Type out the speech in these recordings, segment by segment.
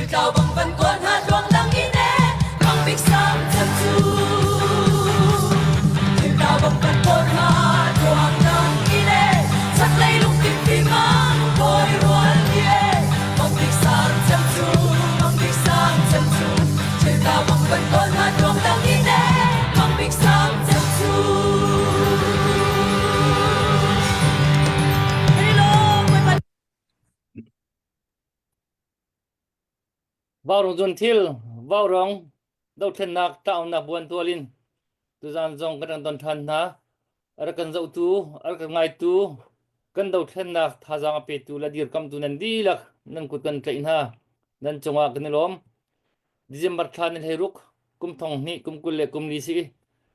Thiltlau bang van kawl hna tluang lang in e Mang bik sang cem cu. Thiltlau bang van kawl hna tluang lang in e Chaklei lungkim fimang kawi rual hi e Mang bik sang cem cu, mang bik sang cem cu. Thiltlau bang van kawl hna tluang lang in e Mang bik sang cem cu. Vaurawng Zunthil, Vaurawng dothlennak tlaunak buantual in tuzaan zong kan rak don ṭhan hna. A rak kan zohtu, a rak kan ngaitu, kan dothlennak thazaang a petu le dirkamtu nan dihlak nan kut kan tlaih hna. Nan cungah kan i lawm. December thla ni 16, kum thong hnih, kum 20 le kum li si.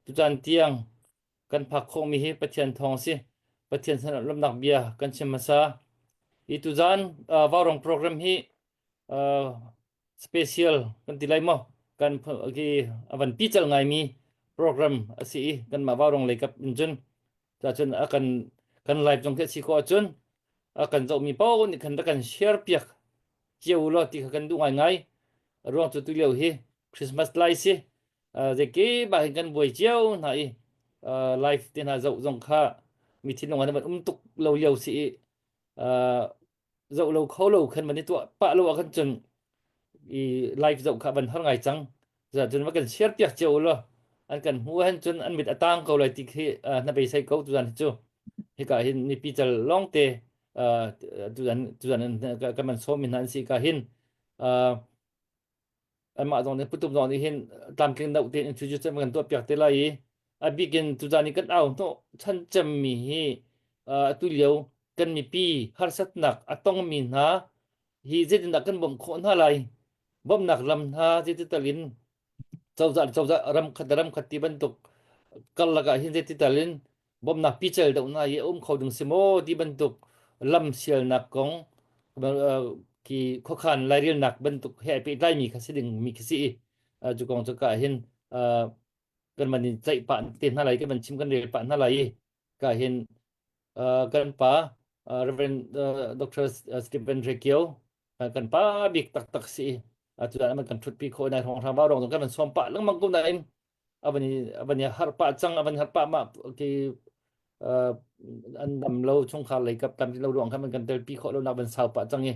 Tucaan tiang kan phak khawhmi hi Pathian thawng si. Pathian sin lawmhnak bia kan chim hmasa. Hi tuzaan uh, Vaurawng program hi uh, special kan ti lai maw kan ki avan pical ngaimi program a si i kanmah Vaurawng lei kap in cun cun a kan kan live zong khi a si khawh ahcun a kan zohmi paoh nih khan rak kan share piak cio law ti kha kan duh ngaingai. A ruang cu tulio hi Christmas lai si zeikip ah hin kan buai cio hna i live te hna zoh zong kha mi thinlung ah van um tuk lo lio si i zoh lo kho lo khan van i tuah pah lo ah khan cun i live zoh kha van har ngai cang cun va kan share piak cio law an kan hmu han cun an mit a tang ko lai ti khi na beisei ko tuzan hi cu hika hin mipi cal lawng te tuzan tuzan kan man sawm mi hna an si ka hin anmah zong nih putum zong nih hin tlamtling deuh tein introduce kan tuah piak te lai i a bik in tuzan i kan au hnawh chan cemmi hi atu lio kan mipi harsatnak a tongmi hna hi zeitindah kan bawmh khawh hna lai bawmhnak lam hna zeitital in cozah cozah ram khat ram khat ti bantuk karlak ah hin zeitital in bawmhnak pical deuhnak hi a um kho ding si maw ti bantuk lam sialnak kong khi khuakhan lairelnak bantuk he ai pehtlaimi kha si ding mi khi si i cu kong cu ka hin kan man in ceih pah te hna lai kan van chim kan rel pah hna lai i ka hin kan pa Reverend Dr. Stephen Rekio kan pa bik taktak si atu an kan thutpi khawh nai hrawng hrang ba rong kan van som pah lengmang ko nain a van i a van i harh pah cang a van harh pah mah khi an dam lo chungkhar lei kap tam lo ruang khan kan telpi khawh lo nak van sau pah cang i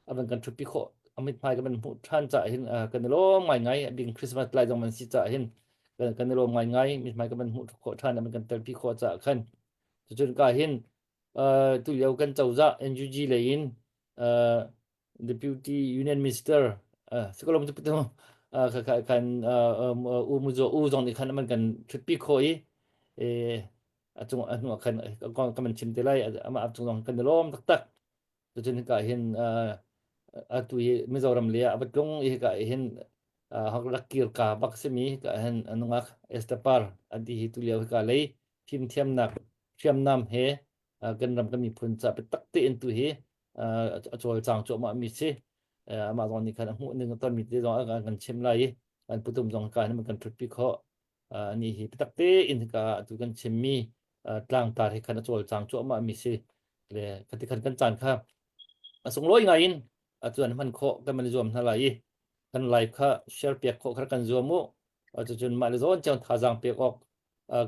a van kan thutpi khawh a mithmai kan van hmuh ṭhan caah hin kan i lawm ngaingai a bing Christmas lai zong man si caah hin kan i lawm ngaingai mithmai kan van hmuh khawh ṭhan a van kan telpi khawh caah khan cucun ka hin tu lio kan cozah NUG lei in Deputy Union Minister sikolom cu putu khan u mu zo u zong nih khan man kan thutpi khawh i a cung a hnu ah khan ka man chim te lai amah a cung zong kan i lawm taktak cucun hika hin atu hi Mizoram le ah a va tlung i hika hin rak kir ka bak simi hika hin nungak Esther Par an ti hi tu lio hika lei fimthiamnak hriamnam he kan ram kan miphun ca biatak tein tu hi a cawlcang cuahmah mi si. Amah zong nih khan a hmuh ning a tonmi te zong a kan chim lai i kan putum zong ka hin kan ṭhutpi khawh. Ani hi biatak tein hika atu kan chimmi tlangtar hi khan a cawlcang cuahmah mi si. Le khati khan kan caan kha a sunglawi ngai in atu an hman khawh kan man zuam hna lai i kan live kha share piak khawh kha kan zuam u. Cucun mah le zawn cio thazaang pek awk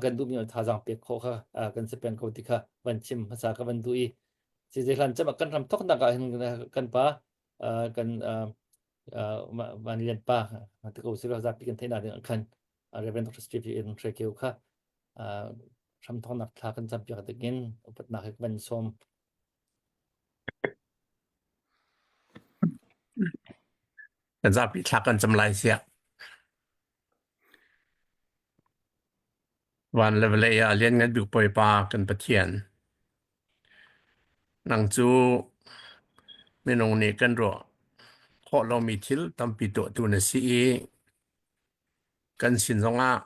kan duhmi thazaang pek khawh kha kan si peng ko ti kha van chim hmasa ka van duh i si zei hlan cem kan ram thoknak ah hin kan pa kan van lian pa te ko silo zapi kan theih na ding khan Reverend Dr. Steve in Hrekeu kha hram thoknak thla kan cam piak dingin upatnak he van sawm Kan zapi thla kan cam lai siah. Van le vawlei ah a lianngan bik Bawipa kan Pathian, nang cu minung nih kan ruah khawh lomi thil tampi tuahtu na si i kan sin zongah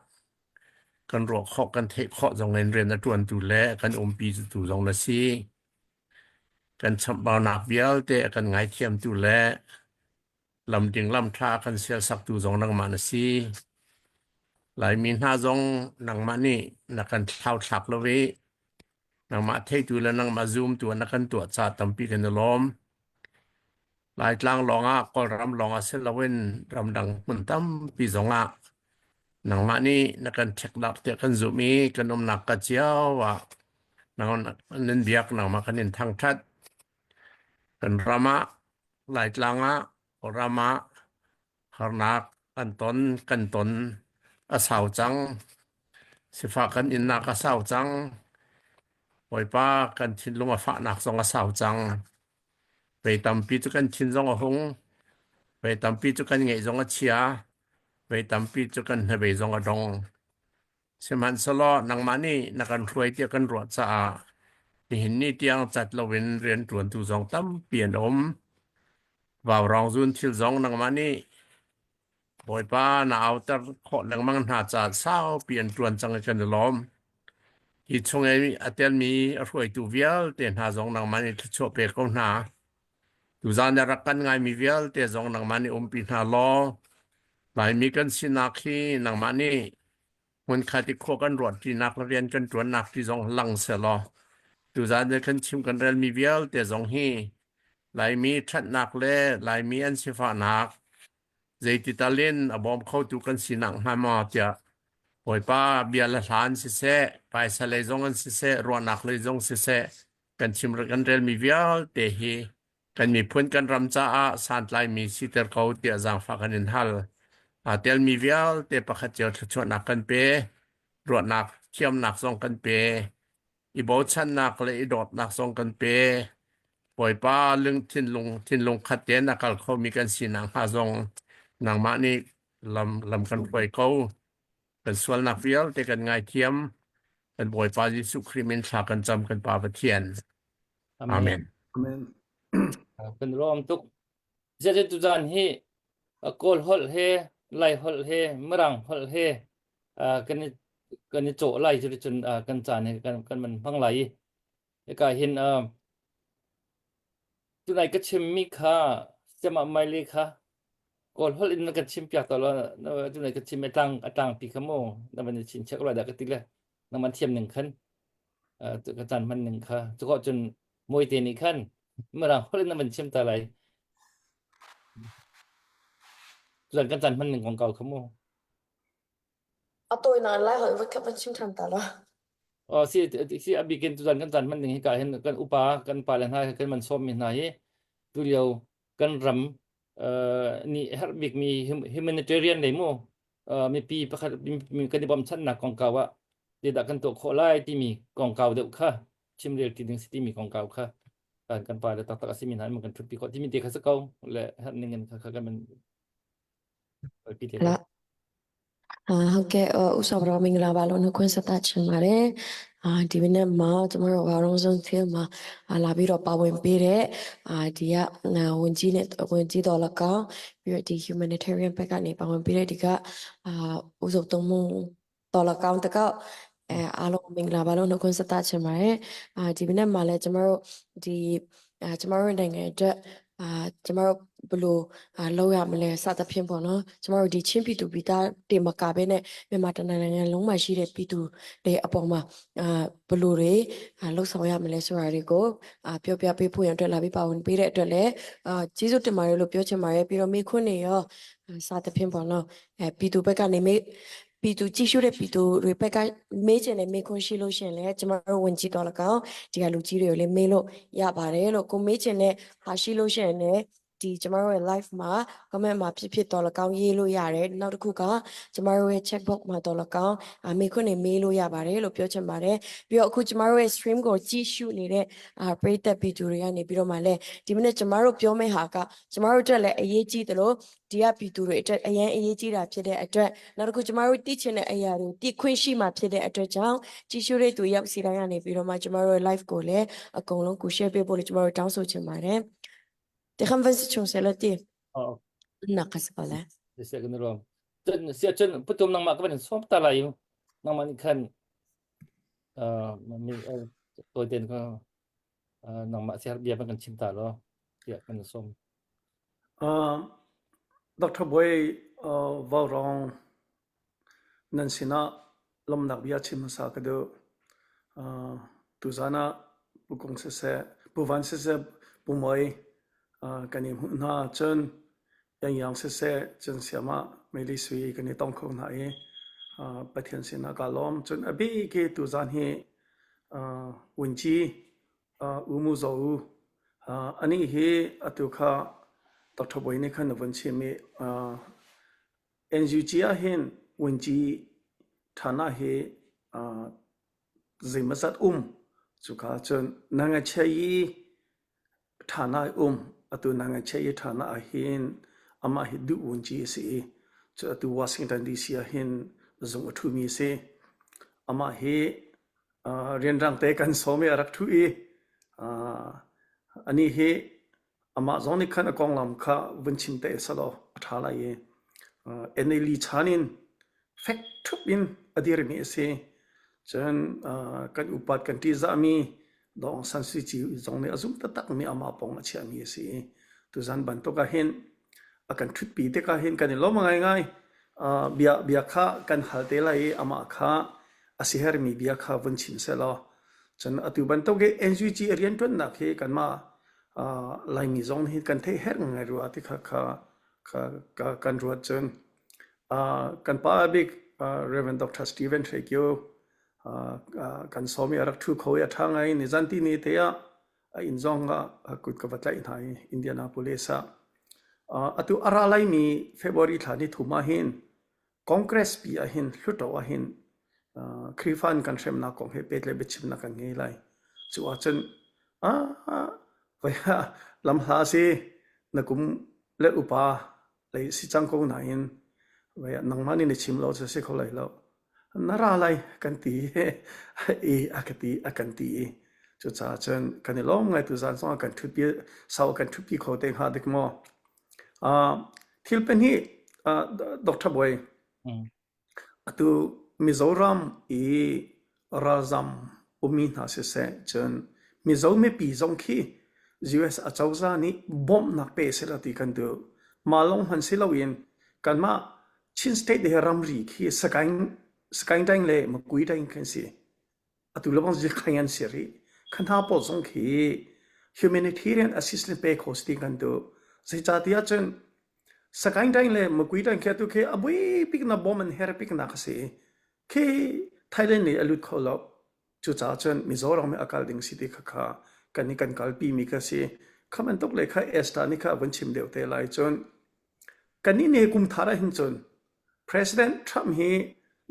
kan ruah khawh kan theih khawh zongin rian a ṭuantu le kan umpitu zong na si. Kan chamhbaunak vialte a kan ngaithiamtu le Lamding lamṭha a kan sialsaktu zong nangmah na si. Laimi hna zong nangmah nih na kan thlauthlak lo i nangmah theitu le nangmah zumtu ah na kan tuah caah tampi kan i lawm. Laitlang lawngah Kawlram lawngah si loin ramdang hmun tampi zongah nangmah nih na kan ṭhekdarh tiah kan zumh i kan umnak ka cio ah nan biak nangmah kan in thangṭhat. Kan ram ah Laitlang ah Kawlram ah harnak kan ton kan ton a sau cang. Sifah kan innak a sau cang. Bawipa kan thinlung a fahnak zong a sau cang. Vei tampi cu kan thin zong a hung. Vei tampi cu kan ngeih zong a chia. Vei tampi cu kan hnabei zong a dong. Sihmanhsehlaw nangmah nih na kan hruai tiah kan ruah caah nihin ni tiang cat loin rianṭuantu zong tampi an um. Vaurawng zun thil zong nangmah nih Bawipa na auter khawh lengmang hna caah saupi an ṭuan cang i kan i lawm. Hi chung i a telmi a hruaitu vialte hna zong nangmah nih thluachuah pe ko hna. Tuzaan na rak kan ngaimi vialte zong nangmah nih umpi hna law Laimi kan sinak hi nangmah nih hmunkhat i khua kan ruahṭinak le rian kan ṭuannak ti zong lang sehlaw tuzaan i kan chim kan relmi vialte zong hi Laimi ṭhatnak le Laimi an sifahnak zeiti tal in a bawm khotu kan sinak hnga maw tiah Bawipa bia le hla an siseh, paisa lei zong an siseh, ruahnak lei zong siseh, kan chim kan relmi vialte hi kan miphun kan ram caah santlaimi siter ko tiah zaangfah kan in hal. Aa telmi vialte pakhat cio thluachuahnak kan pe, ruahnak thiamnak zong kan pe, i bochannak le i dawtnak zong kan pe. Bawipa lung thinlung thinlung khat tein a kal khomi kan sinak hnga zong nangmah nih lam lam kan hruai ko. Kan sualnak vialte kan ngaithiam. Kan Bawipa Jesuh Khrih min thla kan cam kan Pa Pathian. Amen. Amen. Kan lawm tuk. Zeiti tuzan hi Kawl holh he Lai holh he Mirang holh he kan i kan i cawh lai cu cun kan caan hi kan kan man hmang lai i hika hin tunai ka chimmi kha sema maile kha Kawl holh in na kan chim piak to lo tunai ka chim atang atang pi kha mu na van i chin chek lai dah ka ti le na man thiam ning khan ka caan hman ning kha cu ko cun mawite nih khan mirang holh in na van chim ta lai cun kan caan hman ning kong kau kha mu A tawinak lai holh voi khat van chim ṭhan ta law. Oh si si a bikin tuzan kan caan hman ning hi ka hin kan upa kan pa le hna kan man sawm mi hna hi tulio kan ram nih herh bikmi humanitarian lei mu mipi pakhat kan i bawmchannak kongkau ah zeidah kan tuah khawh lai timi kongkau deuh kha chimrel ti ding si timi kongkau kha kan kan pa le taktak a simi hna in kan ṭhutpi khawh timi te kha si ko le herh ning in kha kha kan man La အာဟုတ်ကဲ့ဥဆောင်ရောမင်္ဂလာပါလို့နှုတ်ခွန်းဆက်သချင်ပါတယ်အာဒီမနေ့မှာကျမတို့ဝါရုံဆုံးဖီးမှာလာပြီးတော့ပါဝင်ပေးတဲ့အာဒီကဝန်ကြီးနဲ့ဝန်ကြီးတော်၎င်းပြီးတော့ဒီ humanitarian ဘက်ကနေပါဝင်ပေးတဲ့ဒီကအာဥစုံသုံးမှုတော်၎င်းတကောက်အဲအားလုံးမင်္ဂလာပါလို့နှုတ်ခွန်းဆက်သချင်ပါတယ်အာဒီမနေ့မှာလည်းကျမတို့ဒီအာကျမတို့နိုင်ငံအတွက်အာကျမတို့ဘလို့အာလောက်ရမလဲစသဖြင့်ပေါ့နော်ကျမတို့ဒီချင်းပြည်သူပြည်သားတွေမကဘဲနဲ့မြန်မာတနိုင်ငံလုံးမှာရှိတဲ့ပြည်သူတွေအပေါ်မှာအာဘလို့တွေအာလှုပ်ဆောင်ရမလဲဆိုတာတွေကိုအာပြောပြပေးဖို့ရန်အတွက်လာပြီးပါဝင်ပေးတဲ့အတွက်လည်းအာကျေးဇူးတင်ပါတယ်လို့ပြောချင်ပါတယ်ပြီးတော့မိခွန်းတွေရောစသဖြင့်ပေါ့နော်အဲပြည်သူဘက်ကနေမိပြည်သူကြည့်ရှုတဲ့ပြည်သူတွေဘက်ကမေးချင်တဲ့မေးခွန်းရှိလို့ရှိရင်လည်းကျမတို့ဝင်ကြည့်တော့၎င်းဒီကလူကြီးတွေကိုလည်းမေးလို့ရပါတယ်လို့ကိုမေးချင်တဲ့ဟာရှိလို့ရှိရင်လည်းဒီကျမတို့ရဲ့ live မှာ comment မှာဖြစ်ဖြစ်တော့၎င်းရေးလို့ရတယ်နောက်တစ်ခုကကျမတို့ရဲ့ chat box မှာတော့၎င်းအမေခွန်းနေမေးလို့ရပါတယ်လို့ပြောချင်ပါတယ်ပြီးတော့အခုကျမတို့ရဲ့ stream ကိုကြည့်ရှုနေတဲ့အာပရိသတ်ပြည်သူတွေကနေပြီးတော့မှလည်းဒီမနေ့ကျမတို့ပြောမယ့်ဟာကကျမတို့အတွက်လည်းအရေးကြီးတယ်လို့ဒီကပြည်သူတွေအတွက်အရင်အရေးကြီးတာဖြစ်တဲ့အတွက်နောက်တစ်ခုကျမတို့သိချင်တဲ့အရာတွေသိခွင့်ရှိမှဖြစ်တဲ့အတွက်ကြောင့်ကြည့်ရှုတဲ့သူရောက်စီတိုင်းကနေပြီးတော့မှကျမတို့ရဲ့ live ကိုလည်းအကုန်လုံးကို share ပေးဖို့လည်းကျမတို့တောင်းဆိုချင်ပါတယ် တခမ်ဗန်စချုံဆယ်လတီ ဟုတ် နာကစပါလာ sia kan rom cun sia cun putum nang ma ka van som ta lai nang man khan mi to den ka nang ma sia bia ban kan chim ta lo tia kan som Dr. Boy Vau Rong nan sinah lawmhnak bia chim hmasa ka duh. Tuzaan ah Pu Kung siseh, Pu Van siseh, Pu Moi. Kan i hmuh hna cun Yangyang siseh cun siamah Meli Sui kan i tong kho hna i Pathian sinah kaa lawm. Cun a bik hi tuzaan hi Wunci U Mu Zaw U anih hi atu kha Dr. Bawi nih khan a vun chim i NUG ahhin Wunci ṭhan ah hi zeimawzat um cuka cun na ngachia i ṭhan ah um atu na ngachia i ṭhan ah hin amah hi duh vunci a si i cu atu Washington DC ah hin zung a ṭhumi a si amah hi rianrang te kan sawm i a rak ṭhu i anih hi Amah zong nih khan a konglam kha vun chim te selaw a ṭha lai i NLD chan in fek ṭhup in a dirmi a si. Cun kan upat kan ṭihzahmi Daw Aung San Suu Kyi zong nih a zumh taktakmi amah pawng a chiahmi a si i tuzan bantuk ah hin a kan ṭhutpi tikah hin kan i lawm ngaingai. Bia bia kha kan hal te lai i amah kha a sihermi bia kha vun chim sehlaw cun atu bantuk i NUG a rianṭuannak hi kanmah Laimi zong hi kan theih herh ngai rua ti kha kha kha kan ruat cun kan pa bik Reverend Dr. Stephen Hre Kio kan sawm i a rak ṭhu kho i a ṭha ngai nizan ti ni te ah a inn zong ah kut ka va tlaih hna i Indianapolis ah atu a ra laimi February thla ni thum ah hin Congress pi ah hin Hluttaw ah hin Khrihfa an kan hremnak kong he pehtlaih biachimnak kan ngei lai. Cu ahcun lamhla a si na kum le upa lei si cang ko nain nangmah nih na chim lo cu a si kho lai lo. Na ra lai kan ti i a ka ti a kan ti i cucaah cun kan i lawm ngai tuzaan zong ah kan ṭhutpi sau kan ṭhutpi kho te hnga dik maw. Thil pahnih Dr. Bawi atu Mizoram i ralzam ummi hna siseh cun Mizo mipi zong khi US acozah nih bawmhnak pe sehla ti kan duh. Mah lawng hmanh si loin kanmah Chin State he ramri khi Sagaing Sagaing Daing le Makui Daing khi an si. Atu le bang zikhaing an si rih. Kha hna pawl zong khi humanitarian assistance pe kho si ti kan duh. Zeicahtiah cun Sagaing Daing le Makui Daing khi atu khi a bui bik na bom an her bik nak a si. Khi Thailand nih a lut kho lo. Cucaah cun Mizoram hi a kal ding si ti kha kha kan i kan kalpi mi kha si. Kha bantuk le kha Esther nih kha a vun chim deuh te lai cun kannih nih kum thar ah hin cun President Trump hi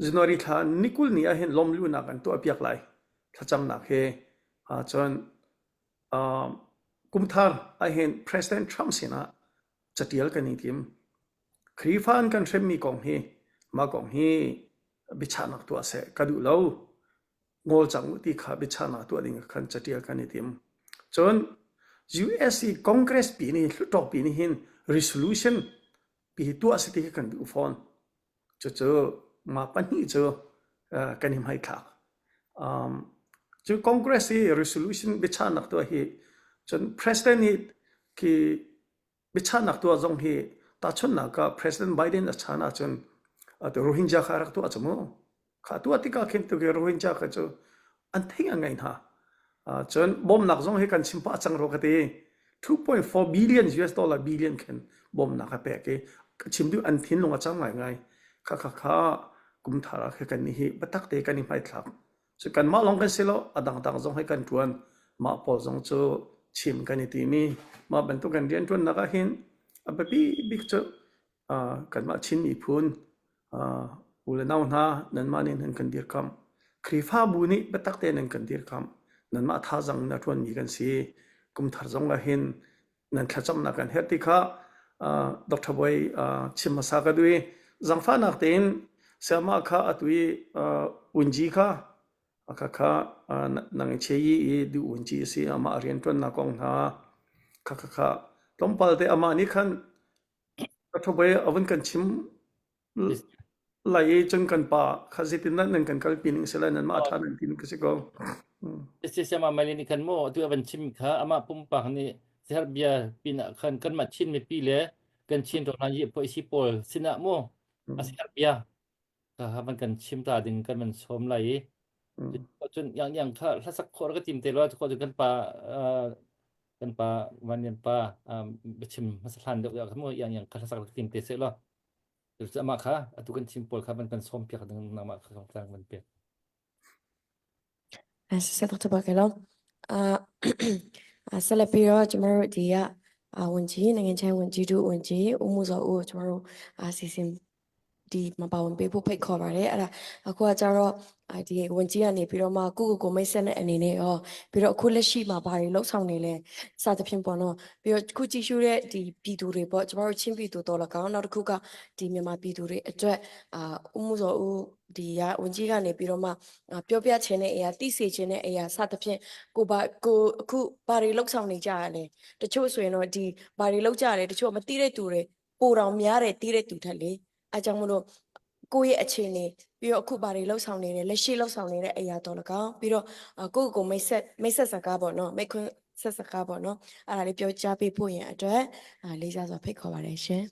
January thla ni 20 ni ah hin lawmluhnak an tuahpiak lai. Thlacamnak he cun kum thar ah hin President Trump sinah catial kan i tim. Khrihfa an kan hremmi kong hi mah kong hi biachahnak tuah seh ka duh lo. Ngol cang u ti kha biachahnak tuah ding khan catial kan i tim. Cun US i Congress pi nih hluttaw pi nih hin resolution pi hi tuah si ti khi kan duh fawn. Cucu mah pahnih cu kan i hmaithlak. Um, cu Congress i resolution biachahnak tuah hi cun President nih khi biachahnak tuah zong hi tahchunhnak ah President Biden a chan ahcun atu Rohingya kha rak tuah cu mu. Kha tuah tikah khin tu Rohingya kha cu an thing an ngai hna. Cun bawmnak zong hi kan chim pah cang ro ka ti. 2.4 billion US dollar billion khin bawmnak a pek i ka chim duh an thinlung a cang ngaingai. Kha kha kha kum thar ah kha kan nih hi biatak te kan i hmaithlak. Cu kanmah lawng kan si lo, a dangdang zong hi kan ṭuan. Mah pawl zong cu chim kan i timi. Mah bantuk kan rianṭuannak ah hin a biapi bik cu kanmah Chin miphun u le nau hna nanmah nih nan kan dirkamh. Khrihfabu nih biatak tein nan kan dirkamh. Nanmah thazaang in a ṭuanmi kan si. Kum thar zong ah hin nan thlacamnak kan herh ti kha Dr. Bawi chim hmasa ka duh i zaangfahnak tein sayamah kha atu i unji kha kha kha nang i che i i duh unji a si amah rianṭuannak kong hna kha kha kha tlawmpal te amah nih khan Dr. Bawi a vun kan chim Lai i cun kan pa kha zeitindah nan kan kalpi ning si lai nanmah a ṭha nan ti ning ka si ko. Siama Malay nih khan maw atu a van chim kha amah pumpak nih Serbia pinah khan kanmah Chin mipi le kan Chin ram yi poi si pawl sinah mu a Serbia kha van kan chim ta ding kan van sawm lai i cun yang yang kha hlasak khawh ka tim te lo cun kan pa. Kan pa Van Lian pa biachim hmasa hlan deuh ya kha yang yang kha sak tim te se lo. Amah kha atu kan chim pawl kha van kan sawm piak ding nangmah kha tlang van pek. ဆက်တော့ပါကလောအာဆက်လက်ပြီးတော့ကျမတို့ဒီကအာဝန်ကြီးနိုင်ငံခြားဝန်ကြီးတို့ဝန်ကြီးဦးမှုစောဦးကိုကျမတို့အာစီစဉ်ဒီမှာပါဝင်ပေးဖို့ဖိတ်ခေါ်ပါတယ်အဲ့ဒါအခုကကြတော့ဒီဝန်ကြီးကနေပြီးတော့မှကိုကိုကိုမိတ်ဆက်တဲ့အနေနဲ့ရောပြီးတော့အခုလက်ရှိမှာဘာတွေလှုပ်ဆောင်နေလဲစသဖြင့်ပေါ့နော်ပြီးတော့ခုကြည့်ရှုတဲ့ဒီပြည်သူတွေပေါ့ကျမတို့ချင်းပြည်သူတော်လကောင်နောက်တစ်ခုကဒီမြန်မာပြည်သူတွေအတွက်အာဦးမှုစောဦးဒီကဝန်ကြီးကနေပြီးတော့မှပြောပြချင်တဲ့အရာသိစေချင်တဲ့အရာစသဖြင့်ကိုပါကိုအခုဘာတွေလှုပ်ဆောင်နေကြရလဲတချို့ဆိုရင်တော့ဒီဘာတွေလှုပ်ကြရလဲတချို့မသိတဲ့သူတွေပိုတော်များတယ်သိတဲ့သူထက်လေအဲကြောင့်မလို့ကိုယ့်ရဲ့အခြေအနေပြီးတော့အခုဘာတွေလှုပ်ဆောင်နေတယ်လက်ရှိလှုပ်ဆောင်နေတဲ့အရာတော်၎င်းပြီးတော့ကိုယ့်ကိုယ်မိတ်ဆက်မိတ်ဆက်စကားပေါ့နော်မိတ်ခွန်းဆက်စကားပေါ့နော်အဲ့ဒါလေးပြောကြားပေးဖို့ရန်အတွက်လေးစားစွာဖိတ်ခေါ်ပါတယ်ရှင်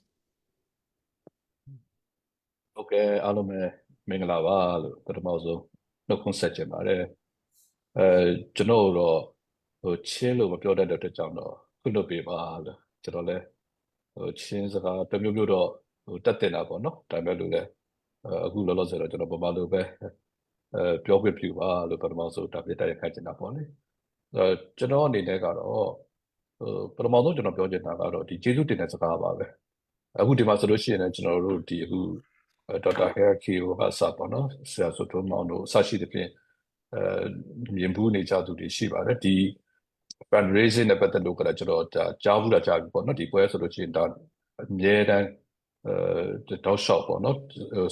ဟုတ်ကဲ့အားလုံးပဲမင်္ဂလာပါလို့ပထမဆုံးနှုတ်ခွန်းဆက်ချင်ပါတယ်အဲကျွန်တော်တော့ဟိုချင်းလို့မပြောတတ်တဲ့အတွက်ကြောင့်တော့ခွင့်လွှတ်ပေးပါလို့ကျွန်တော်လည်းဟိုချင်းစကားတစ်မျိုးမျိုးတော့ဟိုတတ်တင်တာပေါ့နော်ဒါပေမဲ့လို့လည်းအခုလောလောဆယ်တော့ကျွန်တော်ဗမာလိုပဲအဲပြောခွင့်ပြုပါလို့ပထမဆုံးဒါပြတိုက်ခိုက်ချင်တာပေါ့လေအဲကျွန်တော်အနေနဲ့ကတော့ဟိုပထမဆုံးကျွန်တော်ပြောချင်တာကတော့ဒီကျေးဇူးတင်တဲ့စကားပါပဲအခုဒီမှာဆိုလို့ရှိရင်လည်းကျွန်တော်တို့ဒီအခုဒေါက်တာဟဲကီကိုကစပေါ့နော်ဆရာဆိုထွန်းမောင်တို့အစရှိသဖြင့်အဲမြင်ဘူးနေကြသူတွေရှိပါတယ်ဒီ fundraising နဲ့ပတ်သက်လို့ကလည်းကျွန်တော်ဒါကြားဘူးလားကြားပြီပေါ့နော်ဒီပွဲဆိုလို့ရှိရင်ဒါအမြဲတမ်းအဲတောက်လျှောက်ပေါ့နော်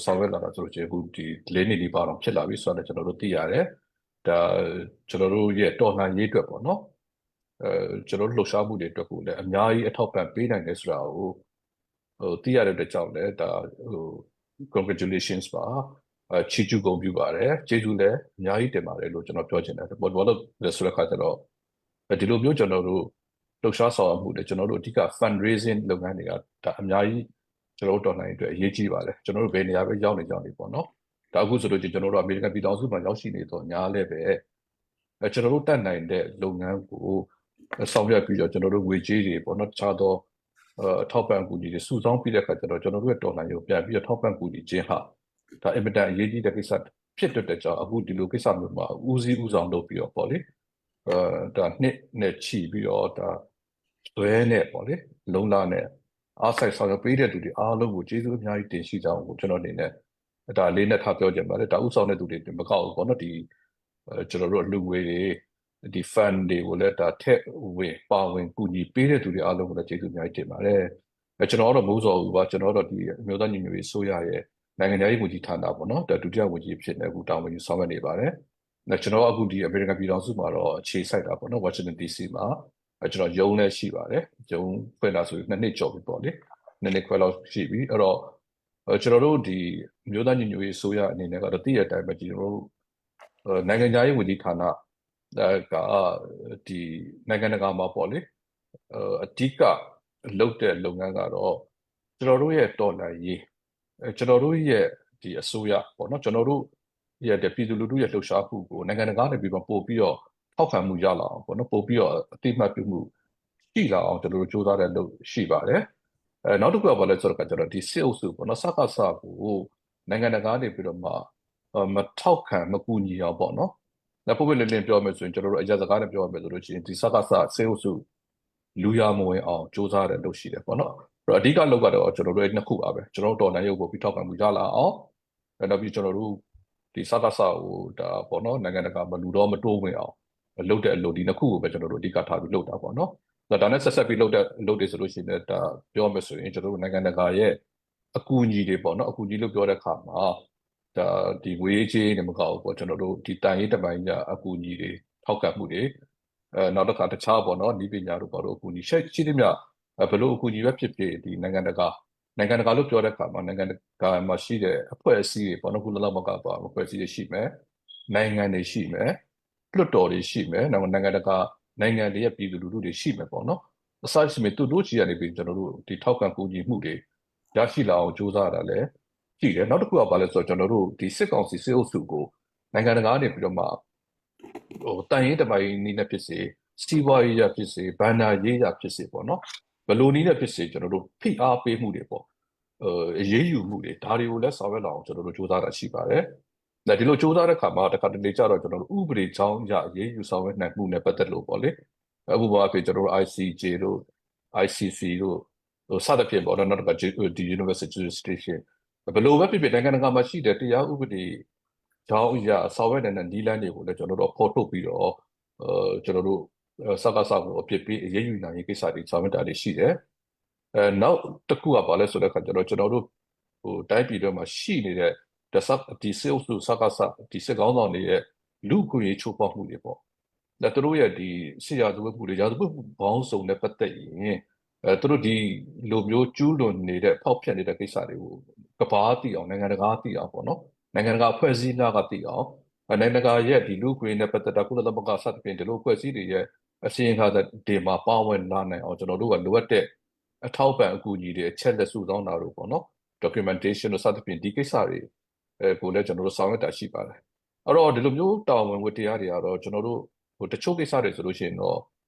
ဆောင်ရွက်လာတာဆိုလို့ရှိရင်အခုဒီလေးနေလေးပါတော့ဖြစ်လာပြီဆိုတော့ကျွန်တော်တို့သိရတယ်ဒါကျွန်တော်တို့ရဲ့တော်လှန်ရေးအတွက်ပေါ့နော်အဲကျွန်တော်တို့လှုပ်ရှားမှုတွေအတွက်ကိုလည်းအများကြီးအထောက်ပံ့ပေးနိုင်တယ်ဆိုတာကိုဟိုသိရတဲ့အတွက်ကြောင့်လည်းဒါဟို congratulations ပါအဲချီးကျူးဂုဏ်ပြုပါတယ်ကျေးဇူးလည်းအများကြီးတင်ပါတယ်လို့ကျွန်တော်ပြောချင်တယ်ဘောလို့လဲဆိုတဲ့ခါကျတော့ဒီလိုမျိုးကျွန်တော်တို့လှုပ်ရှားဆောင်ရွက်မှုတွေကျွန်တော်တို့အဓိက fundraising လုပ်ငန်းတွေကဒါအများကြီးကျွန်တော်တို့တော်လှန်ရေးအတွက်အရေးကြီးပါတယ်ကျွန်တော်တို့ဘယ်နေရာပဲရောက်နေကြနေပေါ့နော်ဒါအခုဆိုလို့ကျွန်တော်တို့အမေရိကန်ပြည်ထောင်စုမှာရောက်ရှိနေတော့ညားလည်းပဲအဲကျွန်တော်တို့တတ်နိုင်တဲ့လုပ်ငန်းကိုဆောင်ရွက်ပြီးတော့ကျွန်တော်တို့ငွေကြေးတွေပေါ့နော်တခြားသောအထောက်ပံ့ကူညီတွေစုဆောင်းပြီးတဲ့အခါကျတော့ကျွန်တော်တို့ရဲ့တော်လှန်ရေးကိုပြန်ပြီးတော့ထောက်ပံ့ကူညီခြင်းဟာဒါအင်မတန်အရေးကြီးတဲ့ကိစ္စဖြစ်တဲ့ကြောင့်အခုဒီလိုကိစ္စမျိုးမှာဦးစီးဦးဆောင်လုပ်ပြီးတော့ပေါ့လေအဲဒါနှစ်နဲ့ချီပြီးတော့ဒါဇွဲနဲ့ပေါ့လေလုံလနဲ့အားဆိုင်ဆောင်ရွက်ပေးတဲ့သူတွေအားလုံးကိုကျေးဇူးအများကြီးတင်ရှိကြအောင်ကိုကျွန်တော်အနေနဲ့ဒါလေးနဲ့ထားပြောချင်ပါတယ်ဒါဥဆောင်တဲ့သူတွေမကောက်ဘူးပေါ့နော်ဒီကျွန်တော်တို့အလူငွေတွေဒီ fund တွေကိုလည်းဒါထက်ဝင်ပါဝင်ကူညီပေးတဲ့သူတွေအားလုံးကိုလည်းကျေးဇူးအများကြီးတင်ပါတယ်အဲကျွန်တော်တော့မိုးစော်ဘူးပါကျွန်တော်တော့ဒီအမျိုးသားညီညွတ်ရေးအစိုးရရဲ့နိုင်ငံခြားရေးဝန်ကြီးဌာနပေါ့နော်ဒါဒုတိယဝန်ကြီးဖြစ်နေအခုတာဝန်ယူဆောင်ရွက်နေပါတယ်။ကျွန်တော်အခုဒီအမေရိကန်ပြည်ထောင်စုမှာတော့အခြေစိုက်တာပေါ့နော် Washington DC မှာအဲကျွန်တော်ရုံးလည်းရှိပါတယ်ရုံးဖွင့်လာဆိုနှစ်နှစ်ကျော်ပြီပေါ့လေနှစ်နှစ်ခွဲလောက်ရှိပြီအဲ့တော့ကျွန်တော်တို့ဒီမျိုးသားညီညွတ်ရေးအစိုးရအနေနဲ့ကတော့တည့်ရတဲ့အတိုင်းပဲကျွန်တော်တို့နိုင်ငံခြားရေးဝန်ကြီးဌာနကဒီနိုင်ငံတကာမှာပေါ့လေအဓိကလုပ်တဲ့လုပ်ငန်းကတော့ကျွန်တော်တို့ရဲ့တော်လှန်ရေးကျွန်တော်တို့ရဲ့ဒီအစိုးရပေါ့နော်ကျွန်တော်တို့ရဲ့ပြည်သူလူထုရဲ့လှုပ်ရှားမှုကိုနိုင်ငံတကာနေပြီးတော့ပို့ပြီးတော့ထောက်ခံမှုရလာအောင်ပေါ့နော်ပို့ပြီးတော့အတိအမှတ်ပြုမှုရှိလာအောင်ကျွန်တော်တို့စူးစမ်းတဲ့လုပ်ရှိပါတယ်အဲနောက်တစ်ခုကဘာလဲဆိုတော့ကျွန်တော်ဒီစစ်အုပ်စုပေါ့နော်စကားစကိုနိုင်ငံတကာနေပြီးတော့မှမထောက်ခံမကူညီအောင်ပေါ့နော်။ဒါပုပ်ပွလင်းလင်းပြောမယ်ဆိုရင်ကျွန်တော်တို့အရာစကားနဲ့ပြောရမယ်ဆိုလို့ရှိရင်ဒီစကားစစစ်အုပ်စုလူရမဝင်အောင်စူးစမ်းတဲ့လုပ်ရှိတယ်ပေါ့နော်။အဲ့တော့အဓိကလုပ်ကတော့ကျွန်တော်တို့နှစ်ခုပါပဲကျွန်တော်တို့တော်လှန်ရုပ်ကိုပြီးထောက်ခံမှုရလာအောင်နောက်ပြီးကျွန်တော်တို့ဒီစကားစကိုဒါပေါ့နော်နိုင်ငံတကာမလူတော့မတိုးဝင်အောင်လုပ်တဲ့အလုပ်ဒီနှစ်ခုကိုပဲကျွန်တော်တို့အဓိကထားပြီးလုပ်တာပေါ့နော်။ဒါနဲ့ဆက်ဆက်ပြီးလုပ်တဲ့လုပ်တွေဆိုလို့ရှိရင်ဒါပြောမယ်ဆိုရင်ကျွန်တော်တို့နိုင်ငံတကာရဲ့အကူအညီတွေပေါ့နော်အကူအညီလို့ပြောတဲ့အခါမှာဒါဒီငွေကြေးတွေမကောက်ဘူးပေါ့ကျွန်တော်တို့ဒီတန်ရေးတပိုင်းကြအကူအညီတွေထောက်ခံမှုတွေအဲနောက်တစ်ခါတခြားပေါ့နော်ဤပညာတို့ပေါ့တို့အကူအညီရှိရှိသမျှဘလို့အကူအညီပဲဖြစ်ဖြစ်ဒီနိုင်ငံတကာနိုင်ငံတကာလို့ပြောတဲ့အခါမှာနိုင်ငံတကာမှာရှိတဲ့အဖွဲ့အစည်းတွေပေါ့နော်ကုလသမဂ္ဂပါအဖွဲ့အစည်းတွေရှိမယ်နိုင်ငံတွေရှိမယ်လွှတ်တော်တွေရှိမယ်နောက်နိုင်ငံတကာနိုင်ငံတွေရဲ့ပြည်သူလူထုတွေရှိမယ်ပေါ့နော်အစရှိမယ်သူတို့ချီကနေပြီးကျွန်တော်တို့ဒီထောက်ခံကူညီမှုတွေရရှိလာအောင်ကြိုးစားရတာလည်းရှိတယ်နောက်တစ်ခုကဘာလဲဆိုတော့ကျွန်တော်တို့ဒီစစ်ကောင်စီစစ်အုပ်စုကိုနိုင်ငံတကာနေပြီးတော့မှဟိုတန်ရင်တပိုင်းနည်းနဲ့ဖြစ်စေ စီးပွားရေးရဖြစ်စေဘဏ္ဍာရေးရဖြစ်စေပေါ့နော်ဘယ်လိုနည်းနဲ့ဖြစ်စေကျွန်တော်တို့ဖိအားပေးမှုတွေပေါ့အရေးယူမှုတွေဒါတွေကိုလည်းဆောင်ရွက်လာအောင်ကျွန်တော်တို့စူးစမ်းတာရှိပါတယ်။ဒါဒီလိုစူးစမ်းတဲ့ခါမှာတခါတလေကျတော့ကျွန်တော်တို့ဥပဒေကြောင်းအရအရေးယူဆောင်ရွက်နိုင်မှုနဲ့ပတ်သက်လို့ပေါ့လေအခုဘာဖြစ်ကျွန်တော်တို့ ICJ တို့ ICC တို့ဟိုစသဖြင့်ပေါ့နော်နောက်တစ်ခါဒီ University Jurisdiction ဘယ်လိုပဲဖြစ်ဖြစ်နိုင်ငံတကာမှာရှိတဲ့တရားဥပဒေကြောင်းအရဆောင်ရွက်နေတဲ့နည်းလမ်းတွေကိုလည်းကျွန်တော်တို့ဖော်ထုတ်ပြီးတော့အဲကျွန်တော်တို့စကားစကိုအပြစ်ပေးအရေးယူနိုင်ရေးကိစ္စတွေဆောင်ရွက်တာတွေရှိတယ်။အဲနောက်တစ်ခုကဘာလဲဆိုတဲ့အခါကျတော့ကျွန်တော်တို့ဟိုတိုင်းပြည်တွေမှာရှိနေတဲ့တစဒီစေအုပ်စုစကားစဒီစစ်ကောင်းဆောင်တွေရဲ့လူ့အခွင့်အရေးချိုးဖောက်မှုတွေပေါ့။ဒါသူတို့ရဲ့ဒီစစ်ရာဇဝတ်မှုတွေရာဇဝတ်မှုဘောင်းစုံနဲ့ပတ်သက်ရင်အဲသူတို့ဒီလိုမျိုးကျူးလွန်နေတဲ့ဖောက်ဖျက်နေတဲ့ကိစ္စတွေကိုကဘာသိအောင်နိုင်ငံတကာသိအောင်ပေါ့နော်နိုင်ငံတကာအဖွဲ့အစည်းများကသိအောင်နိုင်ငံတကာရဲ့ဒီလူ့အခွင့်အရေးနဲ့ပတ်သက်တာကုလသမဂ္ဂစသဖြင့်ဒီလိုအဖွဲ့အစည်းတွေရဲ့အစီရင်ခံစာတွေမှာပါဝင်လာနိုင်အောင်ကျွန်တော်တို့ကလိုအပ်တဲ့အထောက်ပံ့အကူအညီတွေအချက်လက်စုဆောင်းတာတို့ပေါ့နော် documentation တို့စသဖြင့်ဒီကိစ္စတွေအဲကိုလည်းကျွန်တော်တို့ဆောင်ရွက်တာရှိပါတယ်အဲ့တော့ဒီလိုမျိုးတာဝန်ဝတ္တရားတွေကတော့ကျွန်တော်တို့ဟိုတချို့ကိစ္စတွေဆိုလို့ရှိရင်တော့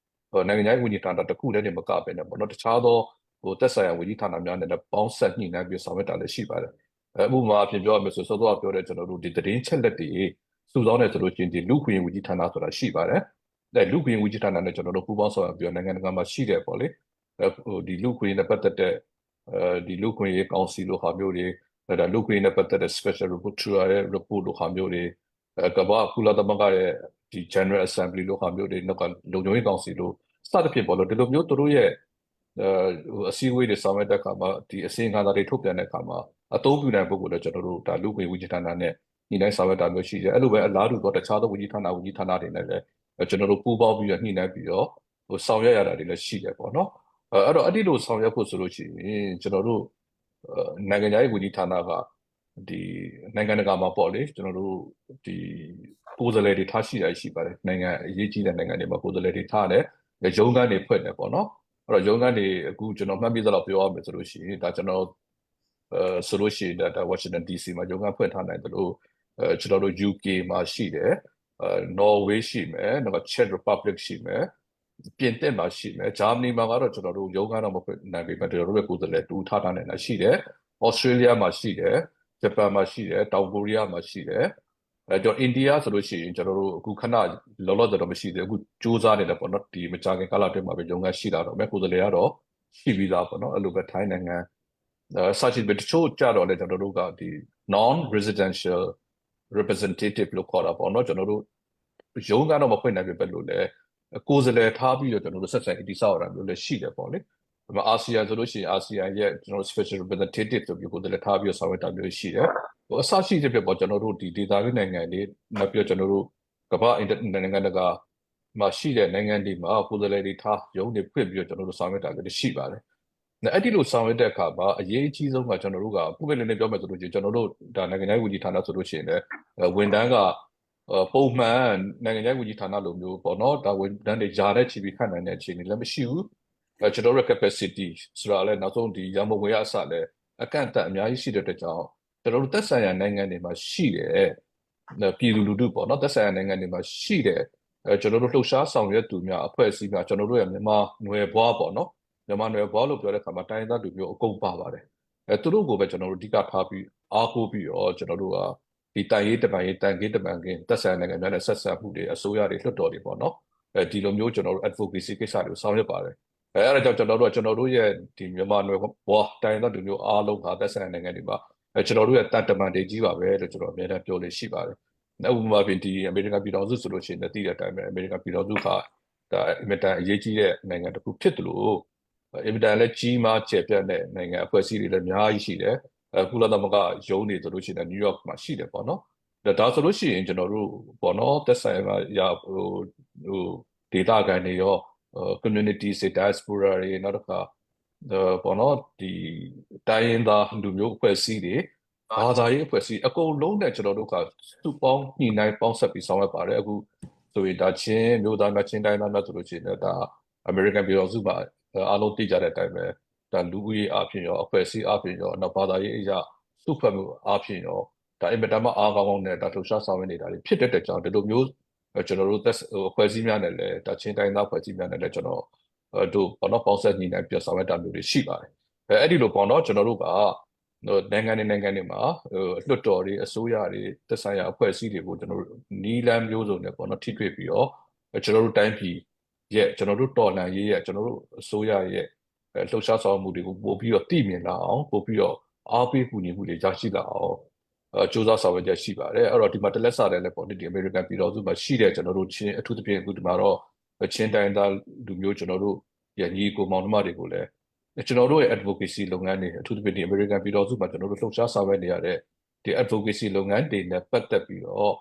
ဟိုနိုင်ငံခြားရေးဝန်ကြီးဌာနတစ်ခုတည်းနဲ့မကပဲနဲ့ပေါ့နော်တခြားသောဟိုသက်ဆိုင်ရာဝန်ကြီးဌာနများနဲ့လည်းပေါင်းစပ်ညှိနှိုင်းပြီးဆောင်ရွက်တာလည်းရှိပါတယ်အဲဥပမာအဖြစ်ပြောရမယ်ဆိုစောစောကပြောတဲ့ကျွန်တော်တို့ဒီသတင်းချက်လက်တွေစုဆောင်းနေဆိုလို့ရှိရင်ဒီလူခွင့်ဝန်ကြီးဌာနဆိုတာရှိပါတယ်အဲလူခွင့်ဝန်ကြီးဌာနနဲ့ကျွန်တော်တို့ပူးပေါင်းဆောင်ရွက်ပြီးတော့နိုင်ငံတကာမှာရှိတယ်ပေါ့လေဟိုဒီလူခွင့်နဲ့ပတ်သက်တဲ့အဲဒီလူခွင့်ရေးကောင်စီလိုဟာမျိုးတွေဒါလူခွင့်နဲ့ပတ်သက်တဲ့ special rapporteur ရဲ့ report လိုဟာမျိုးတွေကမ္ဘာကုလသမဂ္ဂရဲ့ဒီ General Assembly လိုဟာမျိုးတွေနောက်ကလုံခြုံရေးကောင်စီလိုစသဖြင့်ပေါ့လို့ဒီလိုမျိုးသူတို့ရဲ့အဲဟိုအစည်းအဝေးတွေဆောင်ရွက်တဲ့အခါမှာဒီအစည်းအဝေးတွေထုတ်ပြန်တဲ့အခါမှာအသုံးပြုနိုင်ဖို့ကိုလည်းကျွန်တော်တို့ဒါလူ့ခွင့်ဝန်ကြီးဌာနနဲ့ညှိနှိုင်းဆောင်ရွက်တာမျိုးရှိတယ်အဲ့လိုပဲအလားတူတော့တခြားသောဝန်ကြီးဌာနဝန်ကြီးဌာနတွေနဲ့လည်းကျွန်တော်တို့ပူးပေါင်းပြီးတော့ညှိနှိုင်းပြီးတော့ဟိုဆောင်ရွက်ရတာတွေလည်းရှိတယ်ပေါ့နော်အဲ့တော့အဲ့ဒီလိုဆောင်ရွက်ဖို့ဆိုလို့ရှိရင်ကျွန်တော်တို့နိုင်ငံခြားရေးဝန်ကြီးဌာနကဒီနိုင်ငံတကာမှာပေါ့လေကျွန်တော်တို့ဒီကိုယ်စားလှယ်တွေထားရှိရရှိပါတယ်နိုင်ငံအရေးကြီးတဲ့နိုင်ငံတွေမှာကိုယ်စားလှယ်တွေထားတယ်ရုံးခန်းတွေဖွင့်တယ်ပေါ့နော်အဲ့တော့ရုံးခန်းတွေအခုကျွန်တော်မှတ်မိသလောက်ပြောရမယ်ဆိုလို့ရှိရင်ဒါကျွန်တော်အဲဆိုလို့ရှိရင်ဒါ Washington DC မှာရုံးခန်းဖွင့်ထားနိုင်တယ်လို့အဲကျွန်တော်တို့ UK မှာရှိတယ်အဲ Norway ရှိမယ်နောက်က Czech Republic ရှိမယ်ပြင်သစ်မှာရှိမယ်ဂျာမနီမှာကတော့ကျွန်တော်တို့ရုံးခန်းတော့မဖွင့်နိုင်ပေမဲ့ကျွန်တော်တို့ရဲ့ကိုယ်စားလှယ်တူထားထားနိုင်တာရှိတယ် Australia မှာရှိတယ်ဂျပန်မှာရှိတယ်တောင်ကိုရီးယားမှာရှိတယ်အဲကျွန်တော်အိန္ဒိယဆိုလို့ရှိရင်ကျွန်တော်တို့အခုခဏလောလောဆယ်တော့မရှိသေးဘူးအခုစူးစမ်းနေတယ်ပေါ့နော်ဒီမကြာခင်ကာလအတွင်းမှာပဲရုံးခန်းရှိလာတော့မယ်ကိုယ်စားလှယ်ကတော့ရှိပြီးသားပေါ့နော်အဲ့လိုပဲထိုင်းနိုင်ငံအဲစရှိပဲတချို့ကြတော့လေကျွန်တော်တို့ကဒီ non residential representative လို့ခေါ်တာပေါ့နော်ကျွန်တော်တို့ရုံးကတော့မဖွင့်နိုင်ပြီပဲလို့လေကိုယ်စားလှယ်ထားပြီးတော့ကျွန်တော်တို့ဆက်ဆံရေးတည်ဆောက်ရတာမျိုးလည်းရှိတယ်ပေါ့လေဒီမှာအာဆီယံဆိုလို့ရှိရင်အာဆီယံရဲ့ကျွန်တော်တို့ special representative ဆိုပြီးကိုယ်စားလှယ်ထားပြီးဆောင်ရွက်တာမျိုးရှိတယ်ဟိုအစရှိတဲ့ပြပေါ့ကျွန်တော်တို့ဒီဒေသတွင်းနိုင်ငံတွေနောက်ပြီးတော့ကျွန်တော်တို့ကမ္ဘာနိုင်ငံတကာမှာရှိတဲ့နိုင်ငံတွေမှာကိုယ်စားလှယ်တွေထားရုံးတွေဖွင့်ပြီးတော့ကျွန်တော်တို့ဆောင်ရွက်တာလည်းရှိပါတယ်။အဲ့ဒီလိုဆောင်ရွက်တဲ့အခါမှာအရေးအကြီးဆုံးကကျွန်တော်တို့ကပုဂ္ဂလိနဲ့ပြောမယ်ဆိုလို့ရှိရင်ကျွန်တော်တို့ဒါနိုင်ငံခြားရေးဝန်ကြီးဌာနဆိုလို့ရှိရင်လည်းဝန်ထမ်းကပုံမှန်နိုင်ငံခြားရေးဝန်ကြီးဌာနလိုမျိုးပေါ့နော်ဒါဝန်ထမ်းတွေယာတဲ့ချီပြီးခန့်နိုင်တဲ့အခြေအနေလည်းမရှိဘူး။အဲကျွန်တော်တို့ capacity ဆိုတာလည်းနောက်ဆုံးဒီရန်ပုံငွေအစလည်းအကန့်အသတ်အများကြီးရှိတဲ့အတွက်ကြောင့်ကျွန်တော်တို့သက်ဆိုင်ရာနိုင်ငံတွေမှာရှိတဲ့ပြည်သူလူထုပေါ့နော်သက်ဆိုင်ရာနိုင်ငံတွေမှာရှိတဲ့အဲကျွန်တော်တို့လှုပ်ရှားဆောင်ရွက်သူများအဖွဲ့အစည်းများကျွန်တော်တို့ရဲ့မြန်မာနွယ်ဘွားပေါ့နော်မြန်မာနွယ်ဘွားလို့ပြောတဲ့အခါမှာတိုင်းသားလူမျိုးအကုန်ပါပါတယ်အဲသူတို့ကိုပဲကျွန်တော်တို့အဓိကထားပြီးအားကိုးပြီးတော့ကျွန်တော်တို့ကဒီတန်ရေးတပန်ရေးတန်ကင်းတပန်ကင်းသက်ဆိုင်ရာနိုင်ငံများနဲ့ဆက်ဆံမှုတွေအစိုးရတွေလွှတ်တော်တွေပေါ့နော်အဲဒီလိုမျိုးကျွန်တော်တို့ advocacy ကိစ္စတွေကိုဆောင်ရွက်ပါတယ်အဲအဲ့ဒါကြောင့်ကျွန်တော်တို့ကကျွန်တော်တို့ရဲ့ဒီမြန်မာနွယ်ဘွားတိုင်းသားလူမျိုးအားလုံးဟာသက်ဆိုင်ရာနိုင်ငံတွေမှာအဲကျွန်တော်တို့ရဲ့တန်တမန်တွေကြီးပါပဲလို့ကျွန်တော်အများအားပြောလို့ရှိပါတယ်။ဥပမာဖြင့်ဒီအမေရိကန်ပြည်ထောင်စုဆိုလို့ရှိရင်လည်းသိတဲ့အတိုင်းပဲအမေရိကန်ပြည်ထောင်စုကဒါအင်မတန်အရေးကြီးတဲ့နိုင်ငံတစ်ခုဖြစ်တယ်လို့အင်မတန်လည်းကြီးမားကျယ်ပြန့်တဲ့နိုင်ငံအဖွဲ့အစည်းတွေလည်းအများကြီးရှိတယ်။အဲကုလသမဂ္ဂရုံးတွေဆိုလို့ရှိရင်နယူးယောက်မှာရှိတယ်ပေါ့နော်။ဒါဆိုလို့ရှိရင်ကျွန်တော်တို့ပေါ့နော်သက်ဆိုင်ရာဟိုဟိုဒေသခံတွေရော community တွေ diaspora တွေနောက်တစ်ခါပေါ့နော်ဒီတိုင်းရင်းသားလူမျိုးအဖွဲ့အစည်းတွေဘာသာရေးအဖွဲ့အစည်းအကုန်လုံးနဲ့ကျွန်တော်တို့ကစုပေါင်းညှိနှိုင်းပေါင်းစပ်ပြီးဆောင်ရွက်ပါတယ်အခုဆိုရင်ဒါချင်းမျိုးသားများချင်းတိုင်းသားများဆိုလို့ရှိရင်ဒါ American ပြည်ထောင်စုမှာအားလုံးသိကြတဲ့အတိုင်းပဲဒါလူဦးရေအဖြစ်ရောအဖွဲ့အစည်းအဖြစ်ရောနောက်ဘာသာရေးအရာစုဖွဲ့မှုအဖြစ်ရောဒါအင်မတန်မှအားကောင်းကောင်းနဲ့ဒါလှုပ်ရှားဆောင်ရွက်နေတာတွေဖြစ်တဲ့အတွက်ကြောင့်ဒီလိုမျိုး ကျွန်တော်တို့သက်အဖွဲ့အစည်းများနဲ့လည်းဒါချင်းတိုင်းသားအဖွဲ့အစည်းများနဲ့လည်းကျွန်တော်တို့ပေါ့နော်ပေါင်းစပ်ညီနိုင်ပြဆောင်ရွက်တာမျိုးတွေရှိပါတယ်အဲအဲ့ဒီလိုပေါ့နော်ကျွန်တော်တို့ကနိုင်ငံတွေနိုင်ငံတွေမှာလွှတ်တော်တွေအစိုးရတွေသက်ဆိုင်ရာအဖွဲ့အစည်းတွေကိုကျွန်တော်တို့နီးလန်းမျိုးစုံနဲ့ပေါ့နော်ထိတွေ့ပြီးတော့ကျွန်တော်တို့တိုင်းပြည်ရဲ့ကျွန်တော်တို့တော်လှန်ရေးရဲ့ကျွန်တော်တို့အစိုးရရဲ့လှုပ်ရှားဆောင်မှုတွေကိုပို့ပြီးတော့သိမြင်လာအောင်ပို့ပြီးတော့အားပေးကူညီမှုတွေရရှိလာအောင်အဲစူးစမ်းဆောင်ရွက်ချက်ရှိပါတယ်အဲ့တော့ဒီမှာတလက်စားတယ်လည်းပေါ့ဒီအမေရိကန်ပြည်တော်စုမှာရှိတဲ့ကျွန်တော်တို့ချင်းအထူးသဖြင့်အခုဒီမှာတော့ချင်းတိုင်းသားလူမျိုးကျွန်တော်တို့ရညီကိုမောင်နှမတွေကိုလည်းကျွန်တော်တို့ရဲ့ advocacy လုပ်ငန်းတွေအထူးသဖြင့်ဒီ American ပြည်တော်စုမှာကျွန်တော်တို့လှုပ်ရှားဆောင်ရွက်နေရတဲ့ဒီ advocacy လုပ်ငန်းတွေနဲ့ပတ်သက်ပြီးတော့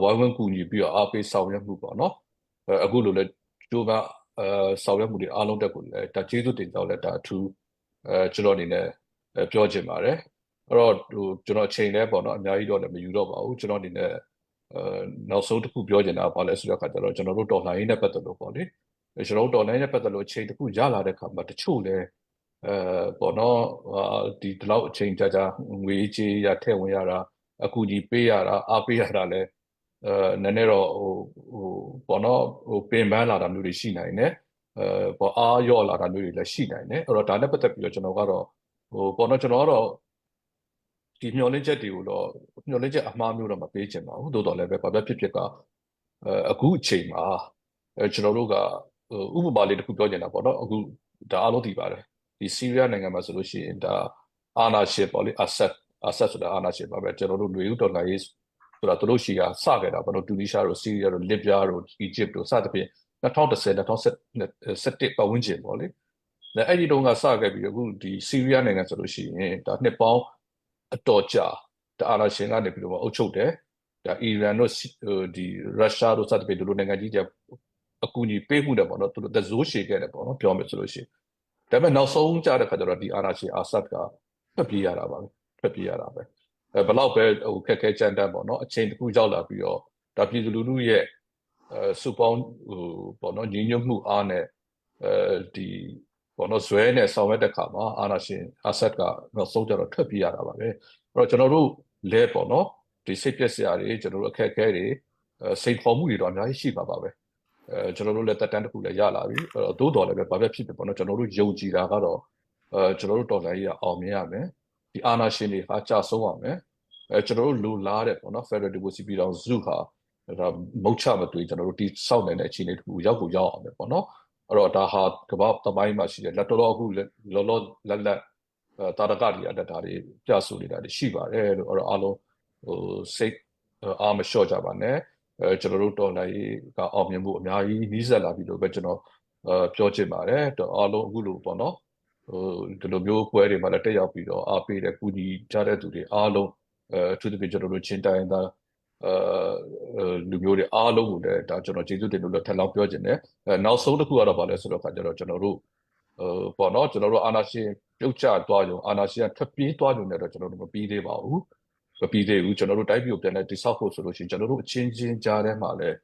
ဝိုင်းဝန်းကူညီပြီးတော့အားပေးဆောင်ရွက်မှုပေါ့နော်အခုလိုလဲကြိုးပမ်းအဲဆောင်ရွက်မှုတွေအားလုံးတက်ကိုလည်းဒါကျေးဇူးတင်ကြောင်းလည်းဒါအထူးအဲကျွန်တော်အနေနဲ့ပြောချင်ပါတယ်အဲ့တော့ဟိုကျွန်တော်အချိန်လဲပေါ့နော်အများကြီးတော့လည်းမယူတော့ပါဘူးကျွန်တော်အနေနဲ့အဲနောက်ဆုံးတစ်ခုပြောချင်တာဘာလဲဆိုတော့ခါကျတော့ကျွန်တော်တို့တော်လှန်ရေးနဲ့ပတ်သက်လို့ပေါ့လေကျွန်တော်တို့တော်လှန်ရေးနဲ့ပတ်သက်လို့အချိန်တစ်ခုရလာတဲ့ခါမှာတချို့လဲအဲပေါ့နော်ဒီဒီလောက်အချိန်ကြာကြာငွေကြေးရထည့်ဝင်ရတာအကူကြီးပေးရတာအားပေးရတာလဲအဲနည်းနည်းတော့ဟိုဟိုပေါ့နော်ဟိုပင်ပန်းလာတာမျိုးတွေရှိနိုင်တယ်အဲပေါ့အားရော့လာတာမျိုးတွေလည်းရှိနိုင်တယ်အဲ့တော့ဒါနဲ့ပတ်သက်ပြီးတော့ကျွန်တော်ကတော့ဟိုပေါ့နော်ကျွန်တော်ကတော့ဒီမျှော်လင့်ချက်တွေကိုတော့မျှော်လင့်ချက်အမှားမျိုးတော့မပေးချင်ပါဘူးသို့တော်လည်းပဲဘာပဲဖြစ်ဖြစ်ကအဲအခုအချိန်မှာအဲကျွန်တော်တို့ကဥပမာလေးတစ်ခုပြောချင်တာပေါ့နော်အခုဒါအားလုံးသိပါတယ်ဒီဆီးရီးယားနိုင်ငံမှာဆိုလို့ရှိရင်ဒါအာနာရှင်ပေါ့လေအဆတ်အဆတ်ဆိုတာအာနာရှင်ပါပဲကျွန်တော်တို့ຫນွေဥတော်လှန်ရေးဆိုတာသူတို့ရှိကစခဲ့တာပေါ့နော်တူနီးရှားတို့ဆီးရီးယားတို့လစ်ဗျားတို့အီဂျစ်တို့စသဖြင့်2010 2011ပတ်ဝန်းကျင်ပေါ့လေအဲ့ဒီတုန်းကစခဲ့ပြီးအခုဒီဆီးရီးယားနိုင်ငံဆိုလို့ရှိရင်ဒါနှစ်ပေါင်းအတော်ကြာဒါအာနာရှင်ကနေပြီးတော့အုပ်ချုပ်တယ်ဒါအီရန်တို့ဒီရုရှားတို့စသဖြင့်ဒီလိုနိုင်ငံကြီးတွေအကူအညီပေးမှုတယ်ပေါ့နော်သူတို့တဇိုးရှည်ခဲ့တယ်ပေါ့နော်ပြောမယ်ဆိုလို့ရှိရင်ဒါပေမဲ့နောက်ဆုံးကြတဲ့ခါကျတော့ဒီအာနာရှင်အာဆတ်ကထွက်ပြေးရတာပါပဲထွက်ပြေးရတာပဲအဲဘလောက်ပဲဟိုခက်ခဲကြမ်းတမ်းပေါ့နော်အချိန်တစ်ခုရောက်လာပြီးတော့ဒါပြည်သူလူထုရဲ့အဲစုပေါင်းဟိုပေါ့နော်ညီညွတ်မှုအားနဲ့အဲဒီပေါ့နော်ဇွဲနဲ့ဆောင်ရွက်တဲ့ခါမှာအာနာရှင်အာဆတ်ကနောက်ဆုံးကြတော့ထွက်ပြေးရတာပါပဲအဲ့တော့ကျွန်တော်တို့လဲပေါ့နော်ဒီစိတ်ပြက်စရာတွေကျွန်တော်တို့အခက်အခဲတွေစိန်ခေါ်မှုတွေတော့အများကြီးရှိပါပါပဲအဲကျွန်တော်တို့လည်းတက်တန်းတစ်ခုလည်းရလာပြီအဲ့တော့သို့တော်လည်းပဲဘာပဲဖြစ်ဖြစ်ပေါ့နော်ကျွန်တော်တို့ယုံကြည်တာကတော့အဲကျွန်တော်တို့တော်လှန်ရေးကအောင်မြင်ရမယ်ဒီအာဏာရှင်တွေဟာကြာဆုံးရမယ်အဲကျွန်တော်တို့လိုလားတဲ့ပေါ့နော် Federal Democracy ပြည်ထောင်စုဟာဒါမုတ်ချမတွေ့ကျွန်တော်တို့တိစောက်နေတဲ့အခြေအနေတစ်ခုရောက်ကိုရောက်အောင်ပဲပေါ့နော်အဲ့တော့ဒါဟာကမ္ဘာသမိုင်းမှာရှိတဲ့လက်တော်တော်အခုလောလောလတ်လတ်တာရကတွေအတက်တာတွေပြဆိုနေတာတွေရှိပါတယ်လို့အဲ့တော့အားလုံးဟိုစိတ်အားမလျှော့ကြပါနဲ့အဲကျွန်တော်တို့တော်လှန်ရေးကအောင်မြင်မှုအများကြီးနှီးစပ်လာပြီလို့ပဲကျွန်တော်အဲပြောချင်ပါတယ်တော့အားလုံးအခုလိုပေါ့နော်ဟိုဒီလိုမျိုးပွဲတွေမှာလည်းတက်ရောက်ပြီးတော့အားပေးတဲ့ကူညီကြတဲ့သူတွေအားလုံးအဲအထူးသဖြင့်ကျွန်တော်တို့ချင်းတိုင်းသားအဲလူမျိုးတွေအားလုံးကိုလည်းဒါကျွန်တော်ကျေးဇူးတင်လို့လည်းထပ်လောင်းပြောချင်တယ်အဲနောက်ဆုံးတစ်ခုကတော့ဗာလဲဆိုတော့ခါကျတော့ကျွန်တော်တို့ဟိုပေါ့နော်ကျွန်တော်တို့အာနာရှင်ပြုတ်ကျသွားကြုံအာနာရှင်ကထွက်ပြေးသွားကြုံနဲ့တော့ကျွန်တော်တို့မပြီးသေးပါဘူးမပြီးသေးဘူးကျွန်တော်တို့တိုက်ပြည်ကိုပြန်လဲတိဆောက်ဖို့ဆိုလို့ရှိရင်ကျွန်တော်တို့အချင်းချင်းကြားထဲမှာလည်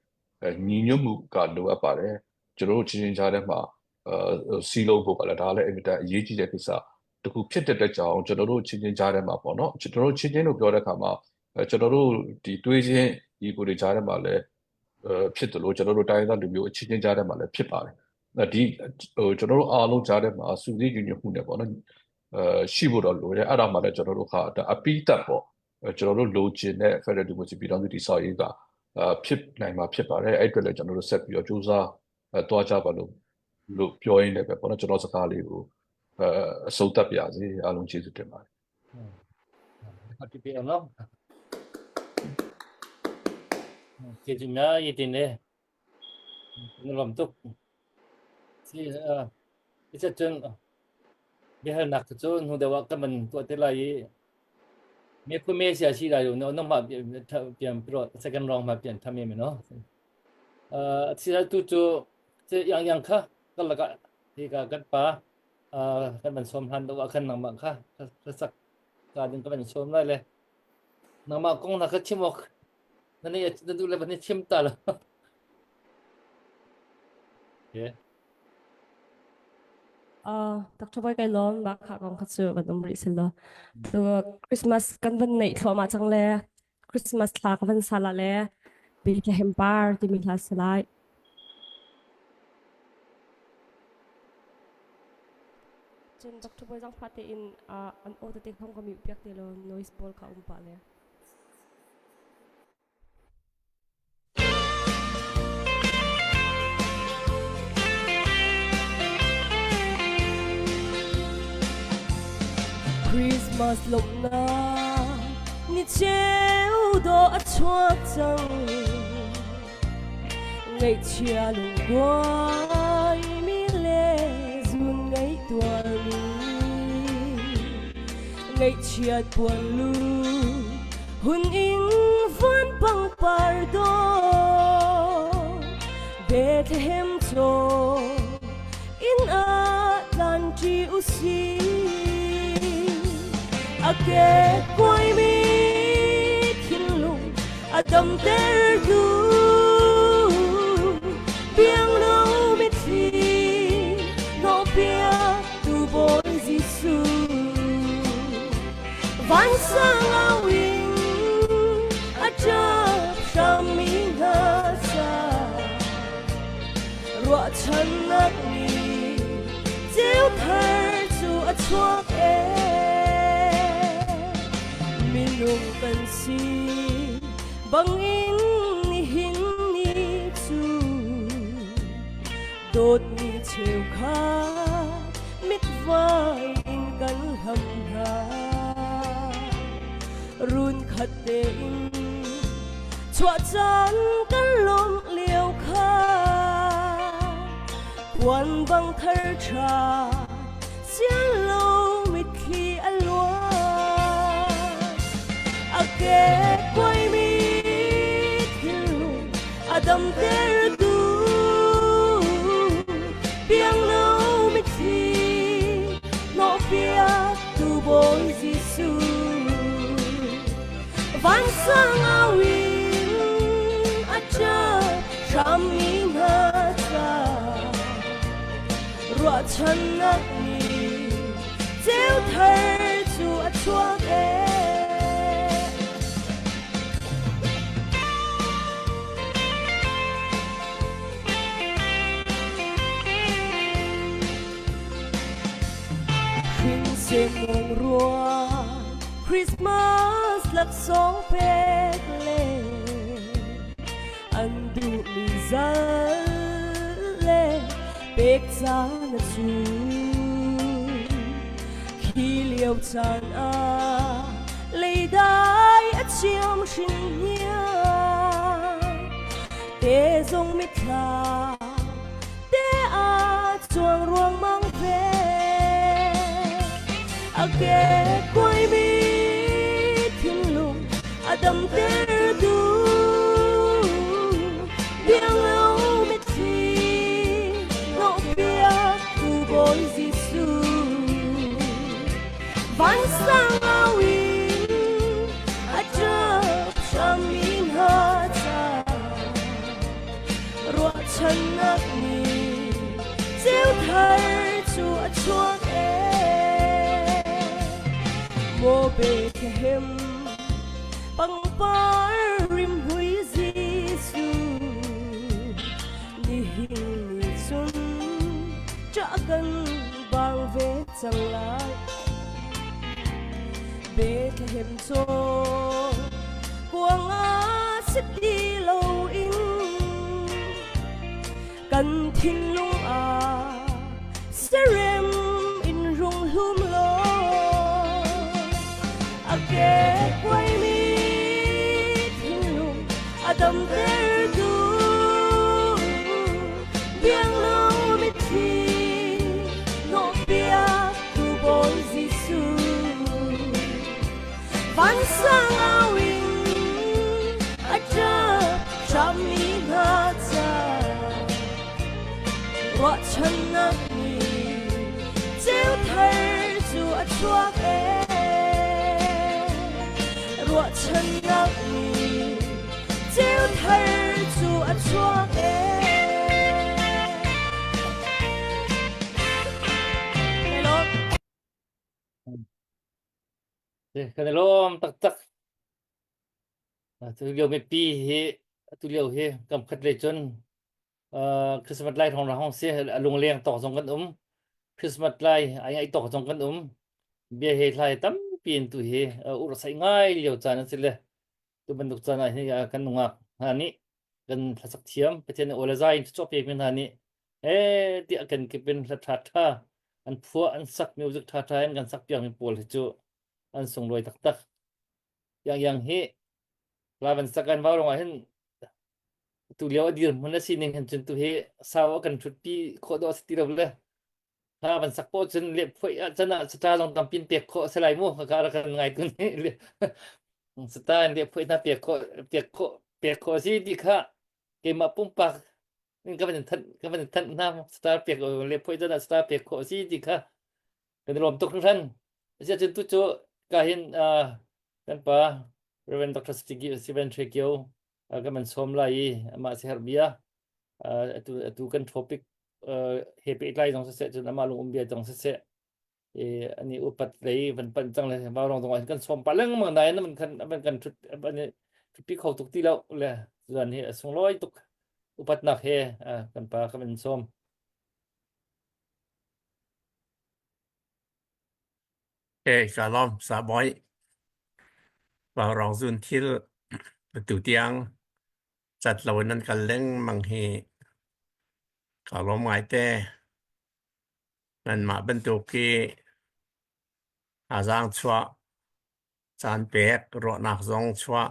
းညီညွတ်မှုကလိုအပ်ပါတယ်ကျွန်တော်တို့ချင်းချင်းကြားထဲမှာအဲစီလုံးဖို့ကလည်းဒါလည်းအင်မတန်အရေးကြီးတဲ့ကိစ္စတခုဖြစ်တဲ့အတွက်ကြောင့်ကျွန်တော်တို့ချင်းချင်းကြားထဲမှာပေါ့နော်ကျွန်တော်တို့ချင်းချင်းလို့ပြောတဲ့အခါမှာကျွန်တော်တို့ဒီတွေးချင်းဒီကိုတွေကြားထဲမှာလည်းအဲဖြစ်တယ်လို့ကျွန်တော်တို့တိုင်းသားလူမျိုးအချင်းချင်းကြားထဲမှာလည်းဖြစ်ပါတယ်ဒီဟိုကျွန်တော်တို့အားလုံးကြားထဲမှာစုစည်းညီညွတ်မှုနဲ့ပေါ့နော်အဲရှိဖို့တော့လိုတယ်အဲ့ဒါမှလည်းကျွန်တော်တို့ဟာအပိတက်ပေါ့ကျွန်တော်တို့လိုချင်တဲ့ Federal Democracy ပြည်ထောင်စုတည်ဆောက်ရေးကဖြစ်နိုင်မှာဖြစ်ပါတယ်အဲ့အတွက်လည်းကျွန်တော်တို့ဆက်ပြီးတော့စူးစမ်းသွားကြပါလို့လို့ပြောရင်းလည်းပဲပေါ့နော်ကျွန်တော်စကားလေးကိုအဲအဆုံးသတ်ပြစေအားလုံးကျေးဇူးတင်ပါတယ် ဟုတ်ပြီအောင်နော်ကျေးဇူးများရည်တင်တယ်နလမ်တုစီအစ်ချွန်biahalnak cu hnu deuh ah kan van tuah te lai i me khu me sia si lai no no ma pian pro second round ma pian tham me no uh si tu cu yang yang kha kan laka hi ka kan pa uh kan van som han do khan nang ma kha sak ka ding kan van som lai le nang ma kong na kha chim ok na ni na du le ban ni chim ta lo yeah Uh, Dr. Boy kai lawm ba kha kong kha chu van um rih sel lo. Tu Christmas kan van neih thluahmah cang le Christmas thla ka van sal ah le. Bethlehem par timi hla si lai. Cun Dr. Bawi zangfah tein an aw tete khong ka mute piak te law noise pawl kha um pah le. Christmas lawmhnak ni cheu dawh a chuak cang Ngaihchia lungkuai mi le zun ngaihtuarmi Ngaihchiat puan lu hun in van pangpar dawh Bethlehem caw inn ah tlanṭi usih. A ke kuaimi thinlung a damtertu biangno mitthli hnawhpiaktu Bawi Jesuh. Vansang au in a ṭap hrammi hna ca ruahchannak nih ceu thar cu a chuak ee. Minung kan si bangin nihin ni cu dawtmi cheukhat mitvai in kan hlam hna. Run khat tein chuah caan kan lawmh lio kha puan bang thar ṭha sian lo mitthli a luang. A ke kuaimi thinlung a damtertu biangno mitthli hnawhpiaktu Bawi Jesuh. Vansang au in a ṭap hrammi hna ca ruahchannak nih ceu thar cu a chuak ee. Hrinsehmawng ruang Christmas laksawng pek le an duhmi zal le pek caan a cu. Khi lio caan ah leidai a chiam hrin hniang te zong mithla te a chuang ruangmang ve. A ke kuaimi thinlung a damtertu bianglo mitthli hnawhpiaktu Bawi Jesuh. Vansang au in a ṭap hrammi hna ca ruahchannak nih ceu thar cu a chuak ee. Maw Bethlehem pangpar rimhmui Jesuh nihin ni cun ṭah kan bang ve cang lai. Bethlehem caw kuang ah si ti loin kan thinlung ah serem in rung hlum law a ke kuaimi thinlung a damtertu bianglo mitthli hnawhpiak tu Bawi Jesuh. Vansang au in a ṭap hrammi hna ca ruahchannak nih ceu thar cu a chuak ee. Ruahchannak nih ceu thar cu a chuak ee. Kan i lawm taktak. Tu lio mipi hi Atu lio hi kam khat lei cun Christmas lai thong ra hong si a lungleng tawk zong kan um. Christmas lai ai ngai tawk zong kan um. Bia he thlai tampi in tu hi ur sai ngai lio caan a si le tu bantuk caan ah hin kan nungak hna nih kan hlasak thiam Pathian nih aw le zai in thluachuah pek mi hna nih eh tiah kan kip in hla ṭha ṭha an phuah an sak music ṭha ṭha in kan sak piak mi pawl hi cu an sunglawi taktak. Yang yang hi la van sak kan vau rong ah hin tu lio a dir hmun a sining hin cun tu hi sau a kan ṭhutpi khawh dawh a si ti lo le hla van sak poh cun le phuai ah can ah sata zong tampin pek khawh a si lai mu ka rak kan ngai tu nih sata in le phuai hna pek khawh pek khawh pek khawh si ti kha keimah pumpak in ka van thanh ka van thanh hna star pek le phuai can ah star pek khawh si ti kha kan i lawm tuk hringhran asiah cun tu cu ka hin kan pa Reverend Dr. Stephen Trekio kan man sawm lai i amah si herh bia atu atu kan topic he pehtlai zong siseh cun amah lung um bia zong siseh i ani upat lei van panh cang le vaurawng zong ah kan sawm pah lengmang nain man kan man kan thut an thutpi kho tuk ti lo le zuan hi a sunglawi tuk upatnak he kan pa kan in sawm. E ka lawm sa boy vaurawng zun thil tu tiang cat lo in nan kal lengmang hi ka lawm ngaite. Nanmah bantuk hi thazaang chuah, caan pek, ruahnak zong chuah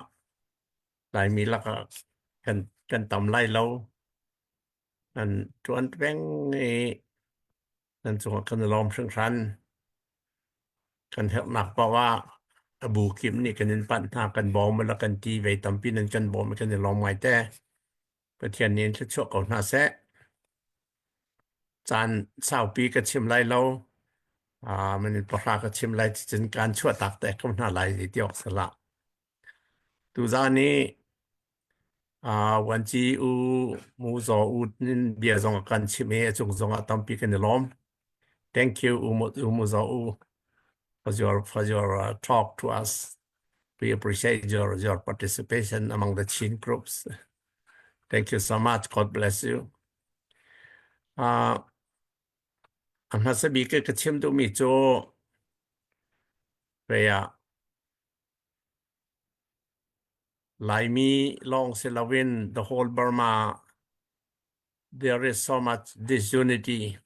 Laimi lakah kan kan tam lai lo. Nan ṭuan peng i nan cungah kan i lawm hringhran. Kan herhnak paoh ah a bu kip nih kan in panh hna, kan bawm le kan ti ve tampi nan kan bawm i kan i lawm ngaite. Pathian nih in thluachuah ko hna seh. Caan saupi ka chim lai lo. Minute pahra ka chim lai cun kaan chuahtak te ko hna lai ti awk salah. Tuzaan i Wanci U Mu Zaw U nin bia zong a kan chimh i a cung zong ah tampi kan i lawm. Thank you U Mu, U Mu Zaw U for your talk to us. We appreciate your participation among the Chin groups. Thank you so much. God bless you. A hmasa bik ka chim duhmi cu ah Laimi lawng si loin the whole Burma there is so much disunity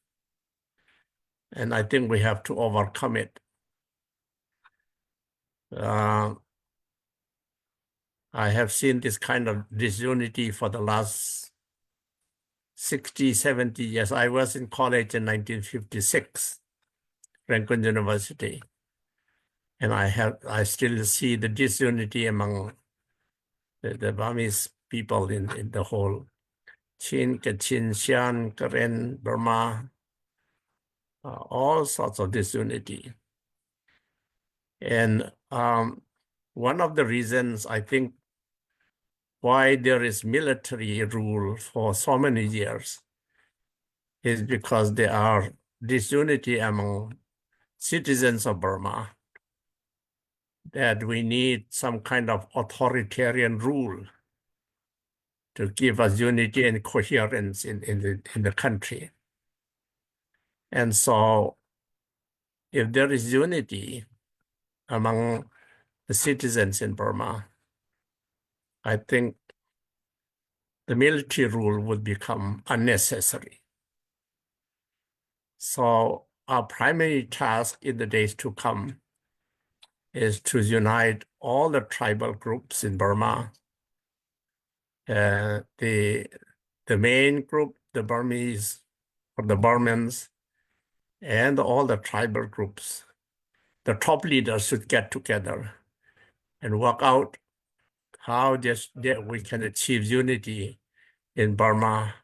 and I think we have to overcome it. I have seen this kind of disunity for the last 60, 70 years. I was in college in 1956, Rangoon University. And I still see the disunity among the Burmese people in the whole Chin, Kachin, Shan, Karen, Burma, all sorts of disunity. And one of the reasons I think why there is military rule for so many years is because there are disunity among citizens of Burma that we need some kind of authoritarian rule to give us unity and coherence in the country. And so if there is unity among the citizens in Burma, I think the military rule would become unnecessary. So our primary task in the days to come is to unite all the tribal groups in Burma. The main group, the Burmese or the Burmans, and all the tribal groups. The top leaders should get together and work out how this, that we can achieve unity in Burma,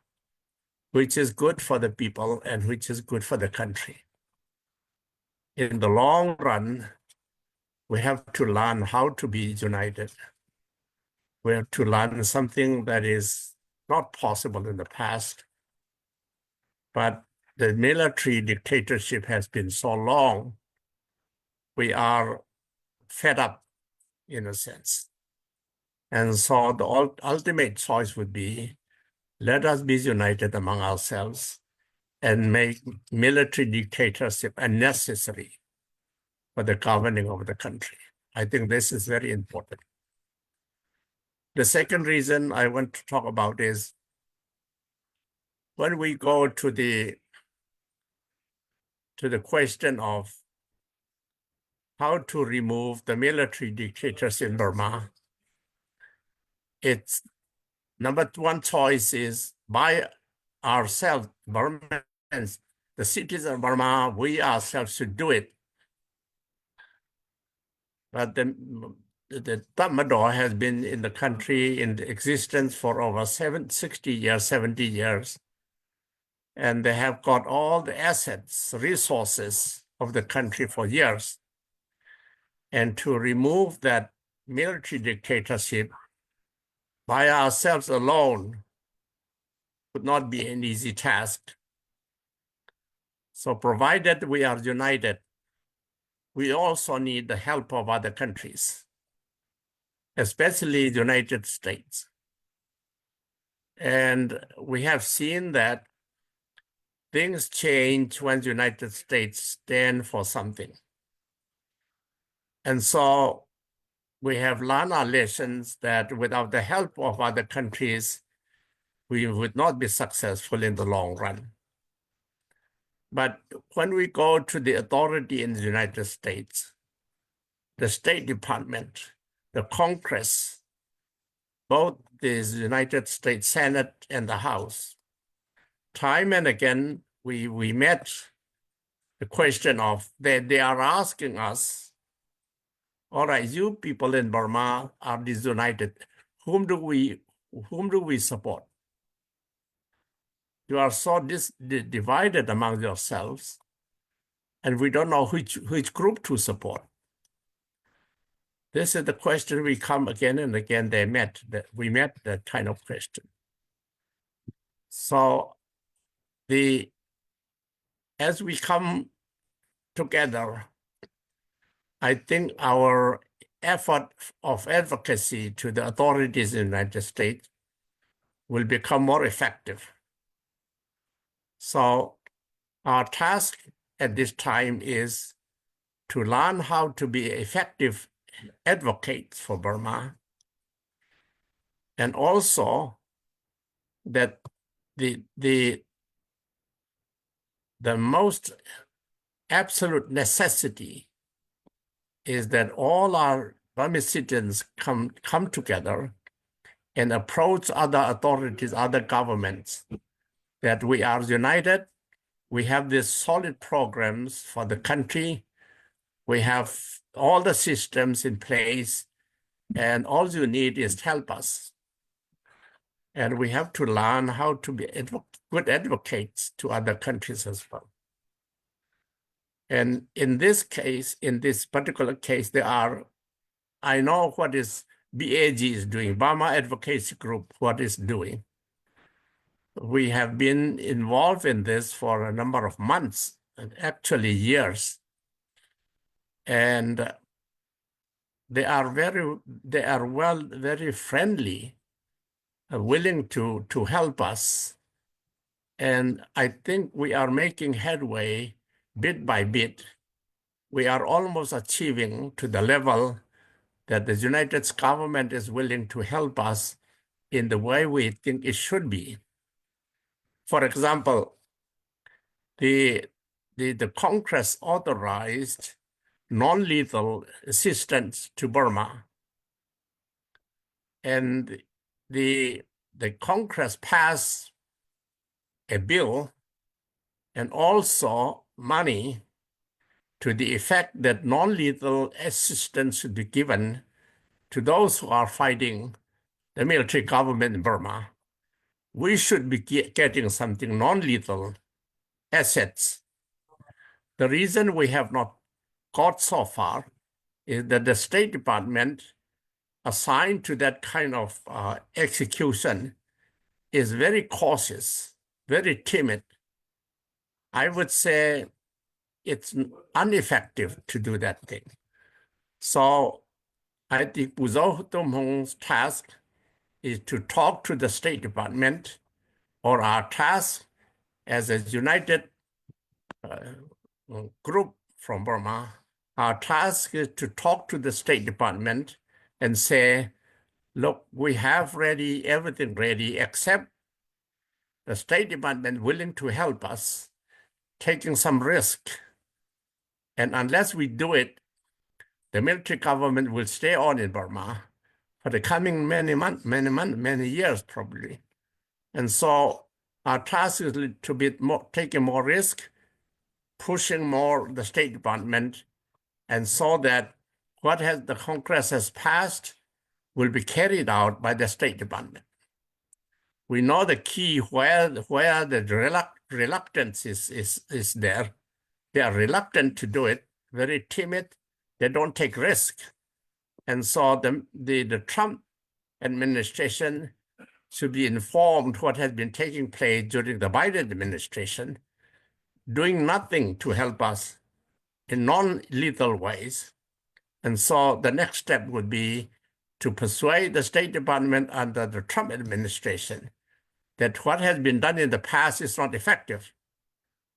which is good for the people and which is good for the country. In the long run, we have to learn how to be united. We have to learn something that is not possible in the past. But the military dictatorship has been so long, we are fed up in a sense. And so the ultimate choice would be let us be united among ourselves and make military dictatorship unnecessary for the governing of the country. I think this is very important. The second reason I want to talk about is when we go to the to the question of how to remove the military dictators in Burma, it's number one choice is by ourselves, Burmans, the citizens of Burma, we ourselves should do it. But the Tatmadaw has been in the country in existence for over 60 years, 70 years. And they have got all the assets, resources of the country for years. And to remove that military dictatorship by ourselves alone would not be an easy task. So provided we are united, we also need the help of other countries, especially the United States. And we have seen that things change when the United States stand for something. And so we have learned our lessons that without the help of other countries, we would not be successful in the long run. But when we go to the authority in the United States, the State Department, the Congress, both the United States Senate and the House, time and again, we met the question of that they are asking us, all right, you people in Burma are disunited. Whom do we support? You are so divided among yourselves, and we don't know which group to support. This is the question we come again and again. They met that we met that kind of question. So the as we come together, I think our effort of advocacy to the authorities in the United States will become more effective. So our task at this time is to learn how to be effective advocates for Burma and also that the most absolute necessity is that all our Burmese citizens come together and approach other authorities, other governments, that we are united. We have these solid programs for the country. We have all the systems in place, and all you need is help us. And we have to learn how to be good advocates to other countries as well. And in this case, in this particular case, there are, I know what is BAG is doing, Burma Advocacy Group, what is doing. We have been involved in this for a number of months, and actually years. And they are well, very friendly, willing to help us. And I think we are making headway bit by bit. We are almost achieving to the level that the United States government is willing to help us in the way we think it should be. For example, the Congress authorized non-lethal assistance to Burma. And the Congress passed a bill and also money to the effect that non-lethal assistance should be given to those who are fighting the military government in Burma. We should be getting something non-lethal assets. The reason we have not got so far is that the State Department assigned to that kind of execution is very cautious, very timid. I would say it's ineffective to do that thing. So I think Pu Zaw Tum Hmung's task is to talk to the State Department or our task as a united group from Burma, our task is to talk to the State Department and say, look, we have ready, everything ready, except the State Department willing to help us, taking some risk. And unless we do it, the military government will stay on in Burma for the coming many months, many months, many years probably. And so our task is to be more, taking more risk, pushing more the State Department, and so that what has the Congress has passed will be carried out by the State Department. We know the key where the reluctance is there. They are reluctant to do it, very timid. They don't take risk. And so the Trump administration should be informed what has been taking place during the Biden administration, doing nothing to help us in non-lethal ways. And so the next step would be to persuade the State Department under the Trump administration that what has been done in the past is not effective.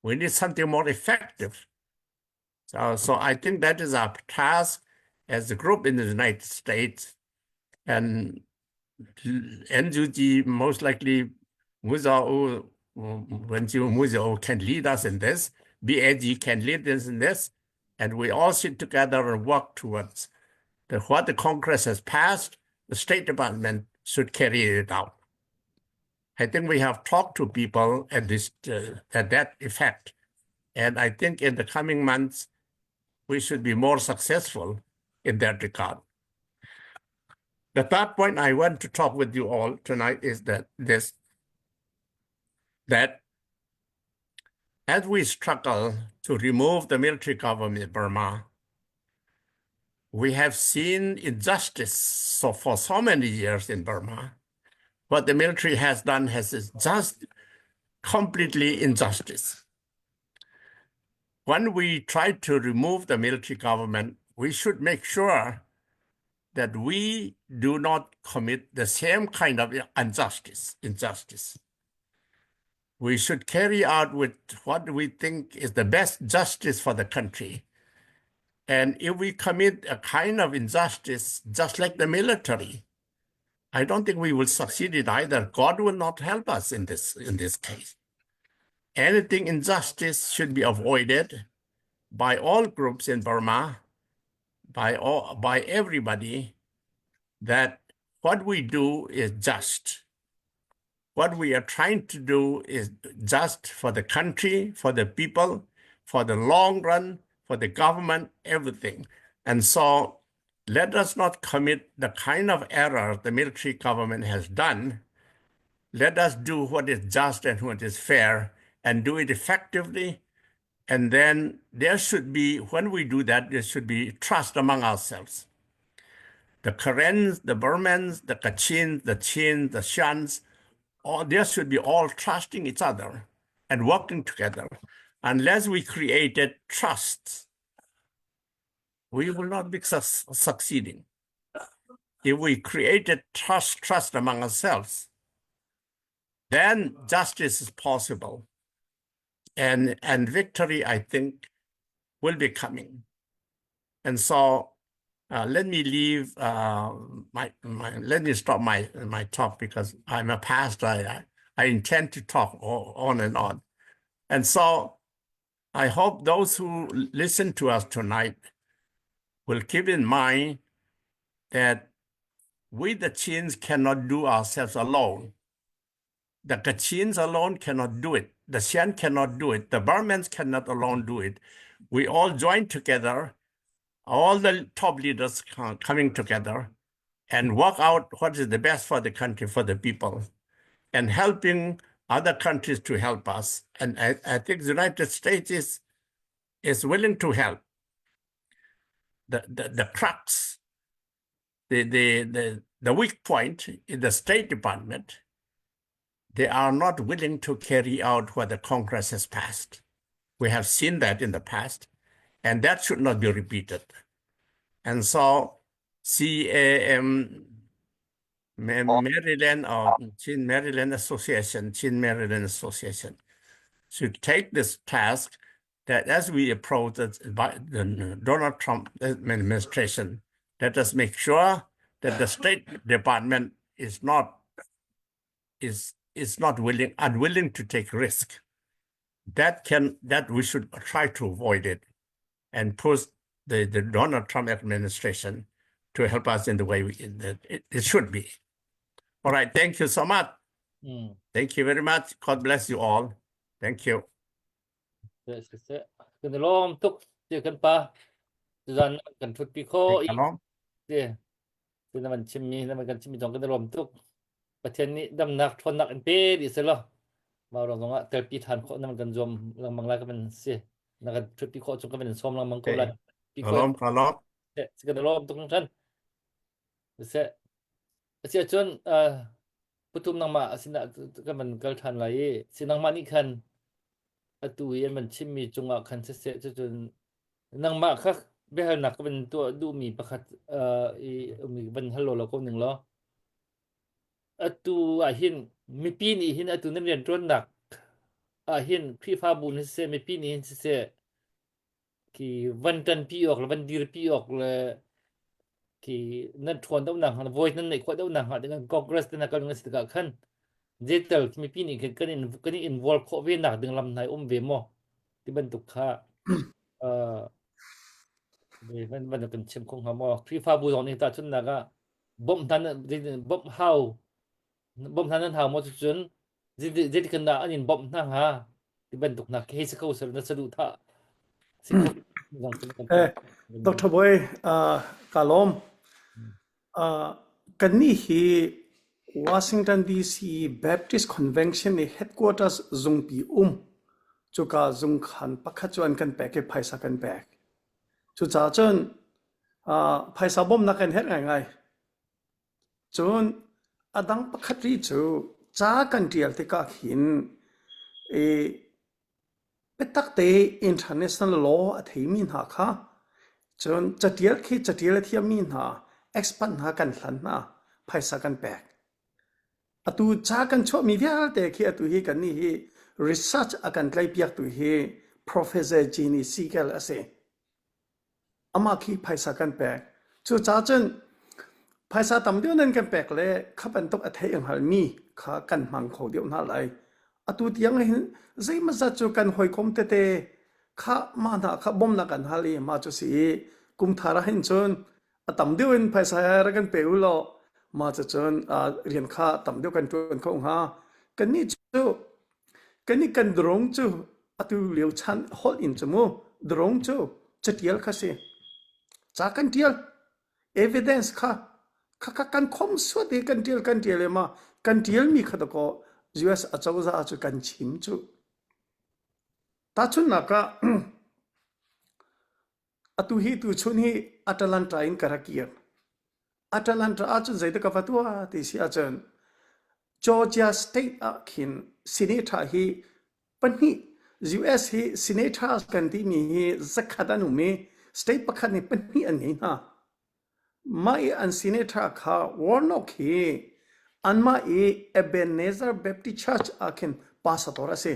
We need something more effective. So I think that is our task as a group in the United States. And NUG most likely Muzo Muzo can lead us in this. BAG can lead us in this. And we all sit together and work towards what the Congress has passed, the State Department should carry it out. I think we have talked to people at that effect. And I think in the coming months, we should be more successful in that regard. The third point I want to talk with you all tonight is that this, that as we struggle to remove the military government in Burma, we have seen injustice so for so many years in Burma. What the military has done has is just completely injustice. When we try to remove the military government, we should make sure that we do not commit the same kind of injustice. We should carry out with what we think is the best justice for the country. And if we commit a kind of injustice, just like the military, I don't think we will succeed it either. God will not help us in this case. Anything injustice should be avoided by all groups in Burma, by everybody, that what we do is just. What we are trying to do is just for the country, for the people, for the long run, for the government, everything. And so let us not commit the kind of error the military government has done. Let us do what is just and what is fair and do it effectively. And then there should be, when we do that, there should be trust among ourselves. The Karens, the Burmans, the Kachins, the Chins, the Shans, all, there should be all trusting each other and working together. Unless we created trust, we will not be succeeding. If we created trust among ourselves, then justice is possible. And victory, I think, will be coming. And so let me leave my let me stop my talk because I'm a pastor. I intend to talk on and on. And so I hope those who listen to us tonight will keep in mind that we, the Chins, cannot do ourselves alone. The Kachins alone cannot do it. The Shan cannot do it. The Burmans cannot alone do it. We all join together, all the top leaders coming together and work out what is the best for the country, for the people, and helping other countries to help us. And I think the United States is willing to help. The crux, the weak point in the State Department, they are not willing to carry out what the Congress has passed. We have seen that in the past, and that should not be repeated. And so CAM Maryland or Chin Maryland Association, Chin Maryland Association, should take this task that as we approach the, the Donald Trump administration, let us make sure that the State Department is not is is not willing unwilling to take risk. That can that we should try to avoid it and push the, the Donald Trump administration to help us in the way we, that it, it should be. All right. Thank you so much. Mm. Thank you very much. God bless you all. Thank you. Kan i lawm tuk ti kan pa. Tuzan kan thut pi kho i ti ti na van chimmi na van kan chimmi zong kan i lawm tuk. Pathian nih damnak ṭhawnnak in pe dih selaw mah ruang zongah telpi ṭhan khawh na van kan zuam lengmang lai ka van si. Na kan ṭhutpi khawh chung ka van in sawm lengmang ko lai. Ka lawm ka lawm. Kan i lawm tuk hringhran. Seh. Asiahcun pathum nangmah sinah kan van kal ṭhan lai i si nangmah nih khan atu i an van chimmi cungah khan siseh cucun nangmah kha biahalnak ka van tuah duhmi pakhat i ummi van hal law law ko ning law atu ah hin mipi nih hin atu nan rianṭuannak ah hin Khrihfabu nih siseh mipi nih hin siseh khi van ṭanpi awk le van dirpi awk le khi nan ṭhawn deuhnak hnga voice nan neih khawh deuhnak hnga ding Congress te hna kal ding a si tikah khan zeital mipi nih khin kan in kan i involve khawh ve nak ding lam hna um ve maw ti bantuk kha uh, van van kan chim kho hnga maw Khrihfabu zong nih tahchunhnak ah bawmh hna bawmh hau bawmh hna nan hau maw cucun zeitik dah an in bawmh hna hnga ti bantuk hna khi hei si kho seh na saduhthah si kho zong cu kan Eh, Dr. Boy, uh, ka lawm. Uh, kannih hi Washington DC Baptist Convention i headquarters zungpi um cuka zungkhan pakhat cu an kan pek i phaisa kan pek. Cucaah cun uh, phaisa bawmhnak kan herh ngaingai. Cun a dang pakhat rih cu ca kan ṭial tikah khin i biatak te international law a theimi hna kha cun caṭial khi caṭial a thiammi hna expert hna kan hlan hna, phaisa kan pek. Atu ca kan chuahmi vialte khi atu hi kannih hi research a kan tlaihpiaktu hi Professor Jeannie Siegel a si. Amah khi phaisa kan pek. Cucaah cun phaisa tam deuh nan kan pek le kha bantuk a theih a hngalmi kha kan hmang kho deuh hna lai. Atu tiang hin zeimawzat cu kan hawikom tete kha mah hna kha bawmhnak kan hal i mah cu si i kum thar ah hin cun a tam deuh in phaisa rak kan pe u law mah cu cun rian kha tam deuh kan ṭuan kho hnga. Kannih cu Kannih kan drone cu atu lio chan holh in cu mu drone cu catial kha si. Ca kan tial. Evidence kha kha kha kan khom suat i kan tial kan tial i ma kan tialmi kha dakaw US acozah cu kan chim cu. Tahchunhnak ah Atu hi tuchun hi Atalanta in ka rak kir. Atalanta ahcun zeidah ka va tuah ti si ahcun Georgia State ah khin senator hi pahnih US hi senators kan timi hi zakhat an um i state pakhat nih pahnih an ngei hna. Mah i an senator kha Warnock hi anmah i Ebenezer Baptist Church ah khin pastor a si.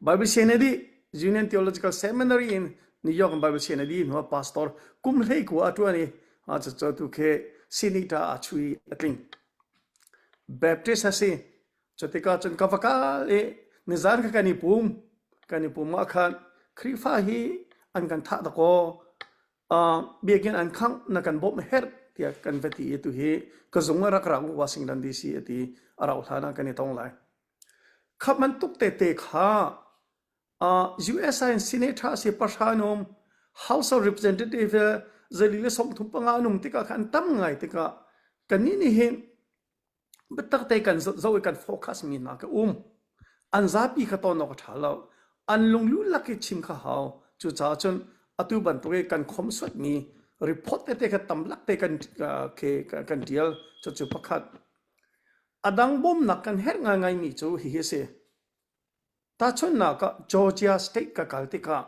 Bible sian a dih. Union Theological Seminary in New York in Bible sian a dih hnu ah pastor kum 19 a ṭuan i a cucu tu khi senator ah chui a tling. Baptist a si. Cutikah cun ka va kal i nizan kha kan i pum. Kan i pum ah khan Khrihfa hi an kan thah dakaw. Uh, biakinn an khangh na kan bawmh herh tiah kan va ti i tu hi ka zung a rak ra u Washington DC a ti a rauh hlan ah kan i tong lai. Kha bantuk tete kha US ah in senator a si pahra an um, House of Representative zali le 35 an um tikah khan an tam ngai tikah kannih nih hin biatak te kan zoh i kan focus mi hna ka um. An zapi kha ton awk a ṭha lo. An lunglu lak i chim kha hau. Cucaah cun atu bantuk i kan khomsuatmi report tete kha tam lak te kan kan ṭial. Cucu pakhat. A dang bawmhnak kan herh ngaingaimi cu hihi a si. Tahchunhnak ah Georgia State ka kal tikah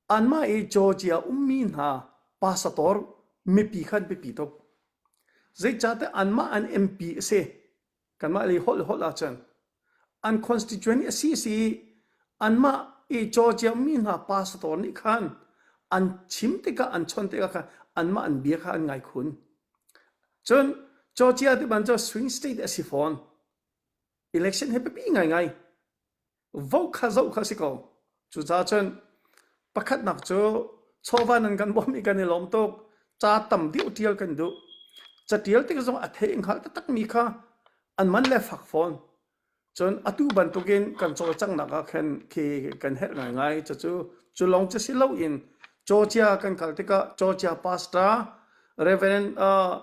Anmah i Georgia ummi hna pastor mipi kha an biapi tuk. Zeicahtiah anmah an MP a si. Kanmah lei holh holh ahcun an constituent a si si anmah i Georgia ummi hna pastor nih khan an chim tikah an chon tikah khan anmah an bia kha an ngai khun. Cun Georgia ti bantuk swing state a si fawn. Election hi biapi ngaingai. Vote kha zoh kha si ko. Cucaah cun pakhatnak cu chawva nan kan bawmh i kan i lawm tuk. Ca tam deuh ṭial kan duh. Catial tik zong a thei hngal taktakmi kha an man le fak fawn. Cun atu bantukin kan cawlcanghnak ah khan khi kan herh ngaingai. Cucu cu lawng cu si loin Georgia kan kal tikah Georgia pastor Reverend uh,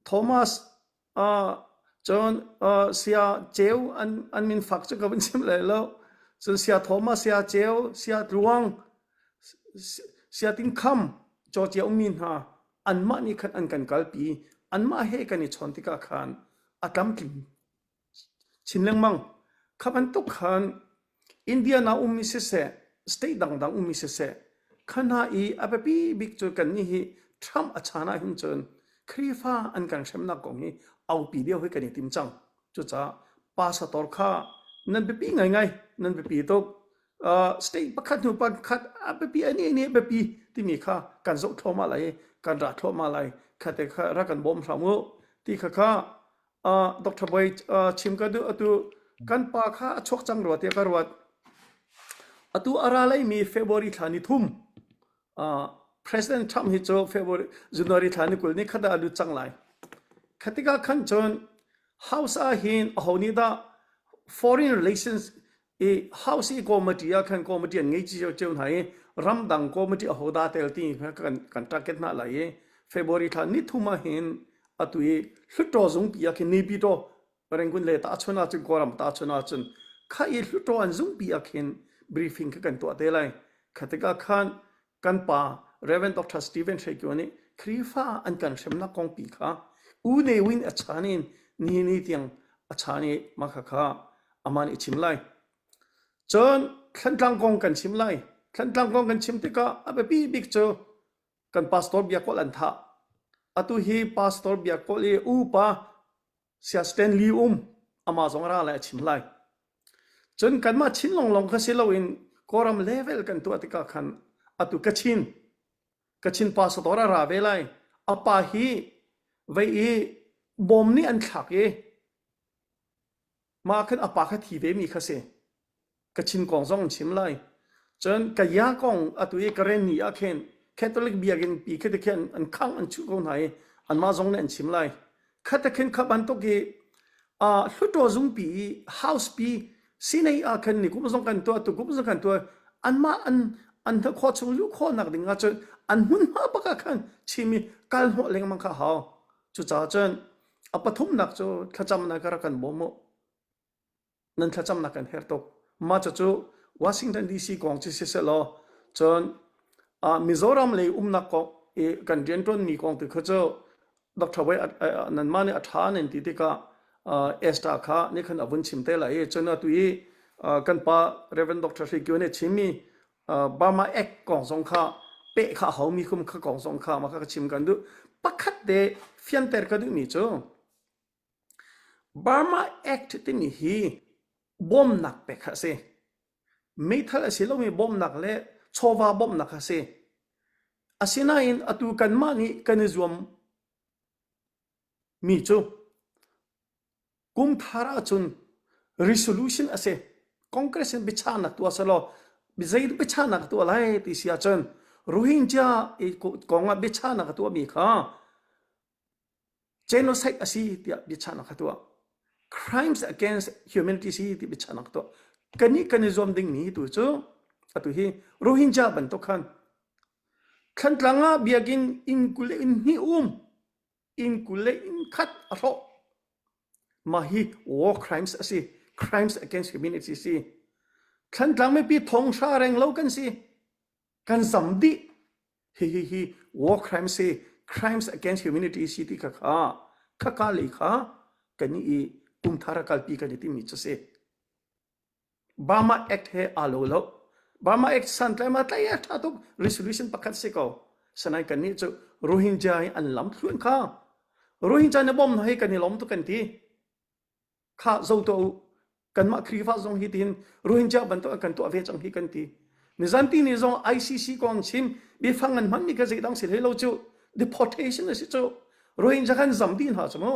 Thomas Cun sia ceu an an min fak cu ka vun chim lai lo. Cun sia Thomas, sia ceu, sia tluang, sia tingkham, cawcia ummi hna anmah nih khan an kan kalpi. Anmah he kan i chawn tikah khan a tlamtling chin lengmang. Kha bantuk khan Indiana ummi siseh, state dangdang ummi siseh, kha hna i a biapi bik cu kannih hi Trump a chan ahhin cun Khrihfa an kan hremnak kong hi aupi deuh hi kan i tim cang. Cucaah pastor kha nan biapi ngaingai, nan biapi tuk. Uh, state pakhat hnu pakhat a biapi ani ani biapi timi kha kan zoh thluahmah lai i kan ra thluahmah lai. Khate kha ra kan bawm hram u ti kha kha Uh, Dr. Boy uh, chim ka duh atu kan pa kha a chuak cang rua tiah ka ruat. Atu a ra laimi February thla ni thum uh, President Trump hi cu February January thla ni 20 ni khat ah a lut cang lai. Khatika khan cun House ah hin aho nih dah foreign relations i House i committee ah khan committee an ngei cio cio hna i ramdang committee aho dah tel ti kha kan kan target hna lai i February thla ni thum ah hin atu i Hluttaw zungpi ah khin Naypyidaw Rangoon le tahchun ahcun Kawlram tahchun ahcun kha i Hluttaw an zungpi ah khin briefing kha kan tuah te lai. Kha tikah khan kan pa Reverend Dr. Stephen Hre Kio nih Khrihfa an kan hremnak kongpi kha U Ne Win a chan in nihin ni tiang a chan i mah kha kha amah nih a chim lai. Cun Thlantlang kong kan chim lai. Thlantlang kong kan chim tikah a biapi bik cu kan pastor Biakkawl an thah. Atu hi pastor Biakkawl i upa Sia Stanley um amah zong ra lai a chim lai. Cun kanmah Chin lawnglawng kha si loin Kawlram level kan tuah tikah khan atu Kachin Kachin pastor a ra ve lai. A pa hi vei i bom nih an thlak i mah khan a pa kha thi ve mi kha si. Kachin kong zong an chim lai. Cun Kaya kong atu i Karenni ah khin Catholic biakinn pi khi te khin an khangh an chuh ko hna i anmah zong nih an chim lai. Khate khin kha bantuk i uh, Hluttaw zungpi i House pi sinei ah khan ni kum zong kan tuah tu kum zong kan tuah anmah an an khua chung luh khawhnak ding ah cun an hmunhma bak ah khan chim i kal hnawh lengmang kha hau. Cucaah cun a pathumnak cu thlacamnak ka rak kan bawm u. Nan thlacamnak kan herh tuk. Mah cucu Washington DC kong cu siseh law cun uh, Mizoram lei umnak kong i kan rianṭuanmi kong tu kha cu Dr. Wei nanmah nih a ṭha nan ti tikah uh, Esther kha nih khan a vun chim te lai i cun atu i uh, kan pa Reverend Dr. Hri Kio nih chimmi uh, Burma Act kong zong kha peh kha a haumi kum kha kong zong kha mah kha ka chim kan duh. Pakhat te fianter ka duhmi cu Burma Act timi hi bawmnak pek kha a si. Meithal a si lomi bawmnak le chawva bawmhnak kha a si. Asinain atu kanmah nih kan i zuam mi cu kum thar ahcun resolution a si. Congress in biachahnak tuah selaw zei biachahnak tuah lai ti si ahcun Rohingya kong ah biachahnak a tuahmi kha Genocide a si tiah biachahnak a tuah. Crimes against humanity si ti biachahnak a tuah. Kannih kan i zuam dingmi tu cu atu hi Rohingya bantuk khan Thlantlang ah biakinn inn 20 le inn hnih um inn 20 le inn khat a hrawh. Mah hi war crimes a si. Crimes against humanity si. Thlantlang mipi thong hra reng lo kan si. Kan zam dih. Hihi hi war crimes si crimes against humanity si ti kha kha khaka lei kha kan i kumthar a kalpi kan i timi cu si. Burma Act he aa lo lo. Burma Act santlai ma tlai a ṭha tuk resolution pakhat si ko. Sanain kan nih cu Rohingya hi an lam thluan kha. Rohingya na bom hna hi kan i lawm tuk kan ti. Kha zo tuah u. Kanmah Khrihfa zong hi tihin Rohingya bantuk an kan tuah ve cang hi kan ti. Nizanti ni zong ICC kong chim biafang an hmanmi kha zeidang si hlei lo cu deportation a si cu. Rohingya kan zam dih hna cu mu.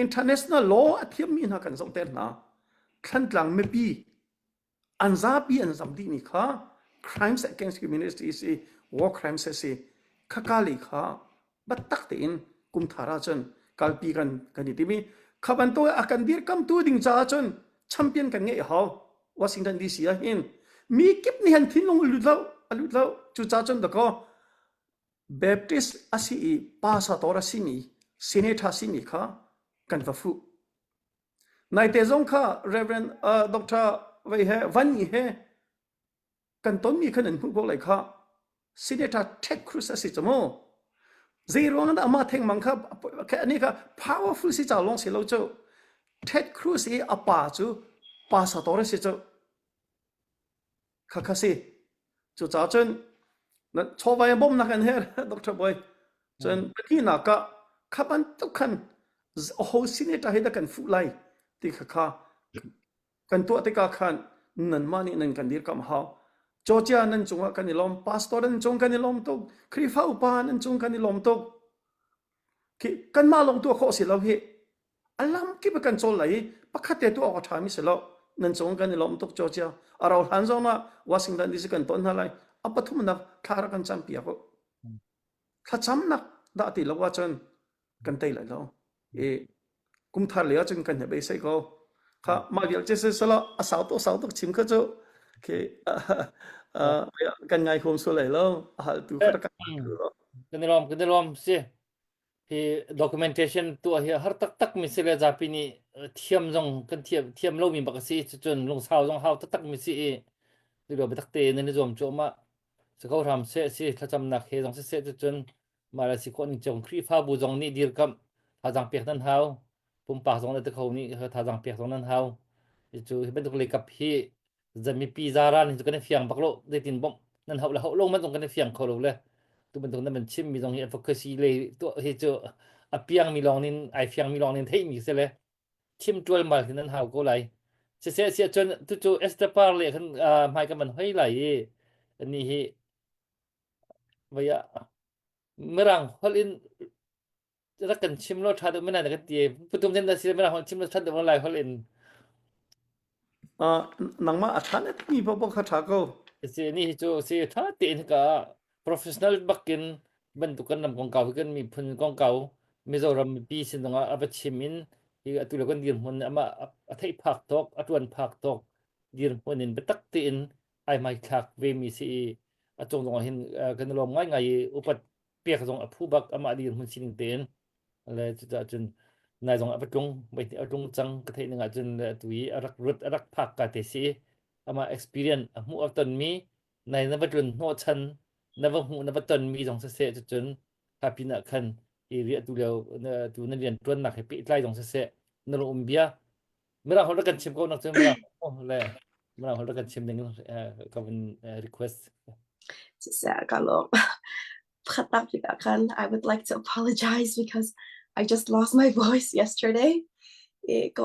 International law a thiammi hna kan zohter hna. Thlantlang mipi an zapi an zam dihmi kha crimes against humanity si war crimes si khaka lei kha biatak tein kumthar ahcun kalpi kan kan i tim i kha bantuk a kan dirkamtu ding caah cun champion kan ngeih a hau Washington DC ah hin mi kip nih han thinlung a lut lo a lut lo cucaah cun dakaw Baptist a si i pastor a simi senator simi kha kan va fuh Naite zong kha Reverend uh, Dr. Vei he Van Ni he kan tonmi khan an hmuh ko lai kha Senator Ted Cruz a si cu mu. Zei ruang dah amah thengmang kha ani kha powerful si ca lawng si lo cu Ted Cruz i a pa cu pastor a si cu. Khakha si. Cucaah cun chawva in bawmhnak an herh Dr. Boy. Cun pahnihnak ah kha bantuk khan aho senator hi dah kan fuh lai ti kha kha kan tuah tikah khan nanmah nih nan kan dirkamh hau. Georgia nan cungah kan i lawm, pastor nan cung kan i lawm tuk, Khrihfa upa nan cung kan i lawm tuk. Khi kanmah lawng tuah khawh si lo hi. A lam kip kan cawl lai i pakhat te tuah awk a ṭhami si lo. Nan cung kan i lawm tuk Georgia. A rau hlan zong ah Washington DC kan ton hna lai. A pathumnak thla rak kan campiak u. Thlacamnak dah ti lo ahcun kan tei lai lo. I kumthar lei ahcun kan i beisei ko. Kha mah vial cu siselaw a sau tuk sau tuk chim kha cu khi kan ngai huam sual lai lo. A haltu kha rak kan hal. Kan i lawm kan i lawm si. Hi documentation tuah hi a har taktak mi si le zapi nih thiam zong kan thiam thiam lomi bak a si. Cucun lungsau zong hau taktak mi si i tulio biatak tein nan i zuam cuahmah. Si kho hram seh si thlacamnak he zong siseh cucun mah le si khawh ning cio Khrihfabu zong nih dirkamh thazaang pek nan hau. Pumpak zong le tikho nih thazaang pek zong nan hau. Cu hi bantuk leikap hi mipi zaran hi cu kan i fiang bak lo zeitin bawmh nan hauh le hauh lo man zong kan i fiang kho lo le tu bantuk nan van chim mi zong hi advocacy lei tuah hi cu a piang mi lawng nin ai fiang mi lawng nin theih mi si le chim tual mal hi nan hau ko lai siseh siah cun tu cu Esther Par le khan hmai kan van hoi lai i ni hi vaya mirang holh in rak kan chim lo ṭha deuh mena na kan ti putum den da si mena hol chim lo ṭha deuh lai hol in Uh, nangmah a ṭha na timi paoh kha ṭha ko. Si ni hi cu si ṭha tein ka professional bakin bantuk kan ram kongkau hi kan miphun kongkau Mizoram mipi sin zongah a va chim in hi atu le kan dirhmun ama a theih phak tawk a ṭuan phak tawk dirhmun in biatak tein ai mai thlak ve mi si i a cung zongah hin kan i lawm ngaingai i upat pek zong a phu bak amah dirhmun sining tein le cucaah cun nai zong a va tlung voi a tlung cang ka theih ning ahcun le atu i a rak rut a rak phak ka te si amah experience a hmuh a tonmi nai na va tlun hnawhchan na va hmuh na va tonmi zong siseh cucun kha pin ah khan i riah tu lio tu na rian tuannak he pehtlai zong siseh na ro um bia Mirang holh kan chim ko nak cun mirang le mirang holh kan chim ding ka vun request. Kalau I would like to apologize because I just lost my voice yesterday. It,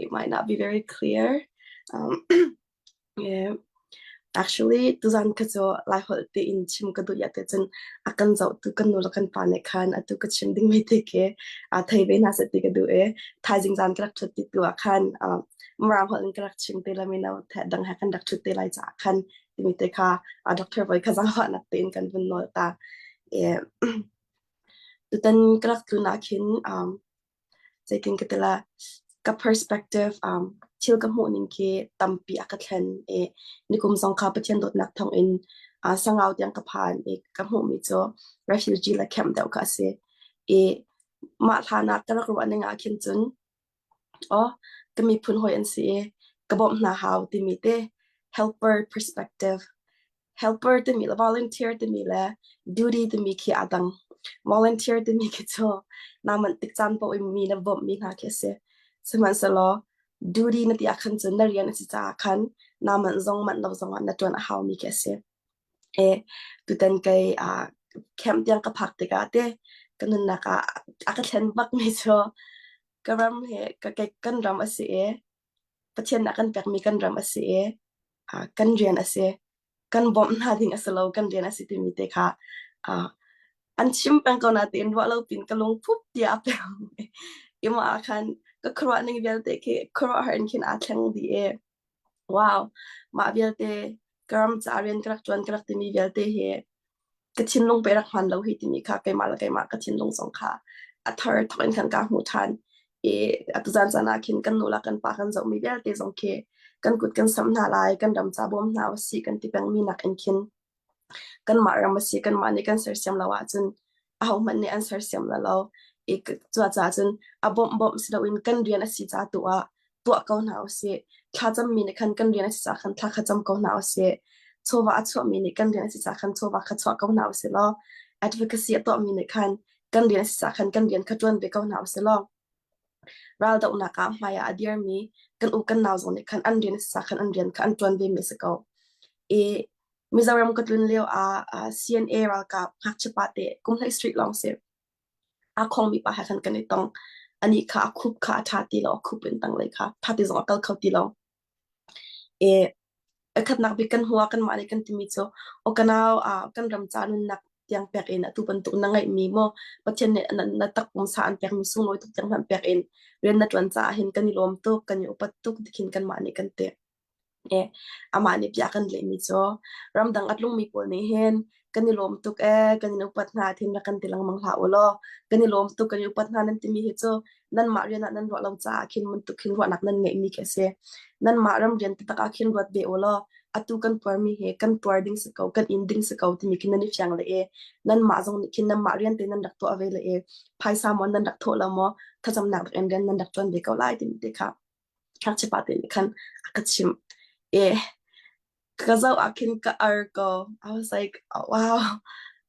it might not be very clear. Um, Yeah. Actually, tuzan kha cu Laiholh tiin chim ka duh ya te cun a kan zohtu kan nu le kan pa nih khan atu ka chim dingmi te khi aa thei ve hna seh ti ka duh i thaizing zan ka rak ṭhut ti tu ah khan uh, Mirang holh in ka rak chim te lai mino dang he kan rak ṭhut te lai caah khan timi te kha uh, Dr. Voi kha zaangfahnak tein kan vun nawl ta. E, tutan ka rak tlun ah khin um, Zeitin ka ti lai, ka perspective um, thil ka hmuh ning khi tampi a ka thlen i nikum zong kha Pathian dawtnak thawngin uh, Sangau tiang ka phan i ka hmuhmi cu refugee le camp deuh kha a si. I mah hlan ah ka rak ruah ning ah khin cun aw ka miphun hawi an si i ka bawmh hna hau timi te helper perspective helper timi le volunteer timi le duty timi khi aa dang. Volunteer timi khi cu naa manh tik caan paoh in mi na bawmhmi hna khi a si. Sihmanhsehlaw duty na ti ah khan cun na rian a si caah khan Naa manh zong manh lo zongah na ṭuan a haumi khi a si. E tutan kei camp tiang ka phak tikah te ka nunnak ah a ka thlen bakmi cu ka ram he ka kan ram a si i Pathian nih a kan pekmi kan ram a si i kan rian a si. Kan bawmh hna ding a si lo, kan rian a si timi te kha an chim peng ko natein ruah lo pin ka lung phup tiah a peng. I mah ah khan ka khuaruah ning vialte khi khuaruahhar in khin aa thleng dih i wow, mah vialte ka ram ca rian ka rak ṭuan ka rak timi vialte hi ka thinlung pe rak hman lo hi timi kha keimah le keimah ka thinlung zong kha a thar thawk in khan ka hmuh ṭhan. I atuzan caan ah khin kan nu le kan pa kan zohmi vialte zong khi kan kut kan samh hna lai, kan ram ca bawm hna usih kan ti pengmi nak in khin kanmah ram a si, kanmah nih kan sersiam lo ahcun ahohmanh nih an sersiam la lo. I cucaah cun a bawmh bawmh si loin kan rian a si ca tu ah tuah ko hna usih. Thlacammi nih khan kan rian a si caah khan thla kha cam ko hna usih. Chawva a chuahmi nih kan rian a si caah khan chawva kha chuah ko hna usih law advocacy a tuahmi nih khan kan rian a si caah khan kan rian kha ṭuan ve ko hna usih law raldohnak ah hmai ah a dirmi kan u kan nau zong nih khan an rian a si caah khan an rian kha an ṭuan ve mi a si ko. I Mizoram ka tlun lio ah CNA ralkap ngakchia pa te kum hlei street lawng si. Aa khongmi pa he khan kan i tong. Anih kha a khup kha a ṭha ti lo, a khup in tanglei kha ṭha ti zong a kal kho ti lo. I a khatnak bik kan hua kanmah nih kan timi cu aw ka nau kan ram ca nunnak tiang pek in atu bantuk na ngeihmi maw Pathian nih na, na takpumsa an pekmi sunglawi tuk tiang hmanh pek in rian na ṭuan caah hin kan i lawm tuk, kan i upat tuk tikhin kanmah nih kan ti. Amah nih bia a kan lehmi cu ramdang a tlungmi pawl nih hin kan i lawm tuk ee, kan in upat hna thin rak kan ti lengmang hlah u law kan i lawm tuk, kan i upat hna nan timi hi cu nanmah rian ah nan ruah lo caah khin bantuk khin ruahnak nan ngeihmi khi a si. Nanmah ram rian taktak ah khin ruat ve u law atu kan tuarmi hi kan tuar ding si ko, kan in ding si ko timi khi nan i fiang le e nanmah zong nih khin nanmah rian te nan rak tuah ve le e phaisa maw nan rak thawh lo maw thlacamnak rak in rian nan rak ṭuan ve ko lai timi te kha Ngakchia pa te nih khan a ka chimh. E, ka zoh ah khin ka ar ko. I was like, oh, wow.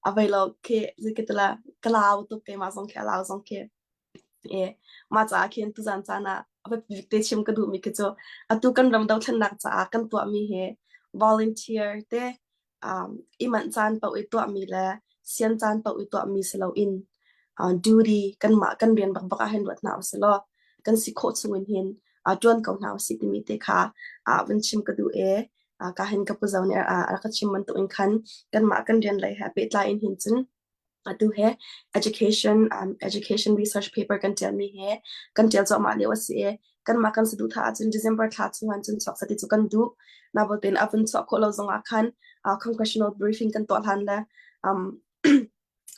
A vei lo khi zeikatila ka lau tuk keimah zong khi a lau zong khi. E, mah caah khin tuzan caan ah a biapi te chim ka duhmi khi cu atu kan ram dothlennak caah kan tuahmi hi volunteer te um, i manh caan paoh i tuahmi le sian caan paoh i tuahmi si loin uh, duty kanmah kan rian bakbak ah hin ruat hna usih law kan si khawh chungin hin uh, ṭuan ko hna usih timi te kha uh, vun chim ka duh e uh, ka hin ka pu zo nih uh, rak ka chim bantuk in khan kanmah kan rian lei he pehtlai in hin cun Atu he education um, education research paper kan ṭialmi he kan ṭial cuahmah lio a si i kanmah kan saduhthah ahcun December thla chung ah cun chuak sati cu kan duh. Nabatein a vun chuah khawh lo zongah khan uh, congressional briefing kan tuah hlan le um,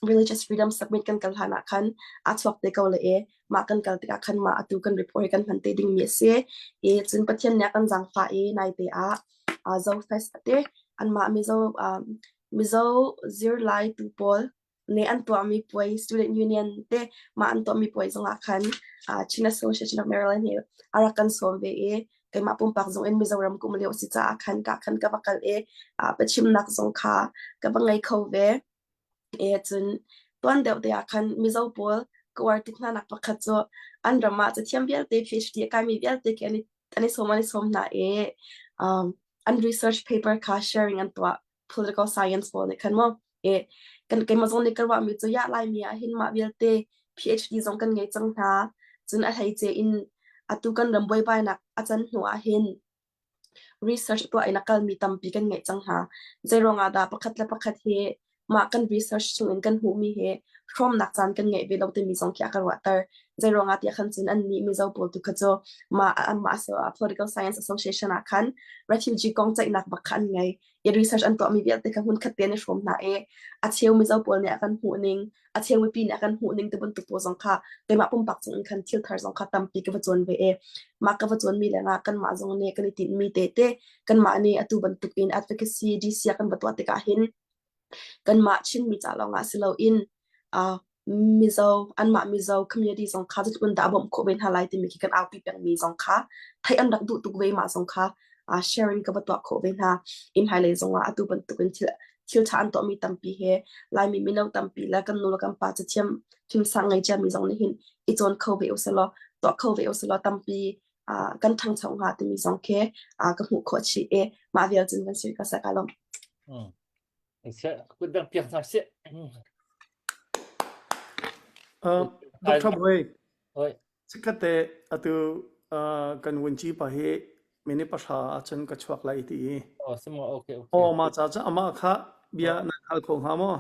religious freedom summit kan kal hlan ah khan a chuak te ko le e mah kan kal tikah khan mah atu kan report hi kan hman te dingmi a si i cun Pathian nih a kan zaangfah i naite ah uh, Zofest ate anmah Mizo um, Mizo zirlai tu pawl nih an tuahmi puai student union te mah an tuahmi puai zongah khan uh, Chin Association of Maryland hi a rak kan sawm ve i keimah pumpak zong in Mizoram kum lio si caah khan ka khan ka va kal i uh, biachimnak zong kha ka va ngei kho ve. E cun tuan deuh te ah khan Mizo pawl ka uar tuk hna nak pakhat cu an ram ah cathiam vialte PhD a kaimi vialte khi an i an i sawm an i sawm hna i um, an research paper kha sharing an tuah political science pawl nih khan maw e kan keimah zong nih ka ruahmi cu ya Laimi ah hin mah vialte PhD zong kan ngei cang hna cun a hleice in atu kan ram buaibainak a can hnu ah hin research tuah in a kalmi tampi kan ngeih cang hna zei ruangah dah pakhat le pakhat hi mah kan research chung in kan hmuhmi hi hrawmnak caan kan ngeih ve lo timi zong khi a ka ruahter. Zei ruangah tiah khan cun annih Mizo pawl tu kha cu mah anmah Political Science Association ah khan refugee kong ceihnak bak kha an ngei. I research an tuahmi vialte kha hmunkhat te an i hrawm hna i a cheu Mizo pawl nih a kan hmuh ning, a cheu mipi nih a kan hmuh ning ti bantuk pawl zong kha keimah pumpak cung in khan thil thar zong kha tampi ka va cawn ve i mah ka va cawnmi lengah kanmah zong nih kan i tinhmi tete kanmah nih atu bantuk in advocacy DC ah kan va tuah tikah hin kanmah Chinmi ca lawngah si loin uh, Mizo anmah Mizo community zong kha zeitluk in dah a bawmh khawh ve hna lai timi khi kan aupi pengmi zong kha theih an rak duh tuk ve mah zong kha uh, sharing ka va tuah khawh ve hna. In hmailei zong ah atu bantuk in thil thil ṭha an tuahmi tampi he Laimi mino tampi le kan nu le kan pa cathiam thimsang ngei ciami zong nih hin i cawn kho ve usih law tuah kho ve usih law tampi. kan ṭhangcho hnga timi zong khi ka hmuh khawh chih i mah vial cun van sui ka sa ka lawm. Kut bang piak hna sih. Dr. Bui, chikkhatte atu kan vunci pa hi minute pahra ahcun ka chuak lai ti i. Oh, simo, okay, okay. Oh, ma ca cu amah kha bia nan hal kho hnga maw?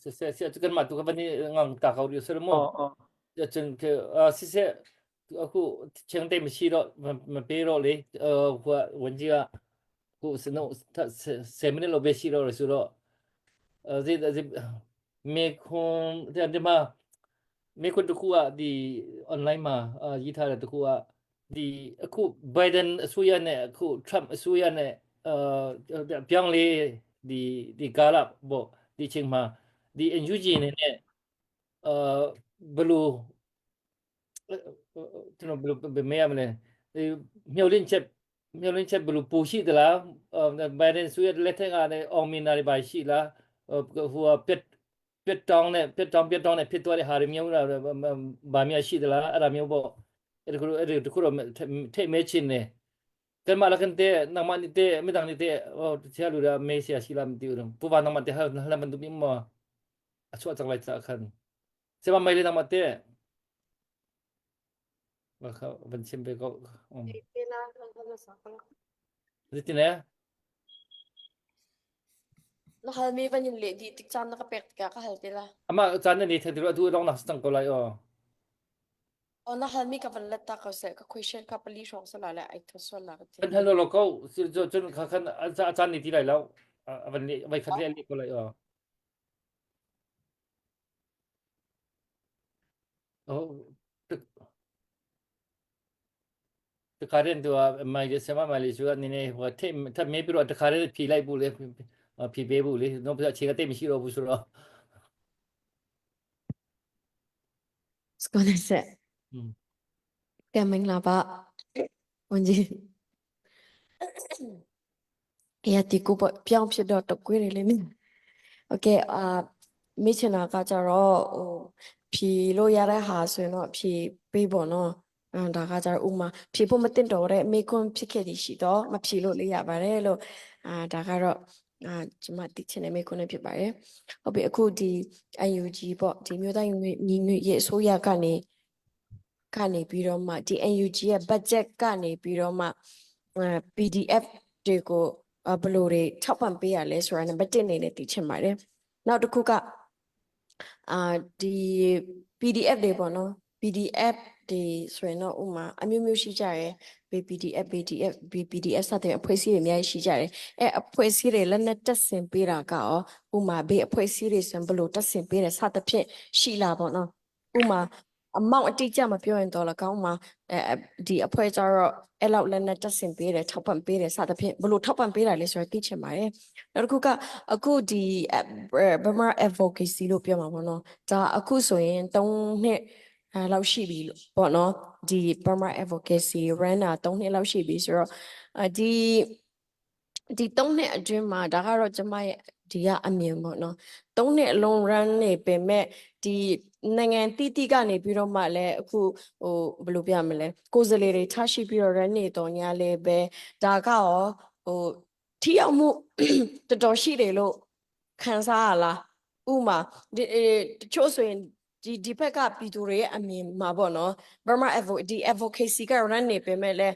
Siseh, si cu kanmah tu ka van i ngang ta ko rih sel mu. Oh, oh. Cun siseh, aku cheng te mi si ro ma pe ro le hua wanji a ku sino se minute lo be si ro su ro zi zi me khum te ma မေခွန်းတစ်ခုကဒီ online မှာရေးထားတဲ့တစ်ခုကဒီအခု Biden အစိုးရနဲ့အခု Trump အစိုးရနဲ့အာပြောင်းလဲဒီဒီကာလပေါ့ဒီချိန်မှာဒီ NUG အနေနဲ့အာဘယ်လိုကျွန်တော်ဘယ်လိုမေးရမလဲမျှော်လင့်ချက်မျှော်လင့်ချက်ဘယ်လိုပိုရှိသလား Biden အစိုးရလက်ထက်ကလည်းအောင်မြင်တာတွေပါရှိလားဟိုပြက် ပြတ်တောင်းနဲ့ပြတ်တောင်းပြတ်တောင်းနဲ့ဖြစ်သွားတဲ့ဟာတွေမျိုးလားဗာများရှိသလားအဲ့ဒါမျိုးပေါ့အဲ့ဒါခုအဲ့ဒါခုတော့ထိတ်မဲချင်းနေကဲမလာကန်တဲ့နမနိတဲ့မိတန်နေတဲ့ဟိုတရားလူရမေးဆရာရှိလားမသိဘူးပူပါနမတဲ့ဟာလမန်ဒူမမအချွတ်จังလိုက်ခန်စေမမိုင်လေးနမတဲ့ဘာခဝန်ချင်းပဲကောဒီတင်နေ Na halmi van in leh dih tik caan na ka pek tikah ka hal te la. Amah caan na ni thek atu dong nak cang ko lai aw. Oh, na halmi ka van let ta ko seh ka question ka pali hrawng sala le ai tho sual la ka ti. Kan hal lo ko sil jo cun kha khan a caan ni ti lai lo. A van le vai khat le le ko lai aw. Oh, တခါတည်းသူကမိုင်ဆမမိုင်လေးဆိုကနေနေဟိုထိတ်ထမေးပြီးတော့တခါတည်းဖြီလိုက်ဘူးလေဖြီပေးဘူးလေတော့အခြေကတိတ်မရှိတော့ဘူးဆိုတော့ စကောနေဆက်ကဲမင်္ဂလာပါဝန်ကြီးရတီကိုပြောင်းဖြစ်တော့တကွေးတယ်လေမင်းโอเคအာမေးချင်တာကကြတော့ဟိုဖြီလို့ရတဲ့ဟာဆိုရင်တော့ဖြီပေးပေါ့နော် အဲဒါကကြတော့ဥမာဖြေဖို့မတင်တော်တဲ့မေခွန်းဖြစ်ခဲ့သည်ရှိတော့မဖြေလို့လေးရပါတယ်လို့အာဒါကတော့အာကျွန်မသိချင်တဲ့မေခွန်းလေးဖြစ်ပါတယ်ဟုတ်ပြီအခုဒီ UNG ပေါ့ဒီမျိုးသားညီညွတ်ရေးအစိုးရကနေကနေပြီးတော့မှဒီ NUG ရဲ့ budget ကနေပြီးတော့မှအဲ PDF တွေကိုဘယ်လိုတွေထောက်ပံ့ပေးရလဲဆိုတာနံပါတ်1အနေနဲ့သိချင်ပါတယ်နောက်တစ်ခုကအာဒီ PDF တွေပေါ့နော် PDF တွေဆိုရင်တော့ဥမာအမျိုးမျိုးရှိကြရယ် BPDF BDF BPDF စတဲ့အဖွဲ့အစည်းတွေအများကြီးရှိကြတယ်အဲအဖွဲ့အစည်းတွေလက်နဲ့တက်ဆင်ပေးတာကရောဥမာဘေးအဖွဲ့အစည်းတွေဆိုရင်ဘယ်လိုတက်ဆင်ပေးတယ်စသဖြင့်ရှိလာပေါ့နော်ဥမာအမောင့်အတိအကျမပြောရင်တော့လကောင်းမှာအဲဒီအဖွဲ့ကြတော့အဲ့လောက်လက်နဲ့တက်ဆင်ပေးတယ်ထောက်ပံ့ပေးတယ်စသဖြင့်ဘယ်လိုထောက်ပံ့ပေးတာလဲဆိုတော့သိချင်ပါတယ်နောက်တစ်ခုကအခုဒီ Burma Advocacy လို့ပြောမှာပေါ့နော်ဒါအခုဆိုရင်3နှစ် အဲလောက်ရှိပြီလို့ပေါ့နော်ဒီ Burma Advocacy run တာ3နှစ်လောက်ရှိပြီဆိုတော့အဒီဒီ3နှစ်အတွင်းမှာဒါကတော့ကျမရဲ့ဒီကအမြင်ပေါ့နော်3နှစ်အလုံး run နေပေမဲ့ဒီနိုင်ငံတိတိကနေပြီးတော့မှလည်းအခုဟိုဘယ်လိုပြမလဲကိုယ်စားလှယ်တွေထားရှိပြီးတော့ run နေတော့ညာလည်းပဲဒါကရောဟိုထိရောက်မှုတော်တော်ရှိတယ်လို့ခံစားရလားဥမာဒီတချို့ဆိုရင်ဒီဒီဘက်ကပြည်သူတွေရဲ့အမြင်မှာပေါ့နော် Burma Advo ဒီ advocacy က run နေပေမဲ့လည်း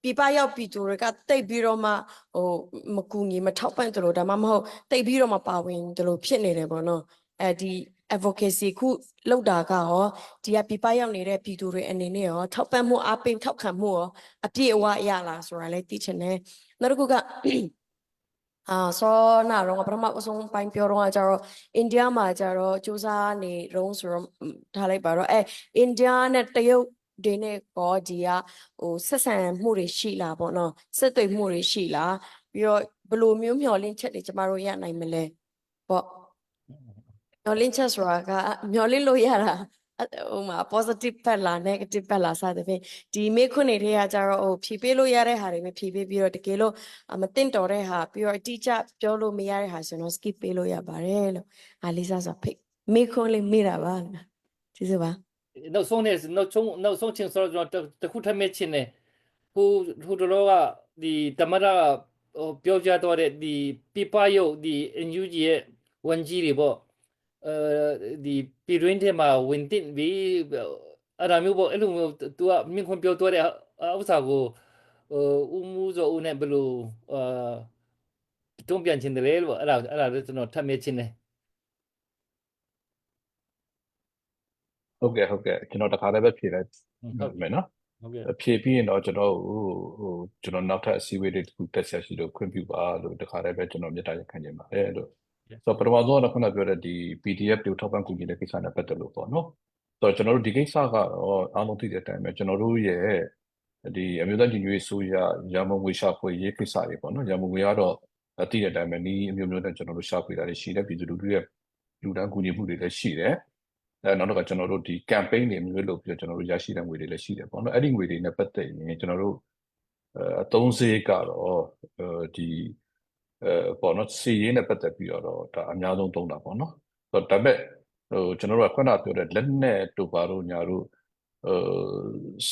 ပြည်ပရောက်ပြည်သူတွေကတိတ်ပြီးတော့မှဟိုမကူညီမထောက်ပံ့တယ်လို့ဒါမှမဟုတ်တိတ်ပြီးတော့မှပါဝင်တယ်လို့ဖြစ်နေတယ်ပေါ့နော်အဲဒီ advocacy ခုလောက်တာကရောဒီကပြည်ပရောက်နေတဲ့ပြည်သူတွေအနေနဲ့ရောထောက်ပံ့မှုအားပေးထောက်ခံမှုရောအပြည့်အဝရလားဆိုတာလည်းသိချင်တယ်နောက်တစ်ခုကအာဆောနာတော့ပထမအဆုံးပိုင်းပြောတော့ကြတော့အိန္ဒိယမှာကြတော့စူးစမ်းနေတော့ဆိုတော့ထားလိုက်ပါတော့အဲအိန္ဒိယနဲ့တရုတ်တွေနဲ့ကောဒီကဟိုဆက်ဆံမှုတွေရှိလားပေါ့နော်ဆက်သွယ်မှုတွေရှိလားပြီးတော့ဘယ်လိုမျိုးမျှော်လင့်ချက်တွေကျမတို့ရနိုင်မလဲပေါ့မျှော်လင့်ချက်ဆိုတာကမျှော်လင့်လို့ရတာဟိုမှာ positive ဘက်လား negative ဘက်လားစသဖြင့်ဒီမေးခွန်းတွေထဲကကြတော့ဟိုဖြေပေးလို့ရတဲ့ဟာတွေပဲဖြေပေးပြီးတော့တကယ်လို့မတင်တော်တဲ့ဟာပြီးတော့အတိအကျပြောလို့မရတဲ့ဟာဆိုတော့ skip ပေးလို့ရပါတယ်လို့အားလေးစားစွာဖိတ်မေးခွန်းလေးမေးတာပါကျေးဇူးပါ နောက်ဆုံးနေနောက်ဆုံးနောက်ဆုံးချင်းဆိုတော့တခုထပ်မေးချင်းနေ။ ဟိုဟိုတလောကဒီတမရဟိုပြောကြားတော့တဲ့ဒီပြပရုပ်ဒီ NUG ရဲ့ဝန်ကြီးတွေပေါ့အဲဒီပြည်တွင်းထဲမှာဝင်တင်ပြီးအဲ့ဒါမျိုးပေါ့အဲ့လိုမျိုး तू ကမြင့်ခွန်ပြောတော့တဲ့ဥစ္စာကိုဟိုဦးမှုစောဦးနဲ့ဘယ်လိုအာတုံ့ပြန်ချင်တယ်လေလို့အဲ့ဒါအဲ့ဒါလည်းကျွန်တော်ထပ်မေးချင်တယ် ဟုတ်ကဲ့ဟုတ်ကဲ့ကျွန်တော်တခါတည်းပဲဖြေလိုက် ဟုတ် မယ်နော် ဟုတ်ကဲ့ ဖြေပြီးရင်တော့ကျွန်တော်ဟိုဟိုကျွန်တော်နောက်ထပ်အစည်းအဝေးလေးတစ်ခုတက်ဆက်ရှိလို့ခွင့်ပြုပါလို့တခါတည်းပဲကျွန်တော်မြတ်တာရခံနေပါတယ်လို့ဆိုတော့ပထမဆုံးတော့ခုနပြောတဲ့ဒီ PDF တွေထောက်ပံ့ကူညီတဲ့ကိစ္စနဲ့ပတ်သက်လို့ပေါ့နော်ဆိုတော့ကျွန်တော်တို့ဒီကိစ္စကတော့အားလုံးသိတဲ့အတိုင်းပဲကျွန်တော်တို့ရဲ့ဒီအမျိုးသားညီညွတ်ရေးဆိုရရမငွေရှာဖွေရေးကိစ္စတွေပေါ့နော်ရမငွေကတော့သိတဲ့အတိုင်းပဲနီးအမျိုးမျိုးနဲ့ကျွန်တော်တို့ရှာဖွေတာတွေရှိတယ်ပြည်သူလူထုရဲ့လူဒန်းကူညီမှုတွေလည်းရှိတယ်အဲနောက်တော့ကျွန်တော်တို့ဒီ campaign တွေမျိုးလုပ်ပြီးတော့ကျွန်တော်တို့ရရှိတဲ့ငွေတွေလည်းရှိတယ်ပေါ့နော်အဲ့ဒီငွေတွေနဲ့ပတ်သက်ရင်ကျွန်တော်တို့အဲအသုံးစရိတ်ကတော့အဲဒီအဲပေါ့နော်စီရေးနဲ့ပတ်သက်ပြီးတော့ဒါအများဆုံးသုံးတာပေါ့နော်ဒါပေမဲ့ဟိုကျွန်တော်တို့ကခုနပြောတဲ့လက်နဲ့တို့ပါတို့ညာတို့အဲ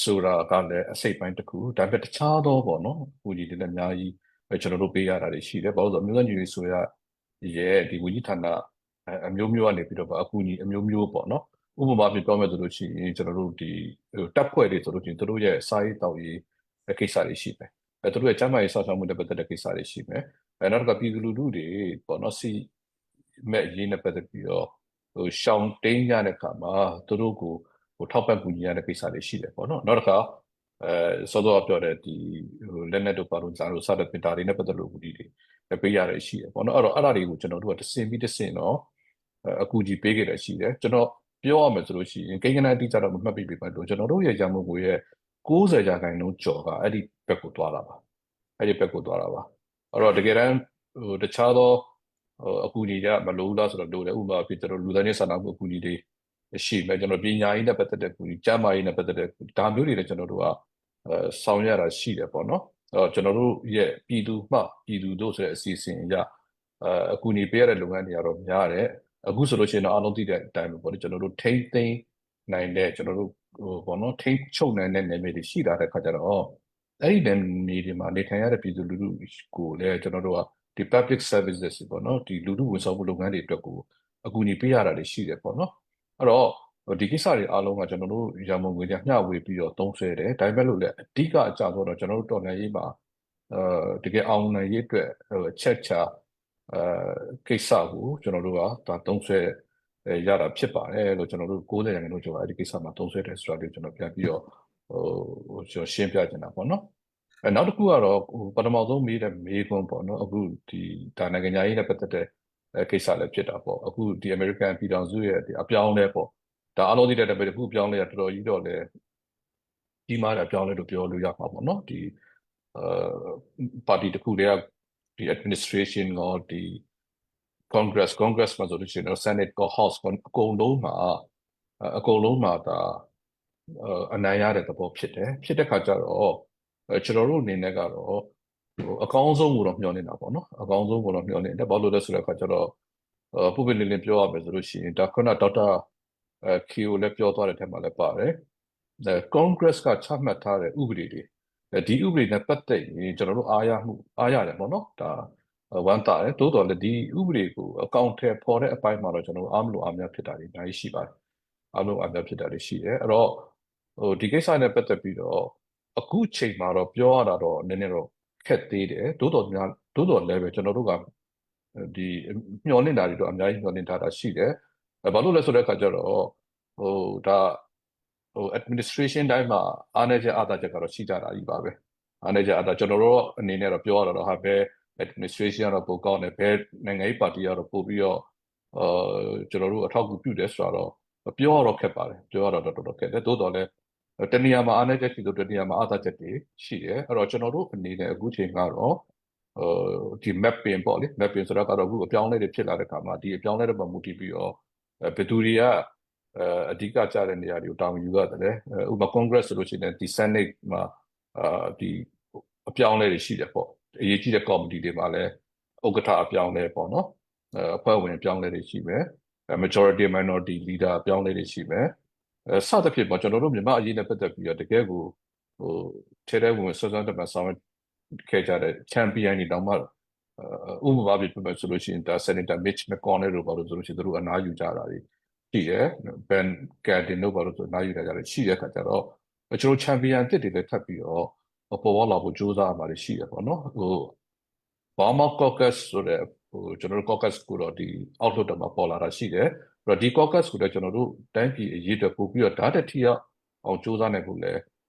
ဆိုတာကလည်းအစိတ်ပိုင်းတစ်ခုဒါပေမဲ့တခြားသောပေါ့နော်အကူအညီတွေလည်းအများကြီးကျွန်တော်တို့ပေးရတာတွေရှိတယ်ဘာလို့ဆိုတော့အမျိုးသားညီညွတ်ရေးဆိုရရဲ့ဒီဝန်ကြီးဌာနအမျိုးမျိုးကနေပြီးတော့အကူအညီအမျိုးမျိုးပေါ့နော်ဥပမာပြပြောမယ်ဆိုလို့ရှိရင်ကျွန်တော်တို့ဒီတပ်ဖွဲ့တွေဆိုလို့ရှိရင်တို့ရဲ့စာရေးတောက်ရေးကိစ္စတွေရှိမယ်အဲတို့ရဲ့ကျန်းမာရေးစောင့်ရှောက်မှုနဲ့ပတ်သက်တဲ့ကိစ္စတွေရှိမယ်အဲနောက်တစ်ခါပြည်သူလူထုတွေပေါ့နော်စီမဲ့ရေးနဲ့ပတ်သက်ပြီးတော့ဟိုရှောင်းတိန်ရတဲ့ခါမှာသူတို့ကိုဟိုထောက်ပံ့ကူညီရတဲ့ကိစ္စတွေရှိတယ်ပေါ့နော်နောက်တစ်ခါအဲစောစောပြောတဲ့ဒီဟိုလက်နက်တို့ပါလို့ဇာတို့စတဲ့ပင်တာတွေနဲ့ပတ်သက်လို့ဒီတွေပေးရတယ်ရှိတယ်ပေါ့နော်အဲ့တော့အဲ့ဒါတွေကိုကျွန်တော်တို့ကတစင်ပြီးတစင်တော့အကူကြီးပေးခဲ့တယ်ရှိတယ်ကျွန်တော်ပြောရမယ်ဆိုလို့ရှိရင်ကိန်းဂဏန်းအတိအကျတော့မမှတ်မိပြီပဲလို့ကျွန်တော်တို့ရဲ့ရန်ကုန်ငွေရဲ့60ရာခိုင်နှုန်းကျော်ကအဲ့ဒီဘက်ကိုသွားတာပါအဲ့ဒီဘက်ကိုသွားတာပါအဲ့တော့တကယ်တမ်းဟိုတခြားသောဟိုအကူအညီတွေကမလိုဘူးလားဆိုတော့လိုတယ်ဥပမာဖြစ်ကျွန်တော်လူသားချင်းစာနာမှုအကူအညီတွေရှိမယ်ကျွန်တော်ပညာရေးနဲ့ပတ်သက်တဲ့အကူအညီကျန်းမာရေးနဲ့ပတ်သက်တဲ့အကူအညီဒါမျိုးတွေလည်းကျွန်တော်တို့ကအဲဆောင်ရတာရှိတယ်ပေါ့နော်အဲ့တော့ကျွန်တော်တို့ရဲ့ပြည်သူမှပြည်သူတို့ဆိုတဲ့အစီအစဉ်အရအဲအကူအညီပေးရတဲ့လုပ်ငန်းတွေကတော့များတယ်အခုဆိုလို့ရှိရင်တော့အားလုံးသိတဲ့အတိုင်းပဲပေါ့လေကျွန်တော်တို့ထိမ့်သိမ်းနိုင်တဲ့ကျွန်တော်တို့ဟိုပေါ့နော်ထိမ့်ချုပ်နိုင်တဲ့နယ်မြေတွေရှိလာတဲ့ခါကျတော့အဲ့ဒီနယ်မြေတွေမှာနေထိုင်ရတဲ့ပြည်သူလူထုကိုလည်းကျွန်တော်တို့ကဒီ public services ပေါ့နော်ဒီလူထုဝန်ဆောင်မှုလုပ်ငန်းတွေအတွက်ကိုအကူအညီပေးရတာတွေရှိတယ်ပေါ့နော်အဲ့တော့ဒီကိစ္စတွေအားလုံးကကျွန်တော်တို့ရန်ကုန်ငွေတွေမျှဝေပြီးတော့သုံးဆွဲတယ်ဒါပေမဲ့လို့လည်းအဓိကအကြဆိုတော့ကျွန်တော်တို့တော်လှန်ရေးမှာအဲတကယ်အောင်နိုင်ရေးအတွက်ဟိုချက်ချာအဲကိစ္စကိုကျွန်တော်တို့ကဒါသုံးဆွဲရတာဖြစ်ပါတယ်လို့ကျွန်တော်တို့90ရာခိုင်နှုန်းကျော်အဲ့ဒီကိစ္စမှာသုံးဆွဲတယ်ဆိုတာလေးကျွန်တော်ပြန်ပြီးတော့ဟိုကျွန်တော်ရှင်းပြချင်တာပေါ့နော်အဲနောက်တစ်ခုကတော့ဟိုပထမဆုံးမေးတဲ့မေးခွန်းပေါ့နော်အခုဒီဒါနိုင်ငံရေးနဲ့ပတ်သက်တဲ့ကိစ္စလည်းဖြစ်တာပေါ့အခုဒီ American ပြည်ထောင်စုရဲ့ဒီအပြောင်းလဲပေါ့ဒါအလုံးသိတဲ့တပည့်တခုပြောင်းလဲရတော်တော်ကြီးတော့လေကြီးမားတဲ့အပြောင်းလဲလို့ပြောလို့ရမှာပေါ့နော်ဒီအဲပါတီတစ်ခုတည်းကဒီ administration ရောဒီ Congress Congress မှာဆိုလို့ရှိရင်တော့ Senate ကော House ကောအကုန်လုံးမှာအကုန်လုံးမှာဒါအနိုင်ရတဲ့သဘောဖြစ်တယ်ဖြစ်တဲ့ခါကျတော့ကျွန်တော်တို့အနေနဲ့ကတော့ဟိုအကောင်းဆုံးကိုတော့မျှော်နေတာပေါ့နော်အကောင်းဆုံးကိုတော့မျှော်နေတယ်ဘာလို့လဲဆိုတဲ့အခါကျတော့ပုပ္ပလင်းလင်းပြောရမယ်ဆိုလို့ရှိရင်ဒါခုနဒေါက်တာအဲခီကိုလည်းပြောသွားတဲ့ထဲမှာလည်းပါတယ်အဲ Congress ကချမှတ်ထားတဲ့ဥပဒေတွေဒီဥပဒေနဲ့ပတ်သက်ရင်ကျွန်တော်တို့အားရမှုအားရတယ်ပေါ့နော်ဒါဝမ်းသာတယ်သို့တော်လည်းဒီဥပဒေကိုအကောင့်ထဲပေါ်တဲ့အပိုင်းမှာတော့ကျွန်တော်တို့အားမလို့အားများဖြစ်တာတွေအများကြီးရှိပါတယ်အားလုံးအားများဖြစ်တာတွေရှိတယ်အဲ့တော့ဟိုဒီကိစ္စနဲ့ပတ်သက်ပြီးတော့အခုချိန်မှာတော့ပြောရတာတော့နည်းနည်းတော့ခက်သေးတယ်သို့တော်များသို့တော်လည်းပဲကျွန်တော်တို့ကဒီမျှော်လင့်တာတွေတော့အများကြီးမျှော်လင့်ထားတာရှိတယ်ဘာလို့လဲဆိုတဲ့အခါကျတော့ဟိုဒါဟို administration တိုင်းမှာအားနည်းချက်အားသာချက်ကတော့ရှိကြတာကြီးပါပဲအားနည်းချက်အားသာကျွန်တော်တို့အနေနဲ့တော့ပြောရတော့ဟာပဲ administration ကတော့ပိုကောင်းတယ်ဘယ်နိုင်ငံရေးပါတီကတော့ပိုပြီးတော့အဲကျွန်တော်တို့အထောက်အကူပြုတယ်ဆိုတော့ပြောရတော့ခက်ပါတယ်ပြောရတော့တော်တော်ခက်တယ်သို့တော်လည်းတနေရာမှာအားနည်းချက်ရှိလို့တနေရာမှာအားသာချက်တွေရှိတယ်အဲ့တော့ကျွန်တော်တို့အနေနဲ့အခုချိန်ကတော့ဟိုဒီ mapping ပေါ့လေ mapping ဆိုတော့ကတော့အခုအပြောင်းလဲတွေဖြစ်လာတဲ့ခါမှာဒီအပြောင်းလဲတွေပေါ်မူတည်ပြီးတော့ဘယ်သူတွေကအဲအဓိကကျတဲ့နေရာတွေကိုတာဝန်ယူရတယ်ဥပမာ Congress ဆိုလို့ရှိရင်ဒီ Senate မှာအာဒီအပြောင်းလဲတွေရှိတယ်ပေါ့အရေးကြီးတဲ့ committee တွေမှာလည်းဥက္ကဋ္ဌအပြောင်းလဲပေါ့နော်အဲအဖွဲ့ဝင်အပြောင်းလဲတွေရှိမယ် majority minority leader အပြောင်းလဲတွေရှိမယ်အဲစသဖြင့်ပေါ့ကျွန်တော်တို့မြန်မာအရေးနဲ့ပတ်သက်ပြီးတော့တကယ်ကို ဟိုထဲထဲဝင်ဆွမ်းဆွမ်းတမန်ဆောင်ခဲ့ကြတဲ့ champion တွေတောင်မှဥပမာပြပြမယ်ဆိုလို့ရှိရင်ဒါ Senator Mitch McConnell တို့ဘာလို့ဆိုလို့ရှိရင်သူတို့အနားယူကြတာတွေရှိတယ် Ben Cardin တို့ဘာလို့ဆိုအနားယူကြတာတွေရှိတဲ့အခါကျတော့ကျွန်တော် champion တစ်တွေလည်းထပ်ပြီးတော့ပေါ်ပေါ်လာဖို့ကြိုးစားရမှာရှိတယ်ပေါ့နော်ဟို Burma Caucus ဆိုတဲ့ဟိုကျွန်တော်တို့ caucus ကိုတော့ဒီအောက်လွှတ်တော်မှာပေါ်လာတာရှိတယ်အဲ့တော့ဒီ caucus ကိုလည်းကျွန်တော်တို့တိုင်းပြည်အရေးအတွက်ပို့ပြီးတော့ဓာတ်တထီအောင်ကြိုးစားနိုင်ဖို့လည်း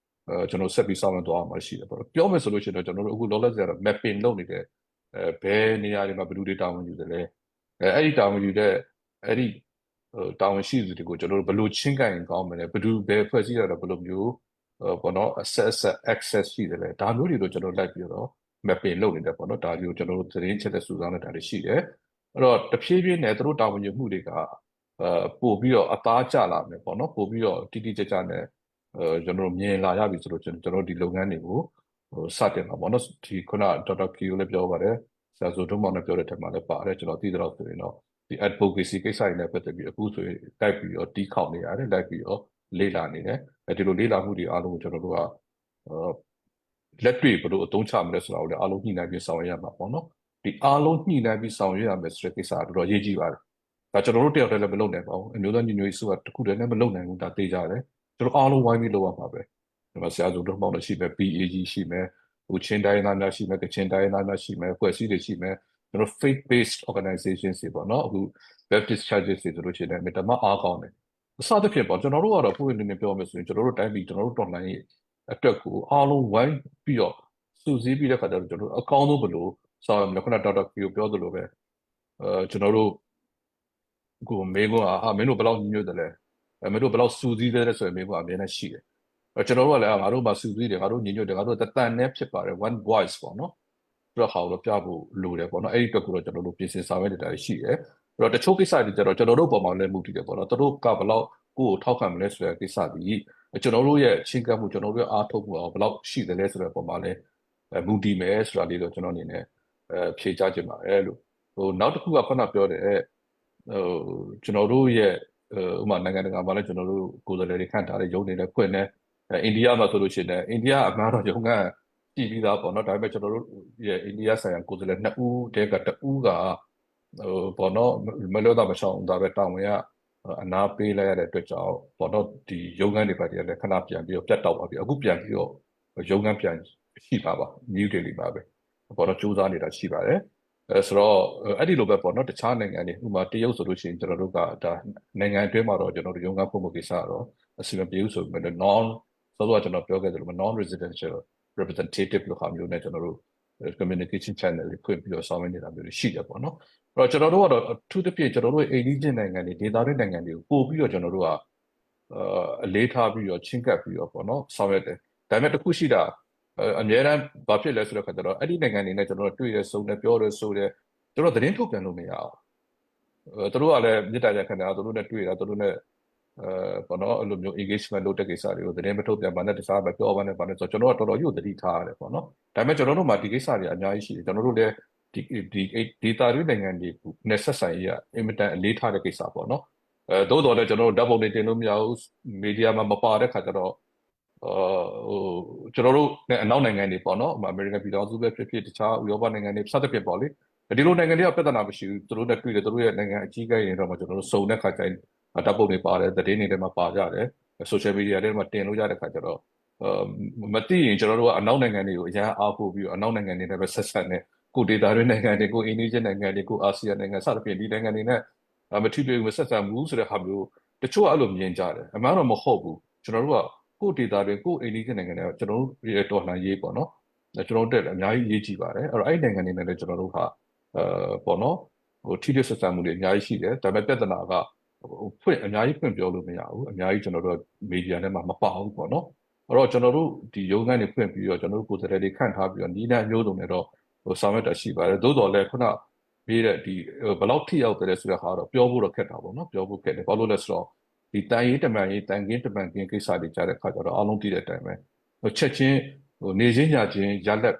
အဲကျွန်တော်ဆက်ပြီးဆောင်ရွက်သွားမှာရှိတယ်ပေါ့ပြောမယ်ဆိုလို့ရှိရင်တော့ကျွန်တော်တို့အခုလောလောဆယ်ကတော့ mapping လုပ်နေတဲ့အဲဘယ်နေရာတွေမှာဘယ်သူတွေတာဝန်ယူတယ်လဲအဲအဲ့ဒီတာဝန်ယူတဲ့အဲ့ဒီဟိုတာဝန်ရှိသူတွေကိုကျွန်တော်တို့ဘယ်လိုချင်းကပ်ရင်ကောင်းမလဲဘယ်သူဘယ်ဖွဲ့စည်းရတော့ဘယ်လိုမျိုးဟိုပေါ့နော် access access ရှိတယ်လဲဒါမျိုးတွေတော့ကျွန်တော်လိုက်ပြီးတော့ mapping လုပ်နေတယ်ပေါ့နော်ဒါမျိုးကျွန်တော်တို့သတင်းချက်လက်စုဆောင်းနေတာတွေရှိတယ်အဲ့တော့တဖြည်းဖြည်းနဲ့သူတို့တာဝန်ယူမှုတွေကအဲပို့ပြီးတော့အသားကျလာမယ်ပေါ့နော်ပို့ပြီးတော့တိတိကျကျနဲ့အဲကျွန်တော်တို့မြင်လာရပြီဆိုတော့ကျွန်တော်တို့ဒီလုပ်ငန်းတွေကိုဟိုစတင်မှာပေါ့နော်ဒီခုနဒေါက်တာကီယိုလည်းပြောပါတယ်ဆရာဇိုတုံးမောင်လည်းပြောတဲ့ထက်မှာလည်းပါတယ်ကျွန်တော်သိတဲ့တော့ဆိုရင်တော့ဒီ advocacy ကိစ္စတွေနဲ့ပတ်သက်ပြီးအခုဆိုရင်တိုက်ပြီးတော့တီးခေါက်နေရတယ်လိုက်ပြီးတော့လေ့လာနေတယ်အဲဒီလိုလေ့လာမှုတွေအားလုံးကိုကျွန်တော်တို့ကလက်တွေ့ဘယ်လိုအသုံးချမလဲဆိုတာကိုလည်းအားလုံးညှိနှိုင်းပြီးဆောင်ရွက်ရမှာပေါ့နော်ဒီအားလုံးညှိနှိုင်းပြီးဆောင်ရွက်ရမယ်ဆိုတဲ့ကိစ္စကတော်တော်အရေးကြီးပါတယ်ဒါကျွန်တော်တို့တယောက်တည်းလည်းမလုပ်နိုင်ပါဘူးအမျိုးသားညီညွတ်ရေးစုကတခုတည်းလည်းမလုပ်နိုင်ဘူးဒါသိကြတယ်ကျွန်တော်အားလုံးဝိုင်းပြီးလုပ်ရမှာပဲဒီမှာဆရာစုတို့မောင်တို့ရှိမယ် PAG ရှိမယ်ဟိုချင်းတိုင်းသားများရှိမယ်ကချင်တိုင်းသားများရှိမယ်ဖွဲ့စည်းတွေရှိမယ်ကျွန်တော် faith based organizations တွေပေါ့နော်အခု Baptist churches တွေဆိုလို့ရှိရင်လည်းတမအားကောင်းတယ်အစသဖြင့်ပေါ့ကျွန်တော်တို့ကတော့ပုံနေနေပြောမယ်ဆိုရင်ကျွန်တော်တို့တိုင်းပြည်ကျွန်တော်တို့တော်လှန်ရေးအတွက်ကိုအားလုံးဝိုင်းပြီးတော့စုစည်းပြီးတဲ့ခါကျတော့ကျွန်တော်တို့အကောင်းဆုံးဘလို့ဆောင်ရမလဲခုနဒေါက်တာကီကိုပြောသလိုပဲအဲကျွန်တော်တို့ကိုမေးခွန်းဟာမင်းတို့ဘယ်လောက်ညီညွတ်တယ်လဲအဲမင်းတို့ဘယ်လောက်စုစည်းတယ်လဲဆိုရင်မေးခွန်းအများနဲ့ရှိတယ်အဲကျွန်တော်တို့ကလည်းငါတို့မှစုစည်းတယ်ငါတို့ညီညွတ်တယ်ငါတို့တတန်နဲ့ဖြစ်ပါတယ် one voice ပေါ့နော်ဆိုတော့ဟာတော့ပြဖို့လိုတယ်ပေါ့နော်အဲ့ဒီအတွက်ကိုတော့ကျွန်တော်တို့ပြင်ဆင်ဆောင်ရွက်နေတာရှိတယ်အဲ့တော့တချို့ကိစ္စတွေကျတော့ကျွန်တော်တို့ပုံမှာလည်းမူတည်တယ်ပေါ့နော်သူတို့ကဘယ်လောက်ကိုယ့်ကိုထောက်ခံမလဲဆိုတဲ့ကိစ္စဒီကျွန်တော်တို့ရဲ့ချင်းကပ်မှုကျွန်တော်တို့ရဲ့အားထုတ်မှုအောင်ဘယ်လောက်ရှိတယ်လဲဆိုတဲ့ပုံမှာလည်းမူတည်မယ်ဆိုတာလေးတော့ကျွန်တော်အနေနဲ့အဲဖြေချခြင်းပါတယ်လို့ဟိုနောက်တစ်ခုကခုနပြောတဲ့ဟိုကျွန်တော်တို့ရဲ့ဥပမာနိုင်ငံတကာမှာလည်းကျွန်တော်တို့ကိုယ်စားလှယ်တွေခန့်ထားတဲ့ရုံးတွေလည်းဖွင့်နေအိန္ဒိယမှာဆိုလို့ရှိရင်အိန္ဒိယအမှားတော့ရုံးကကြည့်ပြီးသားပေါ့နော်ဒါပေမဲ့ကျွန်တော်တို့ရဲ့အိန္ဒိယဆိုင်ရာကိုယ်စားလှယ်နှစ်ဦးတည်းကတဦးကဟိုပေါ့နော်မလို့တော့မရှောင်ဒါပဲတာဝန်ကအနာပေးလိုက်ရတဲ့အတွက်ကြောင့်ပေါ့နော်ဒီရုံးခန်းတွေပါတည်းလည်းခဏပြန်ပြီးတော့ပြတ်တော့ပါပြီအခုပြန်ပြီးတော့ရုံးခန်းပြန်ရှိပါပါ New Delhi မှာပဲပေါ့နော်စူးစမ်းနေတာရှိပါတယ်အဲဆိုတော့အဲ့ဒီလိုပဲပေါ့နော်တခြားနိုင်ငံတွေဥပမာတရုတ်ဆိုလို့ရှိရင်ကျွန်တော်တို့ကဒါနိုင်ငံအတွင်းမှာတော့ကျွန်တော်တို့ရုံးခန်းဖွင့်ဖို့ကိစ္စတော့အစီအမပြေဘူးဆိုပေမဲ့ non ဆိုတော့ကျွန်တော်ပြောခဲ့သလို non residential representative လို့ဟာမျိုးနဲ့ကျွန်တော်တို့ communication channel တွေဖွင့်ပြီးတော့ဆောင်ရွက်နေတာမျိုးတွေရှိတယ်ပေါ့နော်အဲ့တော့ကျွန်တော်တို့ကတော့အထူးသဖြင့်ကျွန်တော်တို့အိန္ဒိချင်းနိုင်ငံတွေဒေသတွင်းနိုင်ငံတွေကိုပို့ပြီးတော့ကျွန်တော်တို့ကအလေးထားပြီးတော့ချင်းကပ်ပြီးတော့ပေါ့နော်ဆောင်ရွက်တယ်ဒါပေမဲ့တခုရှိတာအများအားဘာဖြစ်လဲဆိုတော့ခါကျတော့အဲ့ဒီနိုင်ငံတွေနဲ့ကျွန်တော်တို့တွေ့ရဆုံတယ်ပြောရဆိုတယ်ကျွန်တော်သတင်းထုတ်ပြန်လို့မရအောင်အဲသူတို့ကလည်းမြစ်တာရခံတာသူတို့နဲ့တွေ့တာသူတို့နဲ့အဲပေါ့နော်အဲ့လိုမျိုး engagement လုပ်တဲ့ကိစ္စတွေကိုသတင်းမထုတ်ပြန်ပါနဲ့တခြားမပြောပါနဲ့ပါနဲ့ဆိုတော့ကျွန်တော်ကတော်တော်ကြီးကိုသတိထားရတယ်ပေါ့နော်ဒါပေမဲ့ကျွန်တော်တို့မှာဒီကိစ္စတွေအများကြီးရှိတယ်ကျွန်တော်တို့လည်းဒီဒီ data တွေနိုင်ငံတွေနဲ့ဆက်ဆံရေးကအင်မတန်အလေးထားတဲ့ကိစ္စပေါ့နော်အဲသို့တော်လည်းကျွန်တော်တို့ဓာတ်ပုံတွေတင်လို့မရဘူးမီဒီယာမှာမပါတဲ့ခါကျတော့ဟိုကျွန်တော်တို့နဲ့အနောက်နိုင်ငံတွေပေါ့နော်အမေရိကန်ပြည်ထောင်စုပဲဖြစ်ဖြစ်တခြားဥရောပနိုင်ငံတွေစသဖြင့်ပေါ့လေဒီလိုနိုင်ငံတွေကပြဿနာမရှိဘူးသူတို့နဲ့တွေ့တယ်သူတို့ရဲ့နိုင်ငံအကြီးအကဲတွေတော့မှကျွန်တော်တို့စုံတဲ့ခါကျရင်ဓာတ်ပုံတွေပါတယ်သတင်းတွေထဲမှာပါကြတယ် social media တွေမှာတင်လို့ရတဲ့ခါကျတော့မသိရင်ကျွန်တော်တို့ကအနောက်နိုင်ငံတွေကိုအရန်အားကိုးပြီးအနောက်နိုင်ငံတွေနဲ့ပဲဆက်ဆက်နေကိုဒေတာတွေနိုင်ငံတွေကိုအိန္ဒိယနိုင်ငံတွေကိုအာဆီယံနိုင်ငံစသဖြင့်ဒီနိုင်ငံတွေနဲ့မထိတွေ့မဆက်ဆံဘူးဆိုတဲ့ဟာမျိုးတချို့အဲ့လိုမြင်ကြတယ်အမှန်တော့မဟုတ်ဘူးကျွန်တော်တို့ကကိုဒေတာတွေကိုအိန္ဒိယနိုင်ငံတွေကျွန်တော်တို့ရဲ့တော်လှန်ရေးပေါ့နော်ကျွန်တော်တို့တက်အများကြီးရေးကြည့်ပါတယ်အဲ့တော့အဲ့နိုင်ငံတွေနဲ့လည်းကျွန်တော်တို့ဟာအဲပေါ့နော်ဟိုထိတွေ့ဆက်ဆံမှုတွေအများကြီးရှိတယ်ဒါပေမဲ့ပြဿနာကဖွင့်အများကြီးဖွင့်ပြောလို့မရဘူးအများကြီးကျွန်တော်တို့မီဒီယာထဲမှာမပါဘူးပေါ့နော်အဲ့တော့ကျွန်တော်တို့ဒီရုံးခန်းတွေဖွင့်ပြီးတော့ကျွန်တော်တို့ကိုယ်စားလှယ်တွေခန့်ထားပြီးတော့နီးနားမျိုးစုံတွေတော့ဟိုဆောင်ရွက်တာရှိပါတယ်သို့တော်လည်းခုနပြီးတဲ့ဒီဘယ်လောက်ထိရောက်တယ်ဆိုတဲ့ဟာတော့ပြောဖို့တော့ခက်တာပေါ့နော်ပြောဖို့ခက်တယ်ဘာလို့လဲဆိုတော့ဒီတန်ရေးတမန်ရေးတန်ကင်းတမန်ကင်းကိစ္စတွေကြားတဲ့ခါကျတော့အားလုံးသိတဲ့အတိုင်းပဲဟိုချက်ချင်းဟိုနေချင်းညချင်းရလက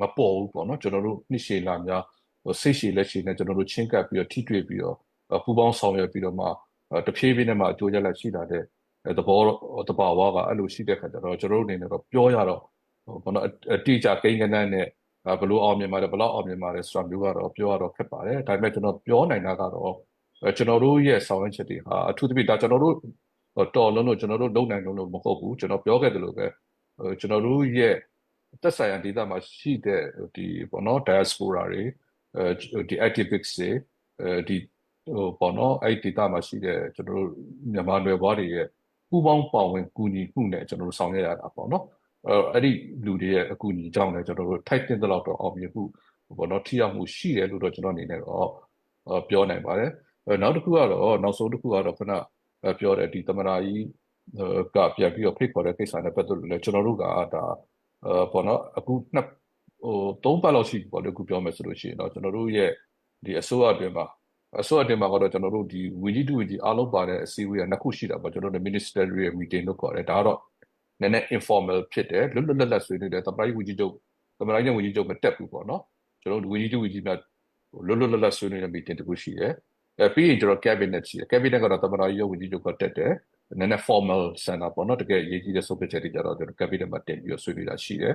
်မပေါ်ဘူးပေါ့နော်ကျွန်တော်တို့နှစ်ရှည်လာများဟိုစိတ်ရှည်လက်ရှည်နဲ့ကျွန်တော်တို့ချင်းကပ်ပြီးတော့ထိတွေ့ပြီးတော့ပူပေါင်းဆောင်ရွက်ပြီးတော့မှတဖြည်းဖြည်းနဲ့မှအကျိုးရလက်ရှိလာတဲ့ သဘောတဘာဝကအဲ့လိုရှိတဲ့ခါကျတော့ကျွန်တော်တို့အနေနဲ့တော့ပြောရတော့ဘောနော်အတိအကျကိန်းဂဏန်းနဲ့ဘလို့အောင်မြင်ပါတယ်ဘလို့အောင်မြင်ပါတယ်ဆိုတာမျိုးကတော့ပြောရတော့ခက်ပါတယ်ဒါပေမဲ့ကျွန်တော်ပြောနိုင်တာကတော့ကျွန်တော်တို့ရဲ့ဆောင်ရွက်ချက်တွေဟာအထူးသဖြင့်ဒါကျွန်တော်တို့တော်လုံးလို့ကျွန်တော်တို့လုံနိုင်လုံးလို့မဟုတ်ဘူးကျွန်တော်ပြောခဲ့တယ်လို့ပဲကျွန်တော်တို့ရဲ့သက်ဆိုင်ရာဒေသမှာရှိတဲ့ဒီပေါ့နော် diaspora တွေအဲဒီ activists တွေအဲဒီဟိုပေါ့နော်အဲ့ဒီဒေသမှာရှိတဲ့ကျွန်တော်တို့မြန်မာနွယ်ဖွားတွေရဲ့ပူးပေါင်းပါဝင်ကူညီမှုနဲ့ကျွန်တော်တို့ဆောင်ရွက်ရတာပေါ့နော်အဲအဲ့ဒီလူတွေရဲ့အကူအညီကြောင့်လည်းကျွန်တော်တို့ထိုက်တဲ့လောက်တော့အောင်မြင်မှုပေါ့နော်ထိရောက်မှုရှိတယ်လို့တော့ကျွန်တော်အနေနဲ့တော့ပြောနိုင်ပါတယ်နောက်တစ်ခုကတော့နောက်ဆုံးတစ်ခုကတော့ခုနပြောတဲ့ဒီသမရာကြီးကပြန်ပြီးတော့ဖိတ်ခေါ်တဲ့ကိစ္စနဲ့ပတ်သက်လို့လည်းကျွန်တော်တို့ကဒါအဲပေါ့နော်အခုနှစ်ဟိုသုံးပတ်လောက်ရှိပြီပေါ့လေအခုပြောမယ်ဆိုလို့ရှိရင်တော့ကျွန်တော်တို့ရဲ့ဒီအစိုးရအတွင်းမှာအစိုးရအတွင်းမှာကတော့ကျွန်တော်တို့ဒီဝန်ကြီးတူဝန်ကြီးအားလုံးပါတဲ့အစည်းအဝေးကနှစ်ခုရှိတာပေါ့ကျွန်တော်တို့ ministerial meeting လို့ခေါ်တယ်ဒါကတော့နည်းနည်း informal ဖြစ်တယ်လွတ်လွတ်လပ်လပ်ဆွေးနွေးတယ်သမ္မတကြီးဝန်ကြီးချုပ်သမ္မတကြီးနဲ့ဝန်ကြီးချုပ်မတက်ဘူးပေါ့နော်ကျွန်တော်တို့ဝန်ကြီးတူဝန်ကြီးများလွတ်လွတ်လပ်လပ်ဆွေးနွေးတဲ့ meeting တခုရှိတယ်အဲပြီးရင်ကျွန်တော် cabinet ရှိတယ် cabinet ကတော့သမ္မတကြီးရောဝန်ကြီးချုပ်ကတက်တယ်နည်းနည်း formal ဆန်တာပေါ့နော်တကယ်အရေးကြီးတဲ့ဆုံးဖြတ်ချက်တွေကြတော့ကျွန်တော် cabinet မှာတင်ပြီးတော့ဆွေးနွေးတာရှိတယ်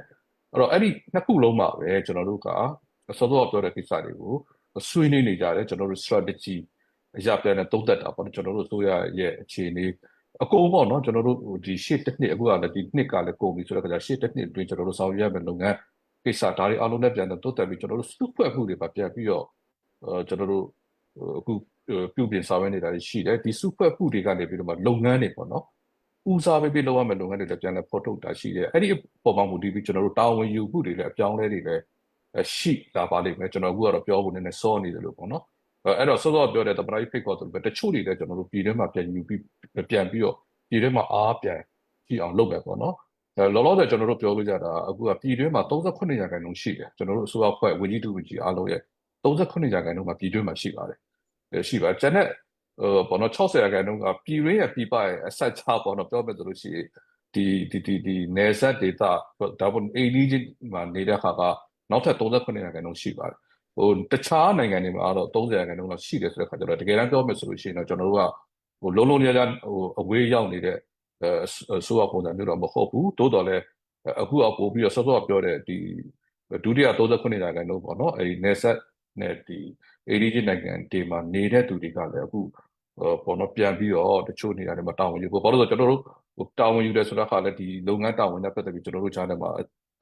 အဲ့တော့အဲ့ဒီနှစ်ခုလုံးမှာပဲကျွန်တော်တို့ကစောစောပြောတဲ့ကိစ္စတွေကိုဆွေးနွေးနေကြတယ်ကျွန်တော်တို့ strategy အရာပြန်နဲ့သုံးသပ်တာပေါ့နော်ကျွန်တော်တို့အစိုးရရဲ့အခြေအနေအကုန်ပေါ့နော်ကျွန်တော်တို့ဒီရှေ့တစ်နှစ်အခုကလည်းဒီနှစ်ကလည်းကုန်ပြီဆိုတော့ခါကျရှေ့တစ်နှစ်အတွင်းကျွန်တော်တို့ဆောင်ရွက်ရမယ့်လုပ်ငန်းကိစ္စဒါတွေအားလုံးနဲ့ပြန်တော့သုံးသပ်ပြီးကျွန်တော်တို့စုဖွဲ့မှုတွေပါပြန်ပြီးတော့အဲကျွန်တော်တို့အခုပြုပြင်ဆောင်ရွက်နေတာရှိတယ်ဒီစုဖွဲ့မှုတွေကနေပြီးတော့မှလုပ်ငန်းတွေပေါ့နော်ဦးစားပေးပြီးလုပ်ရမယ့်လုပ်ငန်းတွေလည်းပြန်လဲဖော်ထုတ်တာရှိတယ်အဲ့ဒီပုံမှာမူတည်ပြီးကျွန်တော်တို့တာဝန်ယူမှုတွေလည်းအပြောင်းလဲတွေလည်းရှိလာပါလိမ့်မယ်ကျွန်တော်အခုကတော့ပြောဖို့နည်းနည်းစောနေတယ်လို့ပေါ့နော်အဲ့တော့စောစောပြောတဲ့တပရိုက်ဖိတ်ခေါ်တယ်ပဲတချို့တွေလည်းကျွန်တော်တို့ပြည်တွင်းမှာပြန်ယူပြီးပြန်ပြီးတော့ပြည်တွင်းမှာအားပြန်ကြည့်အောင်လုပ်မယ်ပေါ့နော်အဲလောလောဆယ်ကျွန်တော်တို့ပြောလို့ကြတာအခုကပြည်တွင်းမှာ38ရာခိုင်နှုန်းရှိတယ်ကျွန်တော်တို့အစိုးရဖွဲ့ဝန်ကြီးတူဝန်ကြီးအားလုံးရဲ့38ရာခိုင်နှုန်းမှာပြည်တွင်းမှာရှိပါတယ်ရှိပါကျန်တဲ့ဟိုပေါ့နော်60ရာခိုင်နှုန်းကပြည်ရင်းရဲ့ပြည်ပရဲ့အဆက်ချပေါ့နော်ပြောမယ်ဆိုလို့ရှိရင်ဒီဒီဒီဒီနယ်စပ်ဒေသဒါပေမဲ့အိန္ဒိယမှာနေတဲ့ခါကနောက်ထပ်38ရာခိုင်နှုန်းရှိပါတယ်ဟိုတခြားနိုင်ငံတွေမှာတော့30ရာခိုင်နှုန်းလောက်ရှိတယ်ဆိုတဲ့ခါကျတော့တကယ်တမ်းပြောမယ်ဆိုလို့ရှိရင်တော့ကျွန်တော်တို့ကဟိုလုံးလုံးများများဟိုအဝေးရောက်နေတဲ့အဲဆိုးပုံစံမျိုးတော့မဟုတ်ဘူးတိုးတော်လည်းအခုအပို့ပြီးတော့စောစောပြောတဲ့ဒီဒုတိယ38ရာခိုင်နှုန်းပေါ့နော်အဲဒီနယ်စပ်နဲ့ဒီ ADG နိုင်ငံတွေမှာနေတဲ့သူတွေကလည်းအခုပေါ့နော်ပြန်ပြီးတော့တချို့နေရာတွေမှာတာဝန်ယူဖို့ဘာလို့လဲဆိုတော့ကျွန်တော်တို့ဟိုတာဝန်ယူတယ်ဆိုတာခါလည်းဒီလုပ်ငန်းတာဝန်နဲ့ပတ်သက်ပြီးကျွန်တော်တို့ကြားထဲမှာ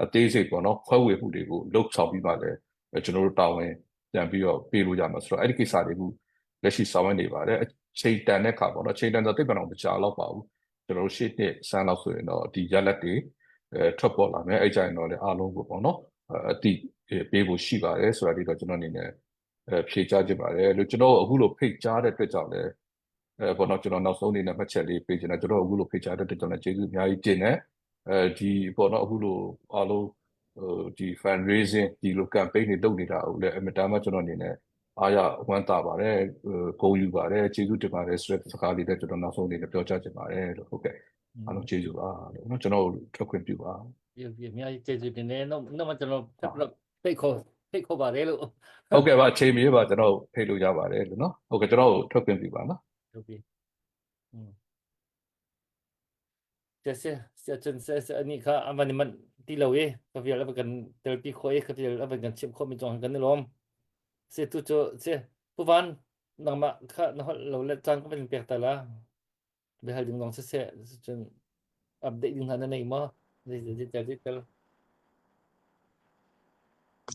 အသေးစိတ်ပေါ့နော်ခွဲဝေမှုတွေကိုလှုပ်ဆောင်ပြီးမှလည်းကျွန်တော်တို့တာဝန်ပြန်ပြီးတော့ပေးလို့ရမှာဆိုတော့အဲ့ဒီကိစ္စတွေကိုလက်ရှိဆောင်ရွက်နေပါတယ်အချိန်တန်တဲ့ခါပေါ့နော်ချိန်တန်တော့တိတ်ပံတော့မကြာတော့ပါဘူးကျွန်တော်တို့ရှေ့နှစ်ဆန်းလောက်ဆိုရင်တော့ဒီရလက်တွေအဲထွက်ပေါ်လာမယ်အဲ့ကြရင်တော့လည်းအားလုံးကိုပေါ့နော်အတိပေးဖို့ရှိပါတယ်ဆိုတာဒီတော့ကျွန်တော်အနေနဲ့အဲဖြေကြားချင်ပါတယ်လို့ကျွန်တော်အခုလိုဖိတ်ကြားတဲ့အတွက်ကြောင့်လည်းအဲပေါ့နော်ကျွန်တော်နောက်ဆုံးအနေနဲ့မှတ်ချက်လေးပေးချင်တယ်ကျွန်တော်အခုလိုဖိတ်ကြားတဲ့အတွက်ကြောင့်လည်းကျေးဇူးအများကြီးတင်တယ်အဲဒီပေါ့နော်အခုလိုအားလုံးဟိုဒီ fundraising ဒီလို campaign တွေလုပ်နေတာကိုလည်းအမတန်မှကျွန်တော်အနေနဲ့အားရဝမ်းသာပါတယ်ဂုဏ်ယူပါတယ်ကျေးဇူးတင်ပါတယ်ဆိုတဲ့စကားလေးလည်းကျွန်တော်နောက်ဆုံးအနေနဲ့ပြောကြားချင်ပါတယ်လို့ဟုတ်ကဲ့အားလုံးကျေးဇူးပါလို့နော်ကျွန်တော်ထွက်ခွင့်ပြုပါ ပြပြအများကြီးကျေးဇူးတင်တယ်နောက်နောက်မှကျွန်တော်ထပ်ပြီးတော့ဖိတ်ခေါ်ဖိတ်ခေါ်ပါတယ်လို့ ဟုတ်ကဲ့ပါအချိန်မီပါကျွန်တော်ဖိတ်လို့ရပါတယ်လို့နော်ဟုတ်ကဲ့ကျွန်တော်ထွက်ခွင့်ပြုပါနော် ဟုတ်ပြီอืมเสียเสียจนเสียเสียอันนี้ค่ะอันวันนี้มันที่เราเอก็เวียแล้วกันเตลปีโคเอก็เวียแล้วกันเชื่อมข้อมีจองกันนี่ลมเสียตัวโจเสียผู้วันนังมาค่ะนะเราเล่นจังก็เป็นเปียกแต่ละไปหาดึงน้องเสียเสียจนอัปเดตดึงทันนั่นเองมั้งเดี๋ยวเดี๋ยวเดี๋ยว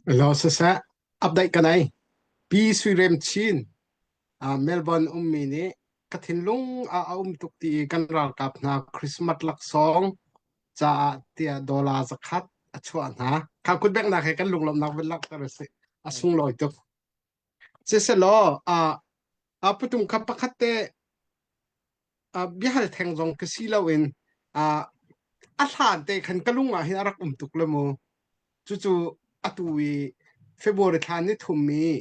Lo siseh update ka nei. Pi Suirem Chin Melbourne ummi nih ka thinlung ah a um tuk ti i kan ralkap hna Christmas laksawng caah tiah dollar zakhat a chuah hna. Kha kut benghnak he kan lunglawmhnak van langhter a si. A sunglawi tuk. Siselaw a patung kha pakhat te biahal theng zong ka si loin a hlan te khan ka lung ah hin a rak um tuk le mu. Cucu atu i February thla ni thum i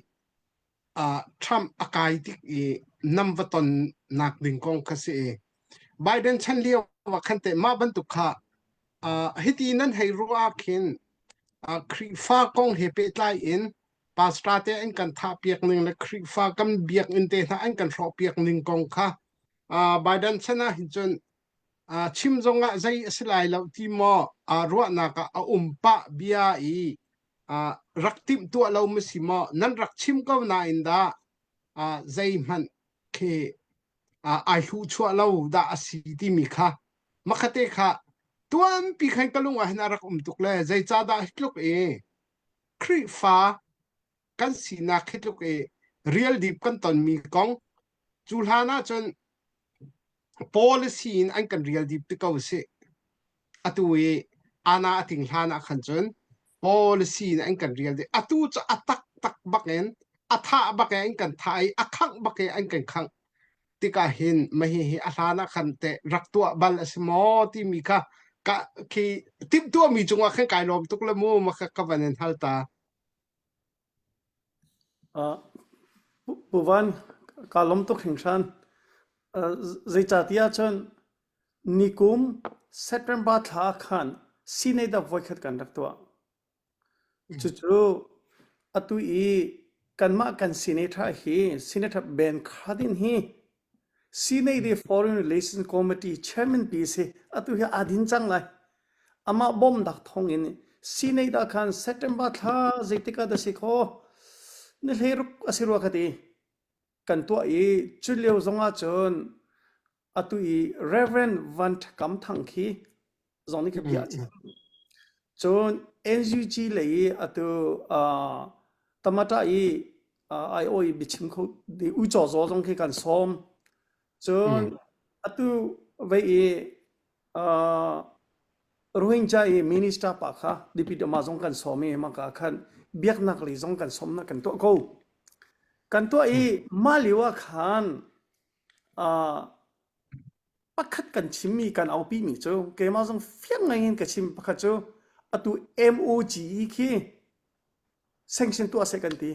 Trump a kai tik i nam va ton nak ding kong kha si i Biden chan lio ah khan te mah bantuk kha hiti nan hei ruah khin Khrihfa kong he pehtlai in pastor te an kan thah piak ning le Khrihfa kan biakinn te hna an kan hrawh piak ning kong kha Biden chan ah hin cun. Uh, chim zongah zei a si lai lo ti maw uh, ruahnak ah a um pah bia i uh, rak timh tuah lo ma si maw nan rak chim ko nain dah uh, zeihmanh khi uh, ai hluh chuah lo dah a si timi kha makhate kha tuanpi khan ka lung ah hin a rak um tuk le zeicahdah hi tluk i Khrihfa kan sinak hi tluk i rial dip kan tonmi kong cu hlan ah cun policy in an kan rial dip ti ko si atu i ana a ting hlan ah khan cun policy in an kan rial dip atu cu a tak tak bak in a thah bak in an kan thah i a khangh bak in an kan khangh tikah hin mahi hi a hlan ah khan te rak tuah bal a si maw timi kha ka khi timhtuahmi cungah khan kai lawm tuk le mu ma kha ka van in hal ta Uh, Pu Van, ka lawm tuk hringhran. Uh, zeicahtiah cun nikum September thla khan Senate ah voikhat kan rak tuah. Cucu atu i kanmah kan senator hi Senator Ben Cardin hi Senate i Foreign Relations Committee chairman pi si. Atu hi aa din cang lai. Amah bawmhnak thawng in Senate ah khan September thla zeitik ah dah si khaw ni hleiruk a si rua ka ti. Kan tuah i cu lio zong ah cun atu i Reverend Van Kam Thang khi zong nih kha bia a chim. Cun NUG lei i atu uh, Tamata i uh, IO i biachim kho di Uico Zaw zong khi kan sawm. Cun atu vei i uh, Rohingya i minister pa kha deputy ma zong kan sawm i maka khan biaknak lei zong kan sawmnak kan tuah ko. Kan tuah i mah lio ah khan uh, Pakhat kan chimmi kan aupimi cu keimah zong fiang ngaiin ka chim pakhat cu atu MOGE khi sanction tuah seh kan ti.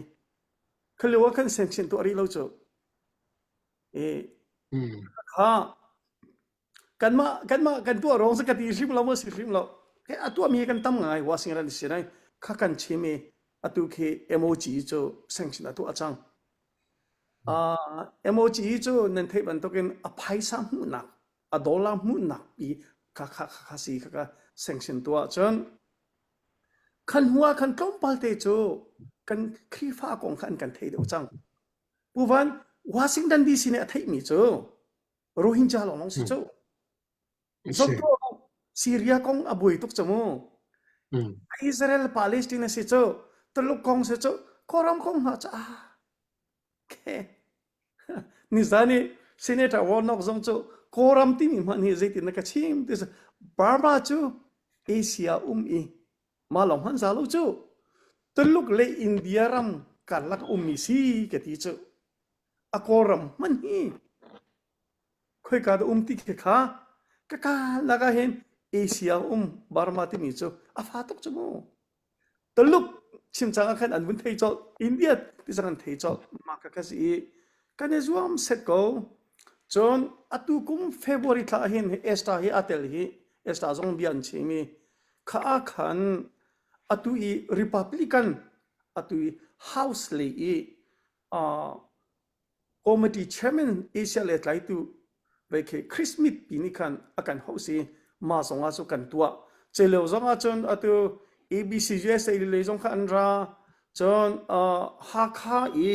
Khalio ah khan sanction tuah rih lo cu. I kha kanmah kanmah kan tuah ruang cu ka ti hrim lo maw si hrim lo. He a tuahmi kan tam ngai Washington si nai kha kan chim i atu khi MOGE cu sanction a tuah cang. Uh, MOGE cu nan theih bantukin a phaisa hmuhnak, a dollar hmuhnak pi kha kha kha kha si kha kha sanction tuah cun khan hua khan tlawmpal te cu kan Khrihfa kong kha an kan thei deuh cang. Pu Van, Washington DC nih a theihmi cu Rohingya lawng si cu. Zoh Syria kong a buai tuk cu mu. Israel Palestine a si cu, Tuluk kong si cu, Kawlram kong hna cu ah. Okay. Nizan i Senator Warnock zong cu Kawlram timi hmanh hi zeitin na ka chim ti Burma cu Asia um i mah lawng hmanh za lo cu Tuluk le India ram karlak ummi si ka ti cu a Kawlram hmanh hi khoika dah um ti khi kha ka kalnak ah hin Asia um Burma timi cu a fa tuk cu mu. Tuluk chim cang ah khan an vun thei colh India ti cang an thei colh mah ka ka si i kan i zuam set ko. Cun atu kum February thla ah hin Esther hi aa tel hi Esther zong bia an chim i kha ah khan atu i Republican atu i House lei i uh, Committee chairman Asia le tlaitu vei khi Chris Smith pi nih khan a kan hoh si ma zong ah cu kan tuah. Celio zong ah cun atu ABC USA lei zong kha an ra cun uh, Hakha i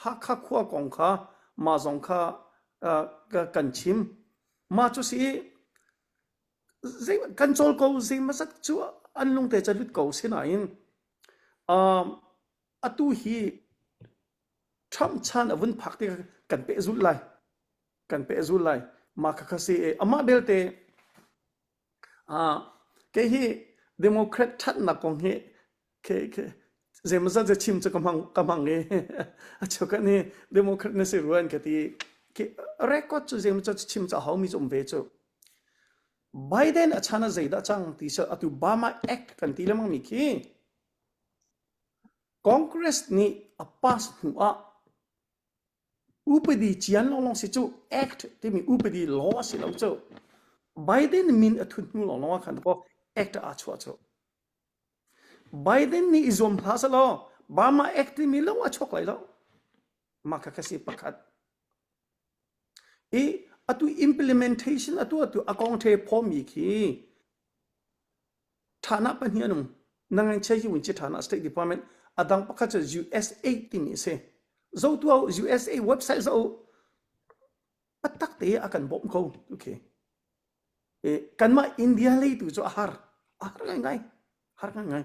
Hakha khua kong kha ma zong kha uh, kan chim. Ma cu si zei kan cawl ko zeimazat cu an lungte ca lut ko sinain um, atu hi Trump chan a vun phak tikah kan pehzulh lai. Kan pehzulh lai. Mah kha kha si i amah belte ah kei hi Democrat ṭhatnak kong hi ke ke zeimawzat ze chim cu ka hmang ka hmang i a cheukhat nih Democrat na si rua an ka ti. Ke record cu zeimawzat chim cu a haumi cu um ve cu. Biden a chan ah zeidah cang ti cu atu Obama Act kan ti lengmang mi khi Congress nih a pass hnu ah upadi cian lawnglawng si cu act timi upadi law a si lo cu. Biden min a thut hnu lawnglawng ah khan kaw act aa chuah cu. Biden nih i zuam hlah selaw Burma Act timi lo a chuak lai lo. Mah kha kha si pakhat. I Atu implementation atu atu a kong the phomi khi thana pahnih an um. Nangan che yi win chi thana State Department adang pakhat cu USAID timi a si. Zo tu USA website zo patak te a kan bawmh ko. Okay. Kanmah India lei tu cu a har. A har ngaingai. Har ngaingai.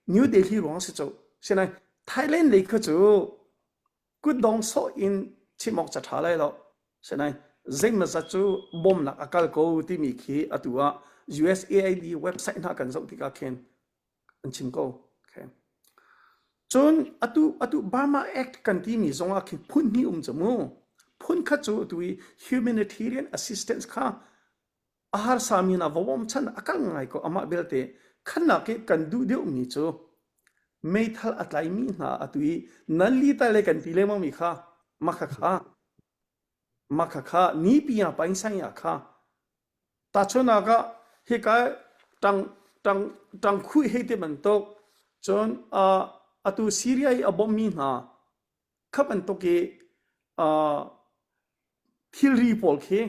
New Delhi ruang si cu. Sinain Thailand lei kha cu kutdong sawh in chim awk ca ṭha lai lo. Sinain zeimawzat cu bawmnak a kal ko timi khi atu ah USAID website hna kan zoh tikah khin an chim ko. Okay. Cun atu atu Burma Act kan timi zong ah khi phun hnih um cu mu. Phun khat cu atu i humanitarian assistance kha a harsa mi hna va bawmchan a kal ngai ko amah belte khannak i kan duh deuhmi cu meithal a tlaimi hna atu i nan li tai le kan ti lengmang mi kha makha kha makha kha ni pi ah pain sang ya kha Tahchunhnak ah hika ṭang ṭang ṭangkhuih hei ti bantuk cun uh, atu Syria i a bawmmi hna kha bantuk i uh, thilri pawl khi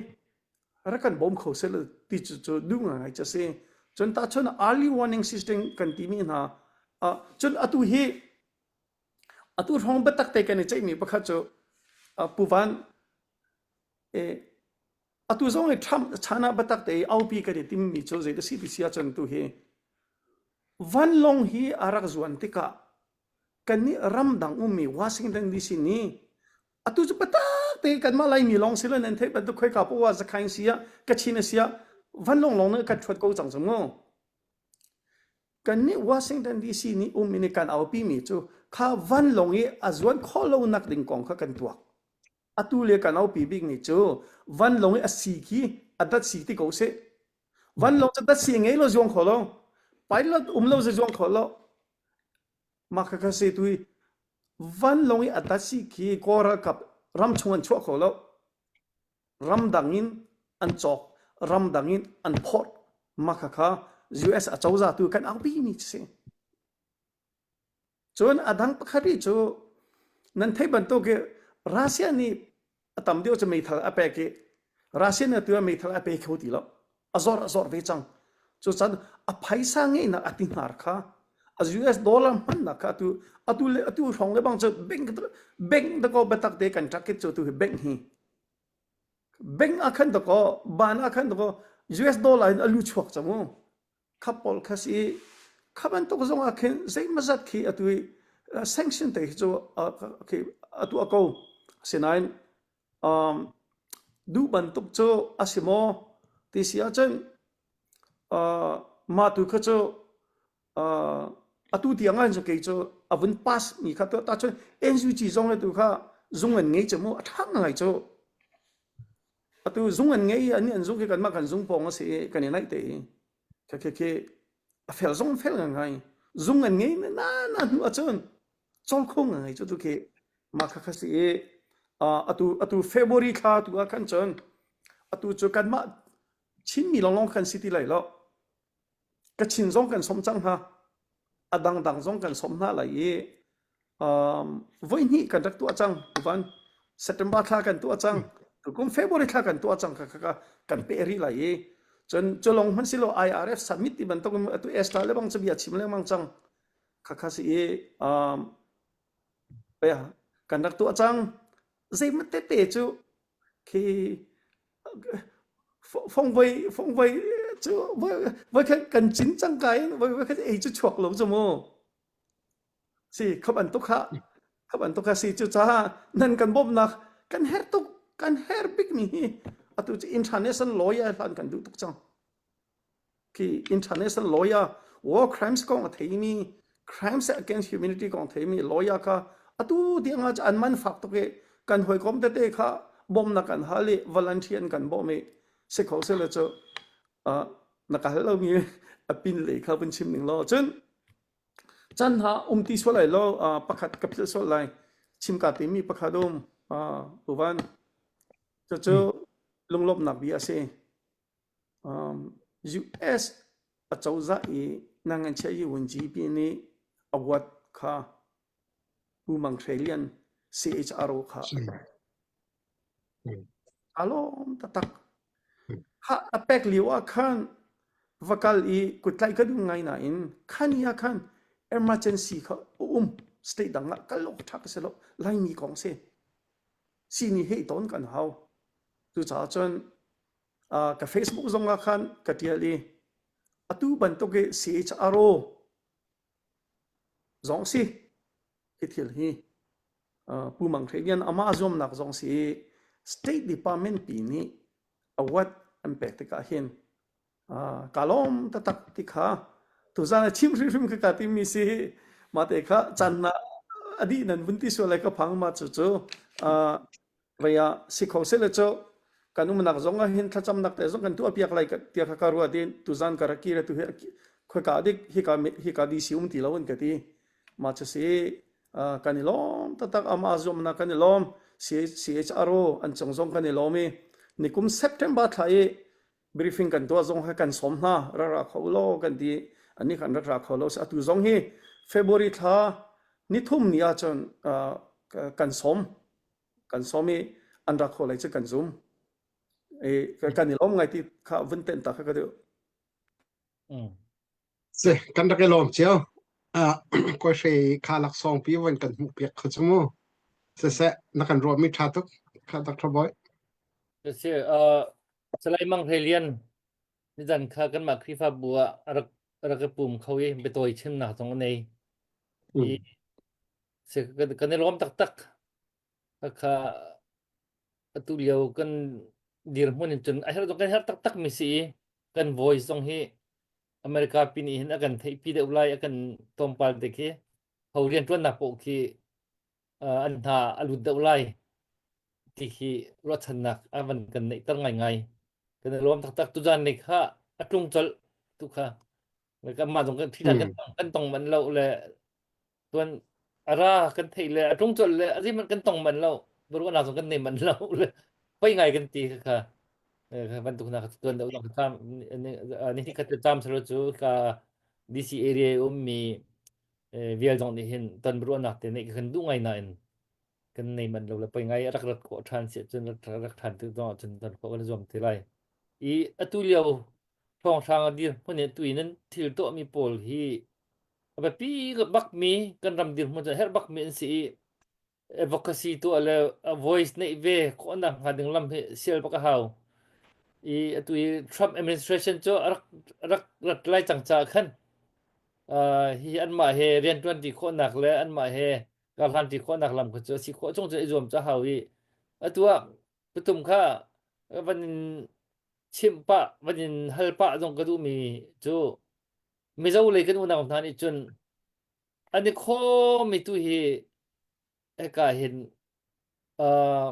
rak kan bawm kho seh ti cu cu duh ngai cu a si. Cun tahchun early warning system kan timi hna uh, cun atu hi atu hrawng biatak te kan i ceihmi pakhat cu uh, Pu Van eh, Atu zong hi Trump chan ah biatak te i aupi kan i timmi cu zei si ti si ahcun tu hi vanlawng hi a rak zuan tikah kannih ramdang ummi Washington DC nih atu cu biatak te kanmah Laimi lawng si lo nan theih bantuk khoika poah ah Zakhain si ah Kachin a si ah vanlawng lawng nih kan ṭhuat ko cang cu mu. Kannih Washington DC nih um in kan aupi mi cu kha vanlawng i a zuan khawh lonak ding kong kha kan tuak. Atu le kan aupi bikmi cu vanlawng i a si khi a dat si ti ko seh. Vanlawng cu dat si ngei lo zuang kho lo. Pilot um lo ze zuang kho lo. Mah kha kha se tu i vanlawng i a dat si khi Kawl ralkap ram chung an chuah kho lo. Ramdang in an cawk, ramdang in an phorh. Mah kha kha US acozah tu kan aupi mi si. Cun a dang pakhat rih cu nan theih bantuk i Russia nih a tam deuh cu meithal a pek i Russia nih atu ah meithal a pe kho ti lo. A zor a zor ve cang. Cucan a phaisa ngeihnak a ti hnar kha a US dollar hmannak kha atu atu le atu hrawng le bang cu bank bank dakaw biatak te kan target cu tu hi bank hi bank ah khan dakaw ban ah khan dakaw US dollar in a lu chuak cang mu. Kha pawl kha si kha bantuk zong ah khin zeimawzat khi atu i sanction te khi cu khi atu a ko asinain um, duh bantuk cu a si maw ti si ahcun uh, mah tu kha cu uh, atu tiang ah kei cu a vun pass mi kha ta cun NUG zong le tu kha zung an ngei cu mu a ṭha ngai cu Atu zung an ngei i an zung khi kanmah kan zung pawng a si i kan i naih te i khi khi khi a fel zong fel ngai zung an ngei na na hnu ahcun col kho ngai cu tu khi mah kha kha si i atu atu February thla tu ah khan cun atu cu kanmah Chinmi lawnglawng kan si ti lai lo Kachin zong kan sawm cang hna. A dangdang zong kan sawm hna lai i um, voihnih kan rak tuah cang. Tuvan September thla kan tuah cang. Tukum February thla kan tuah cang kha kha kan peh rih lai i cun culong hman silo IRF summit ti bantuk in atu Esther le bang cu bia chim lengmang cang. Kha kha si i um, kan rak tuah cang. Zeimat tete cu khi fongvoi fongvoi cu voi khat kan cin cang ka in voi voi khat ei cu chuak lo cu mu si kha bantuk kha kha bantuk kha si cu caah nan kan bawmhnak kan herh tuk kan herh bik mi hi atu cu international lawyer hlan kan duh tuk cang khi international lawyer war crimes kong a theimi crimes against humanity kong theimi lawyer kha atu tiang ah an man fak tuk i kan hawikom tete kha bawmnak kan hal i volunteer an kan bawm i si kho seh le cu na ka hal lomi a pin lei kha vun chim ning law cun chan ha um ti sual lai lo pakhat ka philh sual lai chim ka timi pakhat um uvan cucu lunglawmhnak bia a si US acozah i nanganchiah i UNGP nih award kha Pu Mang Hre Lian CHRO kha a pek. Aa lawm taktak. Kha a pek lio ah khan va kal i kuttlaih ka duh ngai nain khani ah khan emergency kha a um. State dang ah kal awk ṭha ka si lo. Laimi kong si. Sini he i ton kan hau. Cucaah cun uh, ka Facebook zong ah khan ka ṭial i atu bantuk i CHRO zong si hi thil hi Pu Mang Hre Lian amah zuamnak zong si i State Department pi nih award an pek tikah hin ka lawm taktak ti kha tuzan a chim hrimhrim ka ka timi si mah te kha caan na a dih nan vun ti sual lai ka phang ma cu cu vei ah si kho seh le cu kan umnak zong ah hin thlacamnak te zong kan tuah piak lai tiah kha ka ruat i tuzan ka rak kir tu hi khoika dik hika hika DC um ti lo an ka ti ma cu si kan i lawm taktak amah zuamnak kan i lawm CHRO an cung zong kan i lawm i nikum September thla i briefing kan tuah zong ha kan sawm hna rak ra kho law kan ti ani kan rak ra kho lo atu zong hi February thla nithum ni ahcun kan sawm kan sawm i an ra kho lai cu kan zum i kan i lawm ngai ti kha vun tenh ta kha ka duh Si, kan rak i lawm cio. Uh, koi hre kha laksawng pi van kan hmuh piak kho chu mu. Siseh, na kan ruahmi ṭha tuk. Kha Dr. Boy. Si, uh, Salai Mang Hlei Lian, nizan kha kanmah Khrihfabu ah a rak a rak i pum kho i biatawi chimnak zong a nei. I si kan, kan i lawm taktak. Khakha atu lio kan dirhmun in cun a herh zong kan herh taktak mi si i kan voice zong hi America pi nih hin a kan theihpi deuh lai a kan tlawmpal te khi ho rianṭuannak paoh khi uh, an hna a lut deuh lai ti khi ruahchannak a van kan neihter ngaingai kan i lawm taktak tuzan ni kha a tlung colh tu kha kanmah zong kan thila kan tong kan tong man lo le tuan ara kan theih le a tlung colh le a man kan tong man lo baruahnak zong kan nei man lo le poi ngai kan ti kha kha bantuk na tuan deuh dong kam ni hi khat tam salo cu ka DC area um mi vial zong nih hin ton ruahnak te nei kan duh ngai nain kan nei man lo le poi ngai rak rat khawh ṭhan si cun rak rak ṭhan tu zong cun ton khawh kan zuam te lai i atu lio hrawnghrang a dirhmun in tu in nan thil tuahmi pawl hi a biapi bakmi kan ram dirhmun cu herh bakmi an si i advocacy tuah le voice neih ve khawhnak hnga ding lam hi sial bak a hau i atu i Trump administration cu a rak rak rat lai cang caah khan uh, hi anmah he rianṭuan ti khawhnak le anmah he karhlan ti khawhnak lam kha cu a si khawh chung cu i zuam ca hau i atu ah pathum kha van in chimh pah van in hal pah zong ka duhmi cu Mizo lei kan unau hna nih cun an i khawmmi tu hi hika hin uh,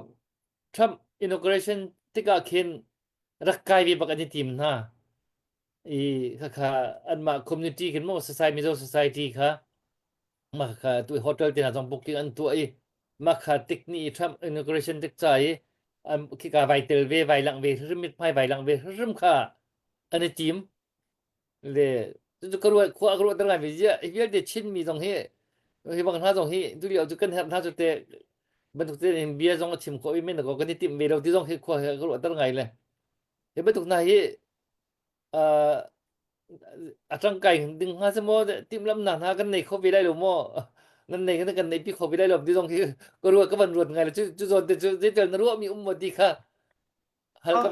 Trump inauguration tikah khin rak kai ve bak an i tim hna i khakha anmah community khin maw society Mizo society kha mah kha tu hotel te hna zong booking an tuah i mah kha tik ni i Trump inauguration tik ca i an khika vai tel ve vai lang ve hrim mithmai vai lang ve hrim kha an i tim le cu ka ruat khua ka ruat ngai ve zia hi vialte Chinmi zong hi hi bang hna zong hi tu lio cu kan herh hna cu te bantuk te in bia zong a chim khawh i men ko kan i timh ve lo ti zong hi khua ka ruat ter ngai le hi bantuk hna hi a tangkai ding hnga si maw timhlamhnak hna kan nei kho ve lai lo maw nan nei kan kan nei pi kho ve lai lo ti zong khi ka ruat ka van ruat ngai le cu cu zawn te cu zeitel na ruah mi um maw ti kha hal ka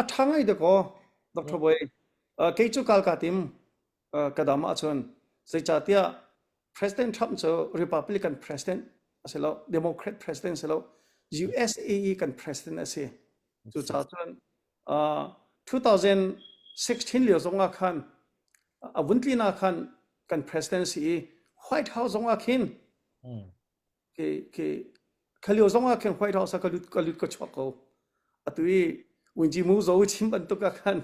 a ṭha ngai de ko Dr. Boy kei cu kal ka tim ka dam ahcun zeicahtiah President Trump cu Republican president a si lo Democrat president si lo USA i kan president a si cucaah cun 2016 lio zong ah khan a vun tlin ah khan kan president si i White House zong ah khin ke ke kha lio zong ah khin White House ah ka lut ka lut ka chuak ko atu i Winji Mu zo chim bantuk ah khan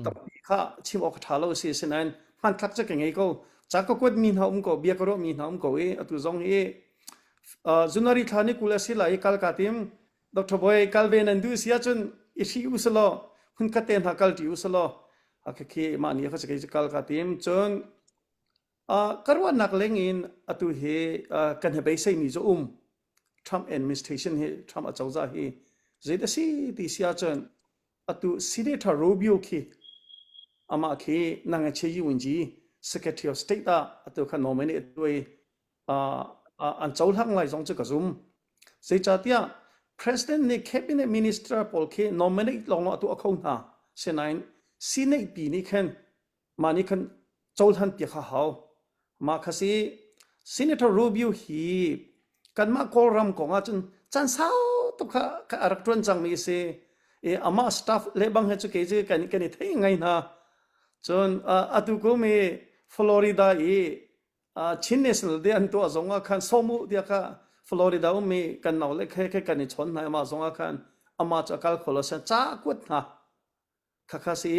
tampi kha chim awk ṭha lo si sinain hmanthlak cu ka ngei ko ca ka kuat mi hna um ko bia ka ruah mi hna um ko i atu zong hi January thla ni 20 a si lai i kal ka tim Dr. Boy kal ve nan duh si ahcun i hri u selaw hmunkhat te hna kal ṭi u selaw khi mah ni kha kei cu kal ka tim cun ka ruahnak leng in atu hi kan he beisei mi cu um Trump administration hi Trump acozah hi. Zei a si ti si ahcun atu Senator Rubio khi amah khi nang a che yi Secretary of State ah atu kha nominate tuai an cohlang lai zong cu ka zum. Zeicahtiah President nih cabinet minister pawl khi nominate lawng a tuah kho hna. Sinain Senate pi nih khan mah nih khan cohlan piak a hau. Mah kha si Senator Rubio hi kanmah Kawlram kong ahcun caan sau tuk kha kha a rak ṭuan cangmi a si. I amah staff le bang he cu kei cu kan, kan i thei ngai hna. Cun atu kum i Florida i Chin National Day an tuah zong ah khan sawm u tiah kha Florida ummi kan nau le khe khe kan i chawn hna amah zong ah khan amah cu a kal kho lo sen ca kuat hna khakha si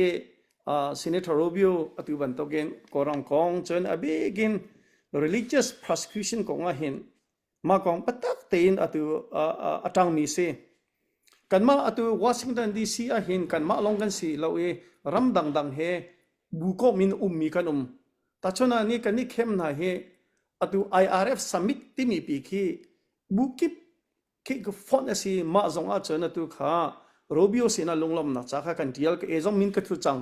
Senator Rubio atu bantukin Kawlram kong cun a bikin religious persecution kong ah hin mah kong patak tein atu a ṭangmi si kanmah atu Washington DC ah hin kanmah lawng kan si lo i ram dangdang he bu komh in ummi kan um Tahchun ah ni kan i khem hna hi atu IRF summit timi pi khi bu kip khi fonh a si mah zong ah cun atu kha Robio sinah lunglawmhnak ca kha kan tial ka e zong min ka thu cang.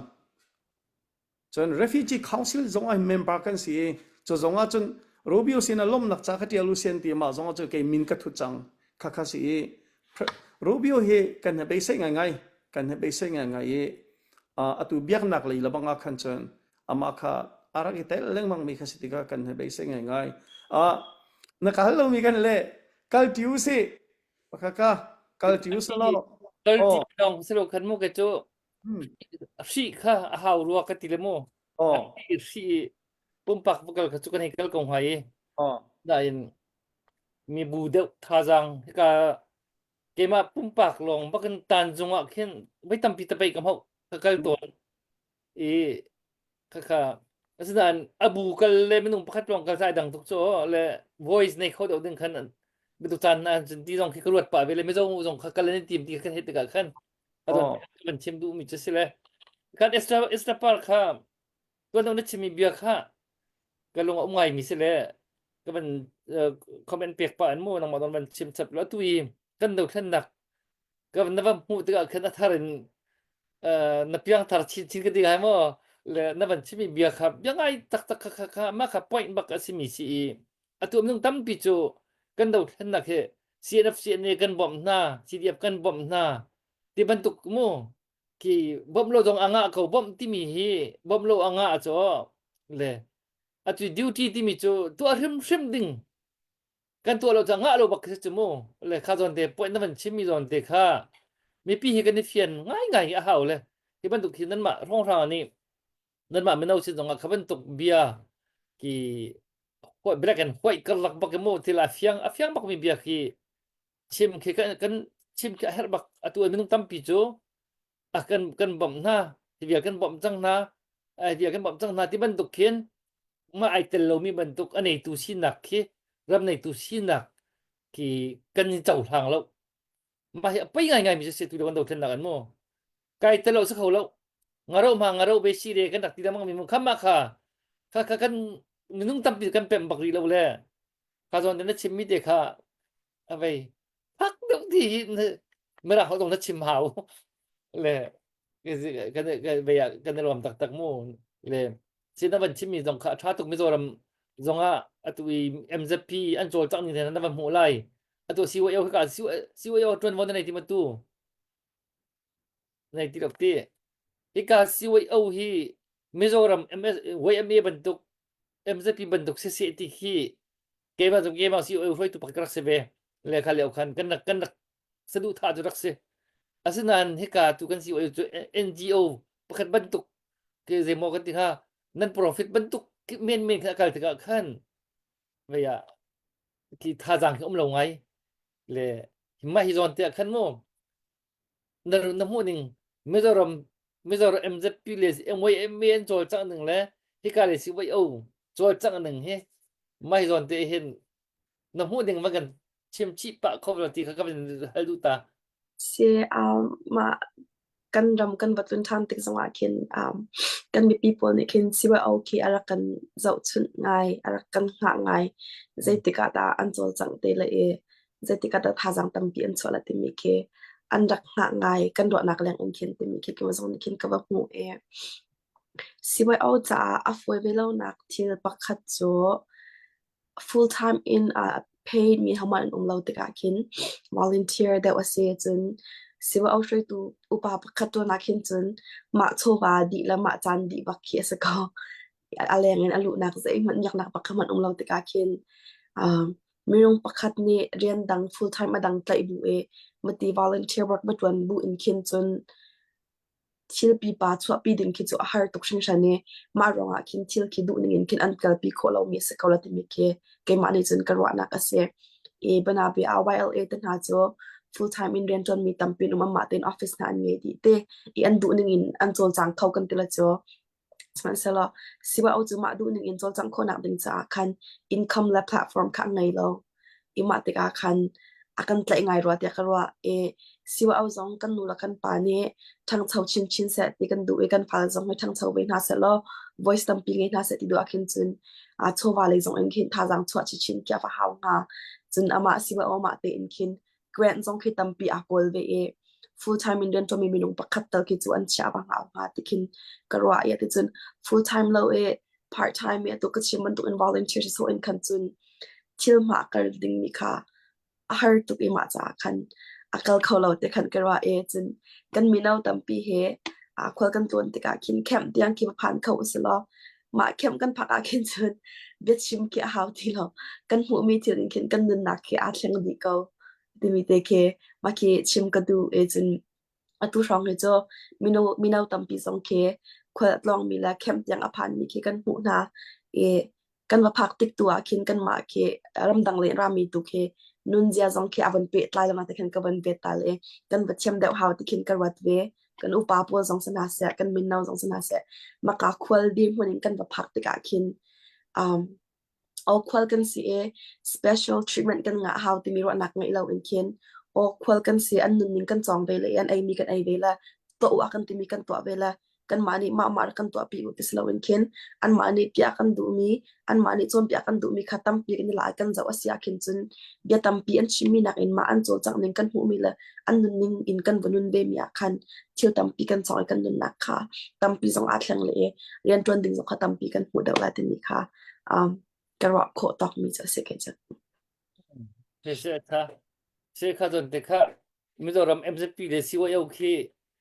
Cun Refugee Council zong ah member kan si i cu zong ah cun Robio sinah lawmhnak ca kha tial u sian ti mah zong ah cun kei min ka thu cang kha kha si i Rubio hi kan he beisei ngaingai kan he beisei ngaingai i atu biaknak lei lebang ah khan cun amah kha a rak i tel lengmang mi kha si tikah kan he beisei ngaingai. Ah na kal lomi kan le kal ti u si pakha ka kal ti u selaw kal ti lawng si lo khan mu ke cu hri kha a hau rua ka ti le mu hri hri pumpak va kal kha cu kan hei kal ko hnga i nain mibu deuh thazaang hika keimah pumpak lawng bakin tanzung ah khin voi tampi tapei ka hmoh ka kal tawn i khakha asinain abu kal le minung pakhat lawng kal sai dang tuk cu le voice nei kho deuh ding khan bitu caan na cun ti zong khi ka ruat pah ve le mizo zong kha kal an tim ti kha theih tikah khan adon kan chim duh mi cu si le kan extra extra par kha tuan na chimmi bia kha ka lung a um ngaimi si le ka van comment pek pah in mu nangmah don van chim chap lo tu i kan dothlennak ka na van hmuh tikah khan a thar in na piang thar chin chin ka ti hai maw le na van chimi bia kha bia ngai tak tak kha kha kha ma kha point bak a simi si i atu minung tampi cu kan dothlennak hi CNF CNA kan bawmh hna CDF kan bawmh hna ti bantuk mu khi bawmh lo zong a ngah ko bawmh timi hi bawmh lo a ngah cu le atu duty timi cu tuah hrimhrim ding kan tuah lo cu ngah lo bak khi cu mu le kha zawn te point na van chimmi zawn te kha mipi hi kan i fian ngai ngai a hau le hi bantuk hi nanmah hrawnghrang nih nanmah mino sin zongah kha bantuk bia ki black and white karlak bak mu thil a fiang a fiang bak mi bia khi chim khi kan kan chim khi a herh bak atu minung tampi cu a kan kan bawmh hna ti vial kan bawmh cang hna ai vial kan bawmh cang hna ti bantuk khin ma ai tel lomi bantuk a neitu sinak khi ram neitu sinak khi kan in cohlang lo mah hi a poi ngai ngai mi si tu kan dothlennak an mu kai tel lo si kho lo ngaro ma ngaro be si re kan rak ti lamang mi mu kham ma kha kha kha kan minung tampi kan pem bak rih lo le kha zawn na chim mi te kha a vei phak deuh ti hi mirang holh zong na chim hau le kan vei ah kan i lawm taktak mu le sin na van chimmi zong kha a ṭha tuk Mizoram zong ah atu i MZP an cawlcangh ning na van hmuh lai atu CYO ka CYO ṭuanvo na nei ti ma tu nei ti lo ti hika CYO hi Mizoram MS YMA bantuk MZP bantuk siseh ti khi keimah zong keimah CYO hruaitu pakhat ka rak si ve le kha lio khan kan rak kan rak saduhthah cu rak si asinain hika tu kan CYO cu NGO pakhat bantuk ke zeimaw kan ti hnga nan profit bantuk men men kha kal tikah khan vei ah ki thazaang khi um lo ngai le mah hi zawn te ah khan mu na na hmuh ning Mizoram Mizoram MZP le MYMA an cawlcangh ning le hika le CYO cawlcangh ning hi mah hi zawn te hin na hmuh ning va kan chim chih pah kho lo ti kha ka van hal duh ta. Si um, mah kan ram kan va tlun ṭhan tik zongah khin um, kan mipi pawl nih khin CYO khi a rak kan zohchunh ngai, a rak kan hngah ngai. Zeitik ah dah an cawlcangh te le i zeitik ah dah thazaang tampi an chuah la timi khi. an rak hngah ngai kan ruahnak leng in khin timi khi keimah zong nih khin ka va hmuh i CYO caah a fawi ve lonak thil pakhat cu full time in a paid mi hohmanh an um lo tikah khin volunteer deuh a si cun CYO hruaitu upa pakhat ṭuan ah khin cun mah chawva dih le mah caan dih bak khi a si ko. A leng in a luhnak zeihmanh miaknak pakhat hmanh um lo tikah khin um, minung pakhat nih rian dang full time a dang tlaih bu i mati volunteer work va ṭuan bu in khin cun thil pipa chuahpi ding khi cu a har tuk hringhran i mah ruangah khin thil khi duh ning in khin an kalpi khawh lomi a si ko la timi khi keimah nih cun ka ruahnak a si. I banabi ah YLA te hna cu full time in rian ṭuanmi tampi an um anmah tein office hna an ngei dih te i an duh ning in an cawlcang kho kan ti la cu. Sihmanhsehlaw CYO cu mah duh ning in cawlcangh khawhnak ding caah khan income le platform kha a ngei lo. I mah tikah khan a kan tlaih ngai rua tiah ka ruah. I CYO zong kan nu le kan pa nih ṭhangcho chinchin seh ti kan duh i kan fale zong hi ṭhangcho ve hna seh law voice tampi ngei hna seh ti duh ah khin cun aa chawva lei zong in khin thazaang chuah chinchin khi a va hau hnga. Cun amah CYO mah tein khin grant zong khi tampi aa kawl ve i full time in rianṭuanmi minung pakhat tal khi cu an chiah va hngah hnga ti khin ka ruah i ticun full time lo i part time i atu ka chim bantuk in volunteer si in khan cun thil hma kal dingmi kha a har tuk i mah caah khan a kal kho lo te khan ka ruah i cun kan mino tampi he khual kan tlawn tikah khin camp tiang khi va phan kho usih law mah camp kan phak ah khin cun biachim khi a hau ti lo kan hmuhmi thil in khin kan nunnak khi aa thleng dih ko timi te khi mah khi chim ka duh i cun atu hrawng hi cu mino mino tampi zong khi khual a tlawngmi le camp tiang a phanmi khi kan hmuh hna i kan va phak tik tu ah khin kanmah khi ramdang le rami tu khi nunzia zong khi a van pehtlai lama te khin ka van vet tal i kan va thiam deuh hau ti khin ka ruat ve kan upa pawl zong si hna seh kan minno zong si hna seh maka khual dirhmun in kan va phak tikah khin um aw khual kan si i special treatment kan ngah hau timi ruahnak ngeih lo in khin aw khual kan si an nunning kan cawng ve le an eimi kan ei ve le tuah u a kan timi kan tuah ve le kanmah nih mah mah kan tuahpi u ti si loin khin anmah nih piah kan duhmi anmah nih cawnpiak kan duhmi kha tampi kan i la kan zoh a si ah khin cun bia tampi an chimmi nakin mah an cawlcangh ning kan hmuhmi le an nunning in kan va nun vemi ah khan thil tampi kan cawng i kan nunnak kha tampi zong aa thleng le i rianṭuan ding zong kha tampi kan hmuh deuh lai timi kha um, ka ruah khawh tawkmi cu a si kei cu. Seh kha seh kha zawn te kha Mizoram MZP le CYO khi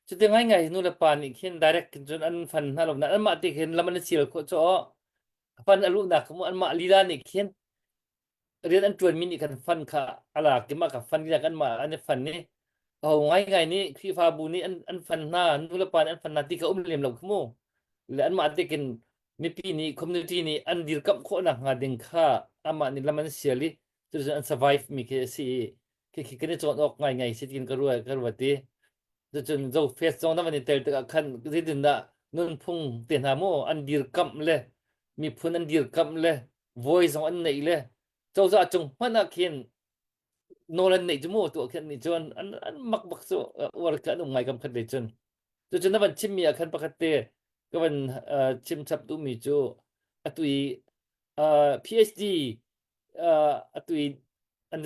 cuti ngaingai nu le pa nih khin direct khin cun an fan hna lo nain anmah te khin lam an i sial khawh cu fan a luhnak mu anmah lila nih khin rian an ṭuanmi nih khan fan kha a lak i mah kha fan lila anmah an i fan i ho ngaingai nih Khrihfabu nih an an fan hna nu le pa nih an fan hna ti kha um lem lo khu mu le anmah te khin mipi nih community nih an dirkamh khawh nak hnga ding kha amah nih lam an sial i cuticun an survive mi khi a si i khi kan i cawn awk ngaingai si tiin ka ruat ka ruat i cucun zo fest zong na van i tel tikah khan zeitindah nunphung te hna mu an dirkamh le miphun an dirkamh le voi zong an neih le cozah cung hmanh ah khin nawl an neih cu mu tuah khin nih cun an an mak bak cu uar kha an um ngai kam khat ve cun cucun na van chimmi ah khan pakhat te ka van chim chap duhmi cu atu i PhD atu i an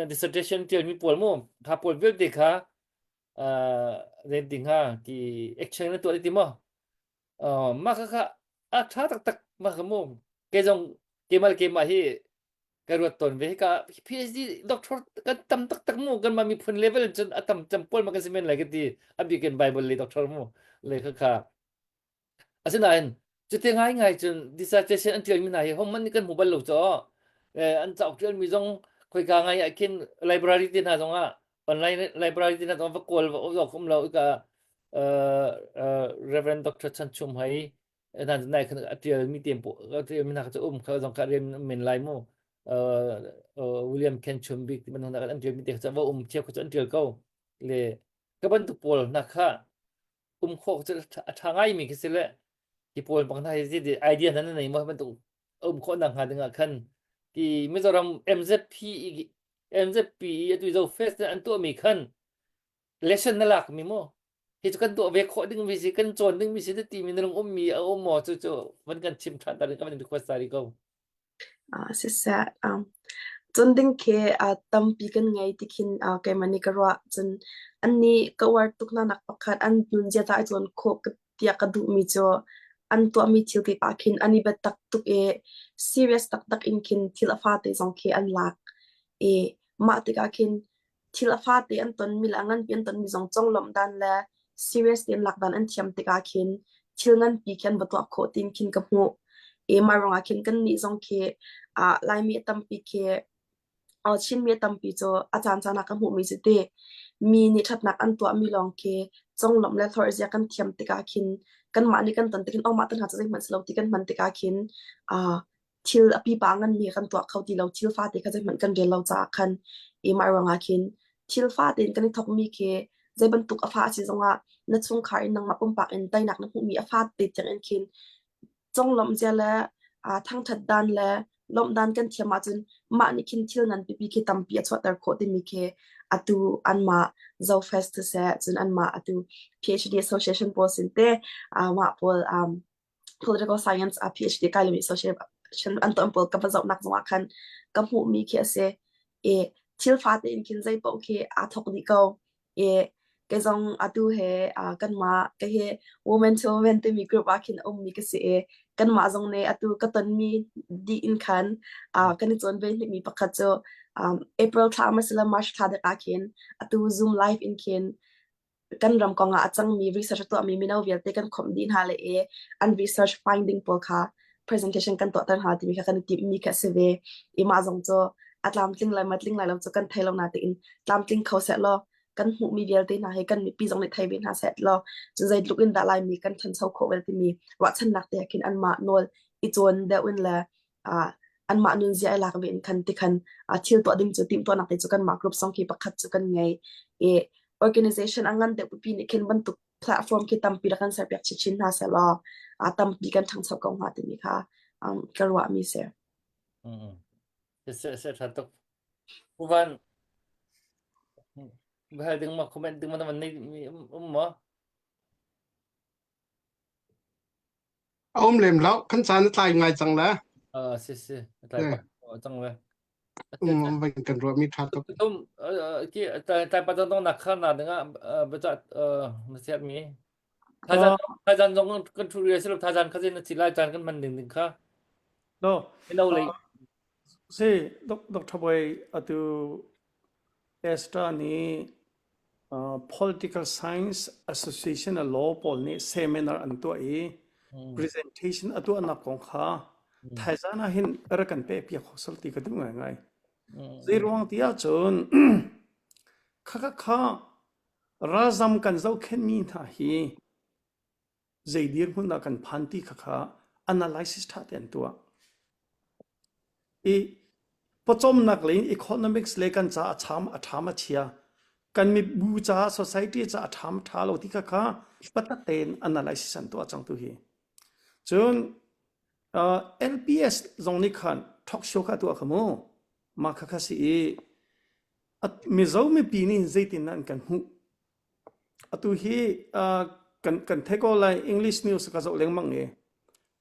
dissertation tialmi pawl mu kha pawl vialte kha zeiti hnga ki exchange na tuah ti maw mah kha kha a tha taktak mah kha mu kei zong keimah le keimah hi ka ruat tawn ve ka PhD doctor kan tam taktak mu kan mah miphun level cun a tam cem pawl ma kan si men lai ka ti a bikin Bible le doctor mu le kha kha Asinain cuti ngaingai cun dissertation an ṭialmi hna hi hohmanh nih kan hmu bal lo caw. An cauk ṭialmi zong khoika ngai ah khin library te hna zongah online library te hna zong va kawl va awk um lo ka Reverend Dr. Chan Chum hai nan nai khan a ṭialmi te a ṭialmi hna kha cu um kha zong kha rian men lai mu William Ken Chum bik ti bantuk hna an ṭialmi te kha va um cheu kha cu an ṭial ko le ka bantuk pawl hna kha um khawh cu a ṭha ngaimi khi si le hi pawl bang hna hi zei idea hna na nei maw bantuk um khawh nak hnga ding ah khan ti Mizoram MZP MZP i atu zo fest an tuahmi khan lesson na lak mi mu hi cu kan tuah ve khawh ding mi si kan cawn ding mi si ti mi na lung um mi a um maw cu cu van kan chim ṭhan ta ding ka van request ta rih ko Uh, siseh, um, Cun ding khi uh, tampi kan ngei ti khin uh, keimah nih ka ruah. Cun annih ka uar tuk hna nak pakhat an nunzia ta i cawn khawh ka tiah ka duhmi cu an tuahmi thil kip ah khin an i biatak tuk i serious taktak in khin thil a fate zong khi an lak i mah tikah khin thil a fate an tonmi le a nganpi an tonmi zong conglawmh dan le serious tein lak dan an thiam tikah khin thil nganpi khi an va tuah khawh tiin khin ka hmuh. I mah ruangah khin kannih zong khi ah Laimi a tampi khi Chinmi a tampi cu a caancaan ah ka hmuhmi cu ti mi nih ṭhatnak an tuahmi lawng khi conglawmh le hlorhzia kan thiam tikah khin kanmah nih kan ton tik hin oh mah te hna cu zeihmanh si lo ti kan hman tikah khin uh, thil a pipa a nganmi kan tuah kho ti lo thil fate kha zeihmanh kan rel lo caah khan i mah ruangah khin thil fate in kan i thawkmi khi zei bantuk a fa a si zongah na chungkhar in nangmah pumpak in teinak na hmuhmi a fate tiang in khin conglawmh zia le aa thangṭhat dan le lawmh dan kan thiam ahcun mah nih khin thil ngan pipi khi tampi a chuahter khawh timi khi atu anmah Zofest siseh cun anmah atu PhD Association pawl sin te mah pawl um, political science a PhD kai lomi association an tuan pawl ka va zohnak zongah khan ka hmuhmi khi a si i thil fate in khin zei paoh khi aa thawk dih ko i kei zong atu he kanmah ka hi women to women timi group ah khin a ummi ka si i kanmah zong nih atu ka tonmi dih in khan kan i cawn ve hnikmi pakhat cu April thla masila March thla dek ah khin atu Zoom live in khin kan ram kong ah a cangmi research a tuahmi mino vialte kan khawmh dih hna le i an research finding pawl kha presentation kan tuahter hna timi kha kan i timhmi kha a si ve. I mah zong cu a tlamtling lai ma tling lai lo cu kan thei lo natein tlamtling kho seh law kan hmuhmi vialte hna hi kan mipi zong nih thei ve hna seh law cu zeitluk in dah Laimi kan ṭhancho khawh ve timi ruahchannak te ah khin anmah nawl i cawn deuh in le uh, anmah nunzia i lak ve in khan tikhan uh, thil tuah ding cu timhtuahnak te cu kanmah group song khi pakhat cu kan ngei i organization a ngan deuh pipi nih khin bantuk platform khi tampi rak kan serpiak chinchin hna seh law uh, tampi kan ṭhangcho ko hnga timi kha um, ka ruahmi si. Mm. Se se tha tuk. Uvan bahal ding ma comment ding ma na nei um ma? A um lem lo kan caan a tlai ngai cang le. Ah si si a tlai pa cang le. Um vai kan ruah mi tha tuk. Tum ki tlai pa cang nak kha na ding ah bacha na siat mi. Thazan thazan zong kan thu ri silo thazan kha na chi lai caan kan man ding ding kha. No. Ino lei. Si Dr. Boy atu Esther nih Political Science Association law pawl nih seminar an tuah i presentation a tuahnak kong kha thaizan ah hin rak kan pehpiak kho sal ti ka duh ngaingai. Zeiruang ti ahcun khakha kha ralzam kan zohkhenhmi hna hi zei dirhmun dah kan phan ti kha kha analysis ṭha te an tuah. I pawcawmnak lei in economics le kan ca a cham a ṭham a chia kan mibu ca society ca a ṭham ṭha lo ti kha kha patak tein analysis an tuah cang tu hi. Cun uh, LPS zong nih khan talk show kha tuah kha mu. Mah kha kha si i Mizo mipi nih zeitin an kan hmuh Atu hi kan kan theih ko lai English news ka zoh lengmang i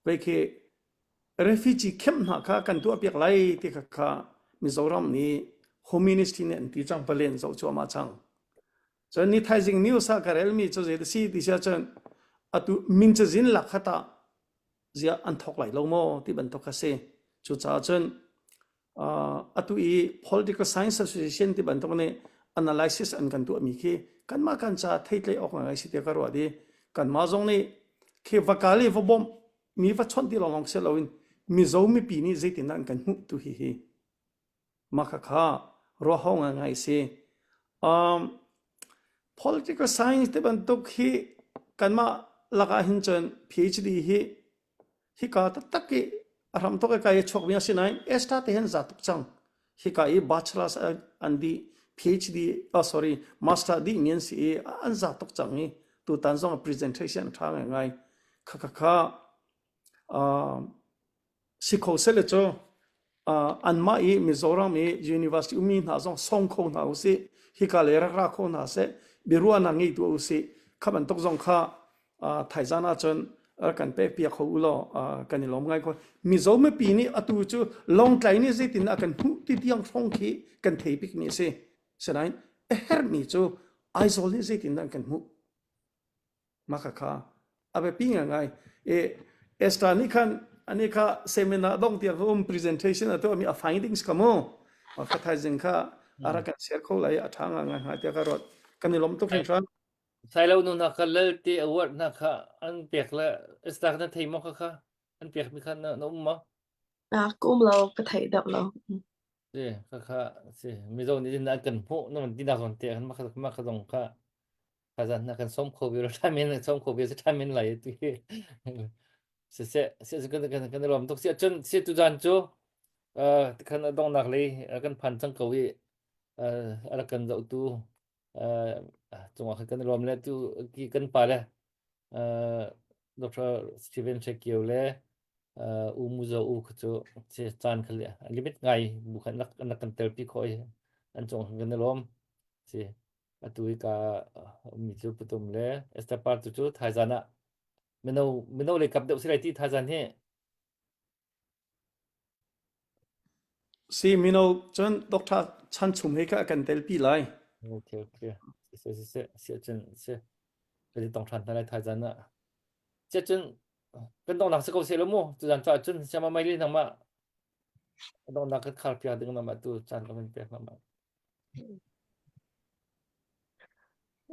vei khi refugee camp hna kha kan tuahpiak lai ti kha kha Mizoram nih Home Ministry nih an ti cang palen zoh cuahmah cang. Cun ni thaizing news ah ka relmi cu zei si ti si ahcun atu min cazin lak kha tah ziah an thawk lai lo maw ti bantuk kha si. Cucaah cun atu i political science association ti bantuk nih analysis an kan tuahmi khi kanmah kan ca theitlei awk ngai si tiah ka ruah di kanmah zong nih khi va kal i va bawmh mi va chawnh ti lawng si loin Mizo mipi nih zeitindah an kan hmuh tu hi hi mah kha kha ruah hau ngai si um, political science ti bantuk hi kanmah lakah hin cun PhD hi Hika taktak i a hramthawk i kai a chuakmi a si nain Esther te hin za tuk cang. Hika i bachelor's an dih, PhD, oh sorry, master dih mi an si i an za tuk cang i tutan zong presentation a ṭha ngaingai. Kha kha kha uh, si kho seh le cu uh, anmah i Mizoram i university ummi hna zong song kho hna usih hika le rak ra kho hna seh biaruahnak ngei tuah usih kha bantuk zong kha uh, thaizan ahcun. rak kan pek piak kho u law kan i lawm ngai ko. Mizo mipi nih atu cu Lawngtlai nih zeitin a kan hmuh ti tiang hrawng khi kan thei bik mi a si. Sinain a herhmi cu Aizawl nih zeitin dah an kan hmuh? Mah kha a biapi ngaingai. I Esther nih khan ani kha seminar dong tiang um presentation a tuahmi a findings kha mu kha thaizing kha a rak kan share kho lai a ṭha ngai ngai tiah ka ruat. Kan i lawm tuk hringhran. Sailo nu hna kha lelte award hna kha an pek le Esther na thei maw kha kha an pek mi kha na na um maw? Ah, ka um lo, ka theih deuh lo. Si kha kha si Mizo nih an kan hmuh na van ti nak zawn te khan mah kha mah kha zong kha Kazan na kan som kho ve ṭha men som kho ve ṭha men lai tu hi se se se kan kan kan lom tuk si cun si tu zan cu kan dongnak lei kan phan cang ko i a rak kan zoh tu cungah khan kan lom le tu ki kan pa le Dr. Steven Shekio le U Muzo U kha cu caan kha limit ngai bu khan rak kan telpi kho i an cung kan lom si Atu hi ka ummi cu Patum le Esther Par tu cu thaizan ah mino mino lei kap deuh si lai ti thaizan hi. Si mino cun Dr. Chan Chum he kha kan telpi lai. Okay okay. Si si si si cun si kan i tong ṭhan hna lai thaizan ah. Si cun kan dongnak si ko seh lo mu tuzan cu ahcun siama mai li nangmah dongnak kan khar piak ding nangmah tu caan kan in pek nangmah.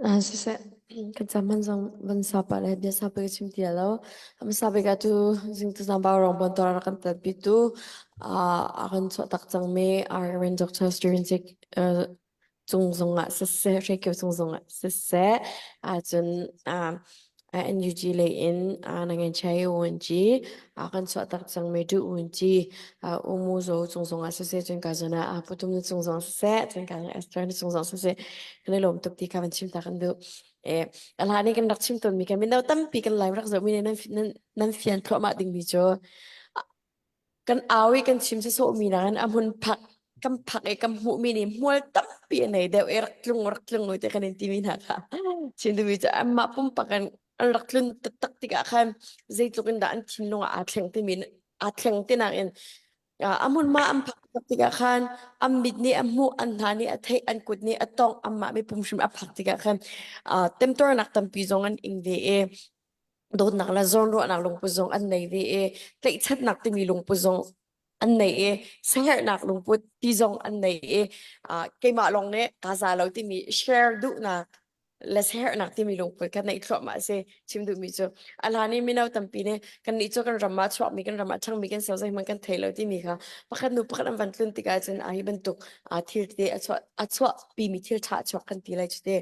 Ah, siseh, kan cam han zong van sapa le bia sapa ka chim ti lo. Hmasa bik ah tu zing tu zang rong bon tor kan tat bi tu a kan chuah tak cang mi RN Dr. Steven Sik cung zong ah siseh, Hrekio cung zong ah siseh, ahcun NUG lei in nangen chai unci a kan chuah tak cang mi du unci umu zo cung zong ah siseh cun ka zona a putum na cung zong siseh cun ka Esther na cung zong siseh kan i lawm tuk ti kha van chim ta kan duh e a hlan i kan rak chim tawn mi kan mino tampi kan live rak zoh mi nih nan nan fian thluahmah ding mi cu kan au i kan chim sawsawhmi nakin a hmun phak kan phak i kan hmuhmi nih hmual tampi a nei deuh i rak tlung rak tlung te kan in timi hna kha chin duhmi cu anmah pumpak in an rak tlun taktak tikah khan zeitluk in dah an thinlung ah aa thleng timi aa thleng tinak in a hmunhma an phak tak tikah khan an mit nih a hmuh an hna nih a theih an kut nih a tongh anmah mipum hrim a phak tikah khan temtuarnak tampi zong an ing ve i dawtnak le zawnruahnak lungput zong an nei ve i tlaihchannak timi lungput zong an nei i siaherhnak lungput ti zong an nei i keimah lawng nih kaa za lo timi share duhnak le siaherhnak timi lungput kha neih thluahmah a si chim duhmi cu a hlan i mino tampi nih kannih cu kan ram ah chuakmi kan ram ah ṭhangmi kan si zeihmanh kan thei lo timi kha pakhat nu pakhat an van tlun tikah cun a hi bantuk thil tete a chuah a chuahpimi thil ṭha a chuak kan ti lai cu te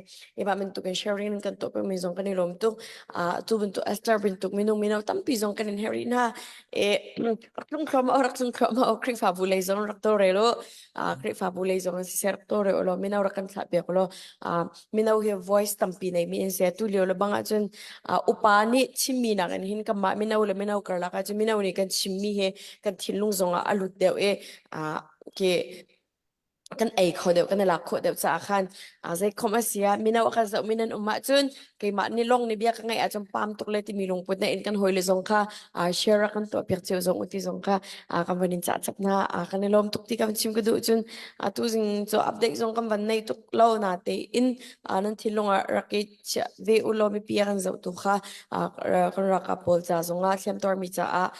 Mah bantuk in sharing kan tuah pengmi zong kan i lawm tuk. Uh, tu bantuk Esther bantuk minung mino tampi zong kan in herh rih hna. E rak tlung thluahmah rak tlung thluahmah Khrihfabu lei zong rak tawlrel u. Uh, Khrihfabu lei zong siseh rak tawlrel u law mino rak kan thlah piak u law. Uh, mino hi voice tampi neimi in se tu lio le bang ahcun uh, upa nih chimmi nakin hin kanmah mino le mino karlak ahcun mino nih kan chimmi hi kan thinlung zong ah a lut deuh i uh, ke kan ei kho deuh kan i lak khawh deuh caah khan zeikhom a si ah mino a kan zohmi nan um ahcun keimah nih lawng nih bia ka ngeih ahcun pam tuk le timi lungput na in kan hawile zong kha share a kan tuah piak cio zong uti zong kha kan van in cah chap hna kan i lawm tuk ti kan chim ka duh cun atu zing cu update zong kan van nei tuk lo na te in nan thinlung ah rak i chiah ve u law mipi a kan zoh tu kha kan ralkap pawl ca zongah hliamtuarmi caah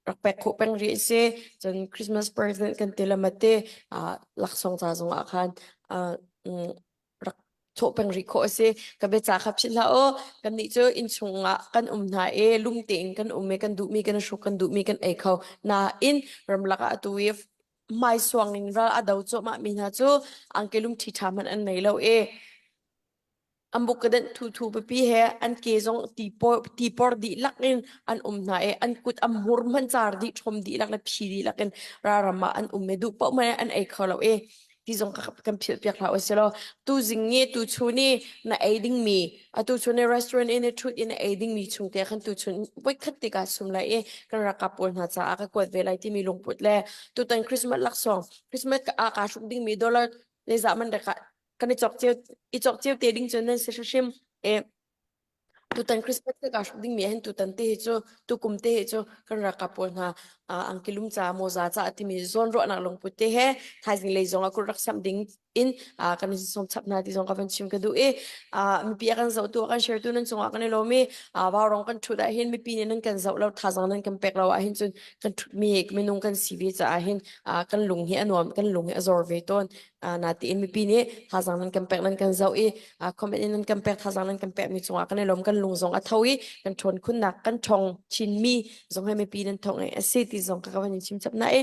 rak pek khawh peng rih a si. Cun Christmas present kan ti le mate laksawng ca zong ah khan rak thawh peng rih khawh a si. Ka biaca kha philh hlah u. Kannih cu innchung ah kan um hna i lum tein kan um i kan duhmi kan hruk kan duhmi kan ei kho. Nain ramlak ah atu i hmaisuang in ral a do cuahmah mi hna cu angki lungṭhi ṭha hmanh an nei lo i An buk ka denh thuthu pipi he an ke zong tipor dihlak in an um hna i an kut an hmur hmanh car dih ṭhom dihlak le phi dihlak in ralram ah an um i duh paoh hmanh an ei kho lo i ti zong kan philh piak hlah usih law tuzing ni tuchun i na ei dingmi atu chun i restaurant in i ṭhut i na ei dingmi chung te khan tuchun voikhat te kaa sum lai i kan ralkap pawl hna caah ka kuat ve lai timi lungput le tutan Christmas laksawng Christmas ah kaa hruk dingmi dollar zeizah man dek ah kan i cawk cio i cawk cio te ding cu nan si hrimhrim e. Tutan Christmas te kaa hruk dingmi ahhin tutan te hi cu tukum te hi cu kan ralkap pawl hna angkilum ca mawza ca timi zawnruahnak lungput te he thaizing lei zong ah kut rak samh ding in kan in sawm chap hna ti zong ka van chim ka duh i mipi a kan zohtu a kan share tu nan cungah kan i lawm i vaurong kan ṭhut ahhin mipi nih nan kan zoh lo thazaang nan kan pek lo ahhin cun kan ṭhutmi minung kan si ve caah hin kan lung hi a nuam kan lung hi a zor ve tawn natiin mipi nih thazaang nan kan pek nan kan zoh i comment in nan kan pek thazaang nan kan pek mi cungah kan i lawm kan lung zong a tho i kan ṭhawn khunnak kan ṭhong chinmi zong he mipi nan thong i a si ti zong ka van in chim chap na i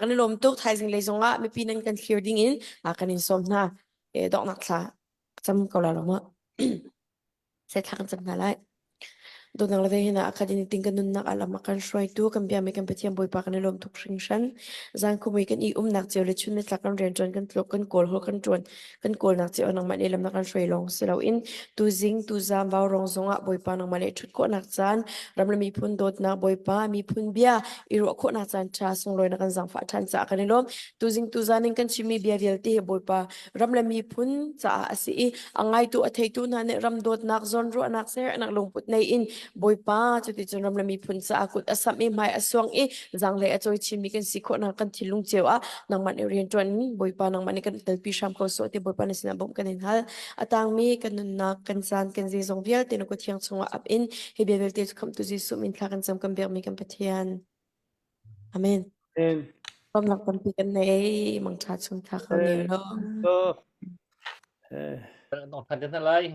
kan i lawm tuk thaizing lei zong ah mipi nan kan thlir ding in kan in sawm hna e donghnak thla cam ko la lo ma Sai thla kan cam hna lai. Dawtnak le venghinak a khat in ting kan nunnak ah lam a kan hruaitu kan biami kan Pathian Bawipa kan i lawm tuk hringhran. Zan khumui kan i umnak cio le chun nitlak kan rianṭuan kan tluk kan kawl hol kan ṭuan kan kawlnak cio nangmah nih lam na kan hruai lawng si loin tuzing tuzam vaurawng zongah Bawipa nangmah nih ṭhut khawhnak caan ram le miphun dawtnak Bawipa miphun bia i ruah khawhnak caan ṭha sunglawi na kan zaangfah ṭhan caah kan i lawm. Tuzing tuzan in kan chimmi bia vialte hi Bawipa ram le miphun caah a si i a ngaitu a theitu hna nih ram dawtnak zawnruahnak sernak lungput nei in Bawipa cuticun ram le miphun caah kut a samh i hmai a suang i zaanglei a cawi chinmi kan si khawhnak kan thinlung cio ah nangmah nih rian ṭuan in Bawipa nangmah nih kan telpi hram ko sawh ti Bawipa na sinah bawmh kan in hal a tangmi kan nunnak kan caan kan zeizong vialte na kut thiang chungah ap in hi bia vialte cu khamhtu Jesuh min thla kan cam kan biakmi kan Pathian Amen. Amen. Lawmnak tampi kan nei. Mangṭha chung thla ko ne lo. Eh. Nong than te hna lai.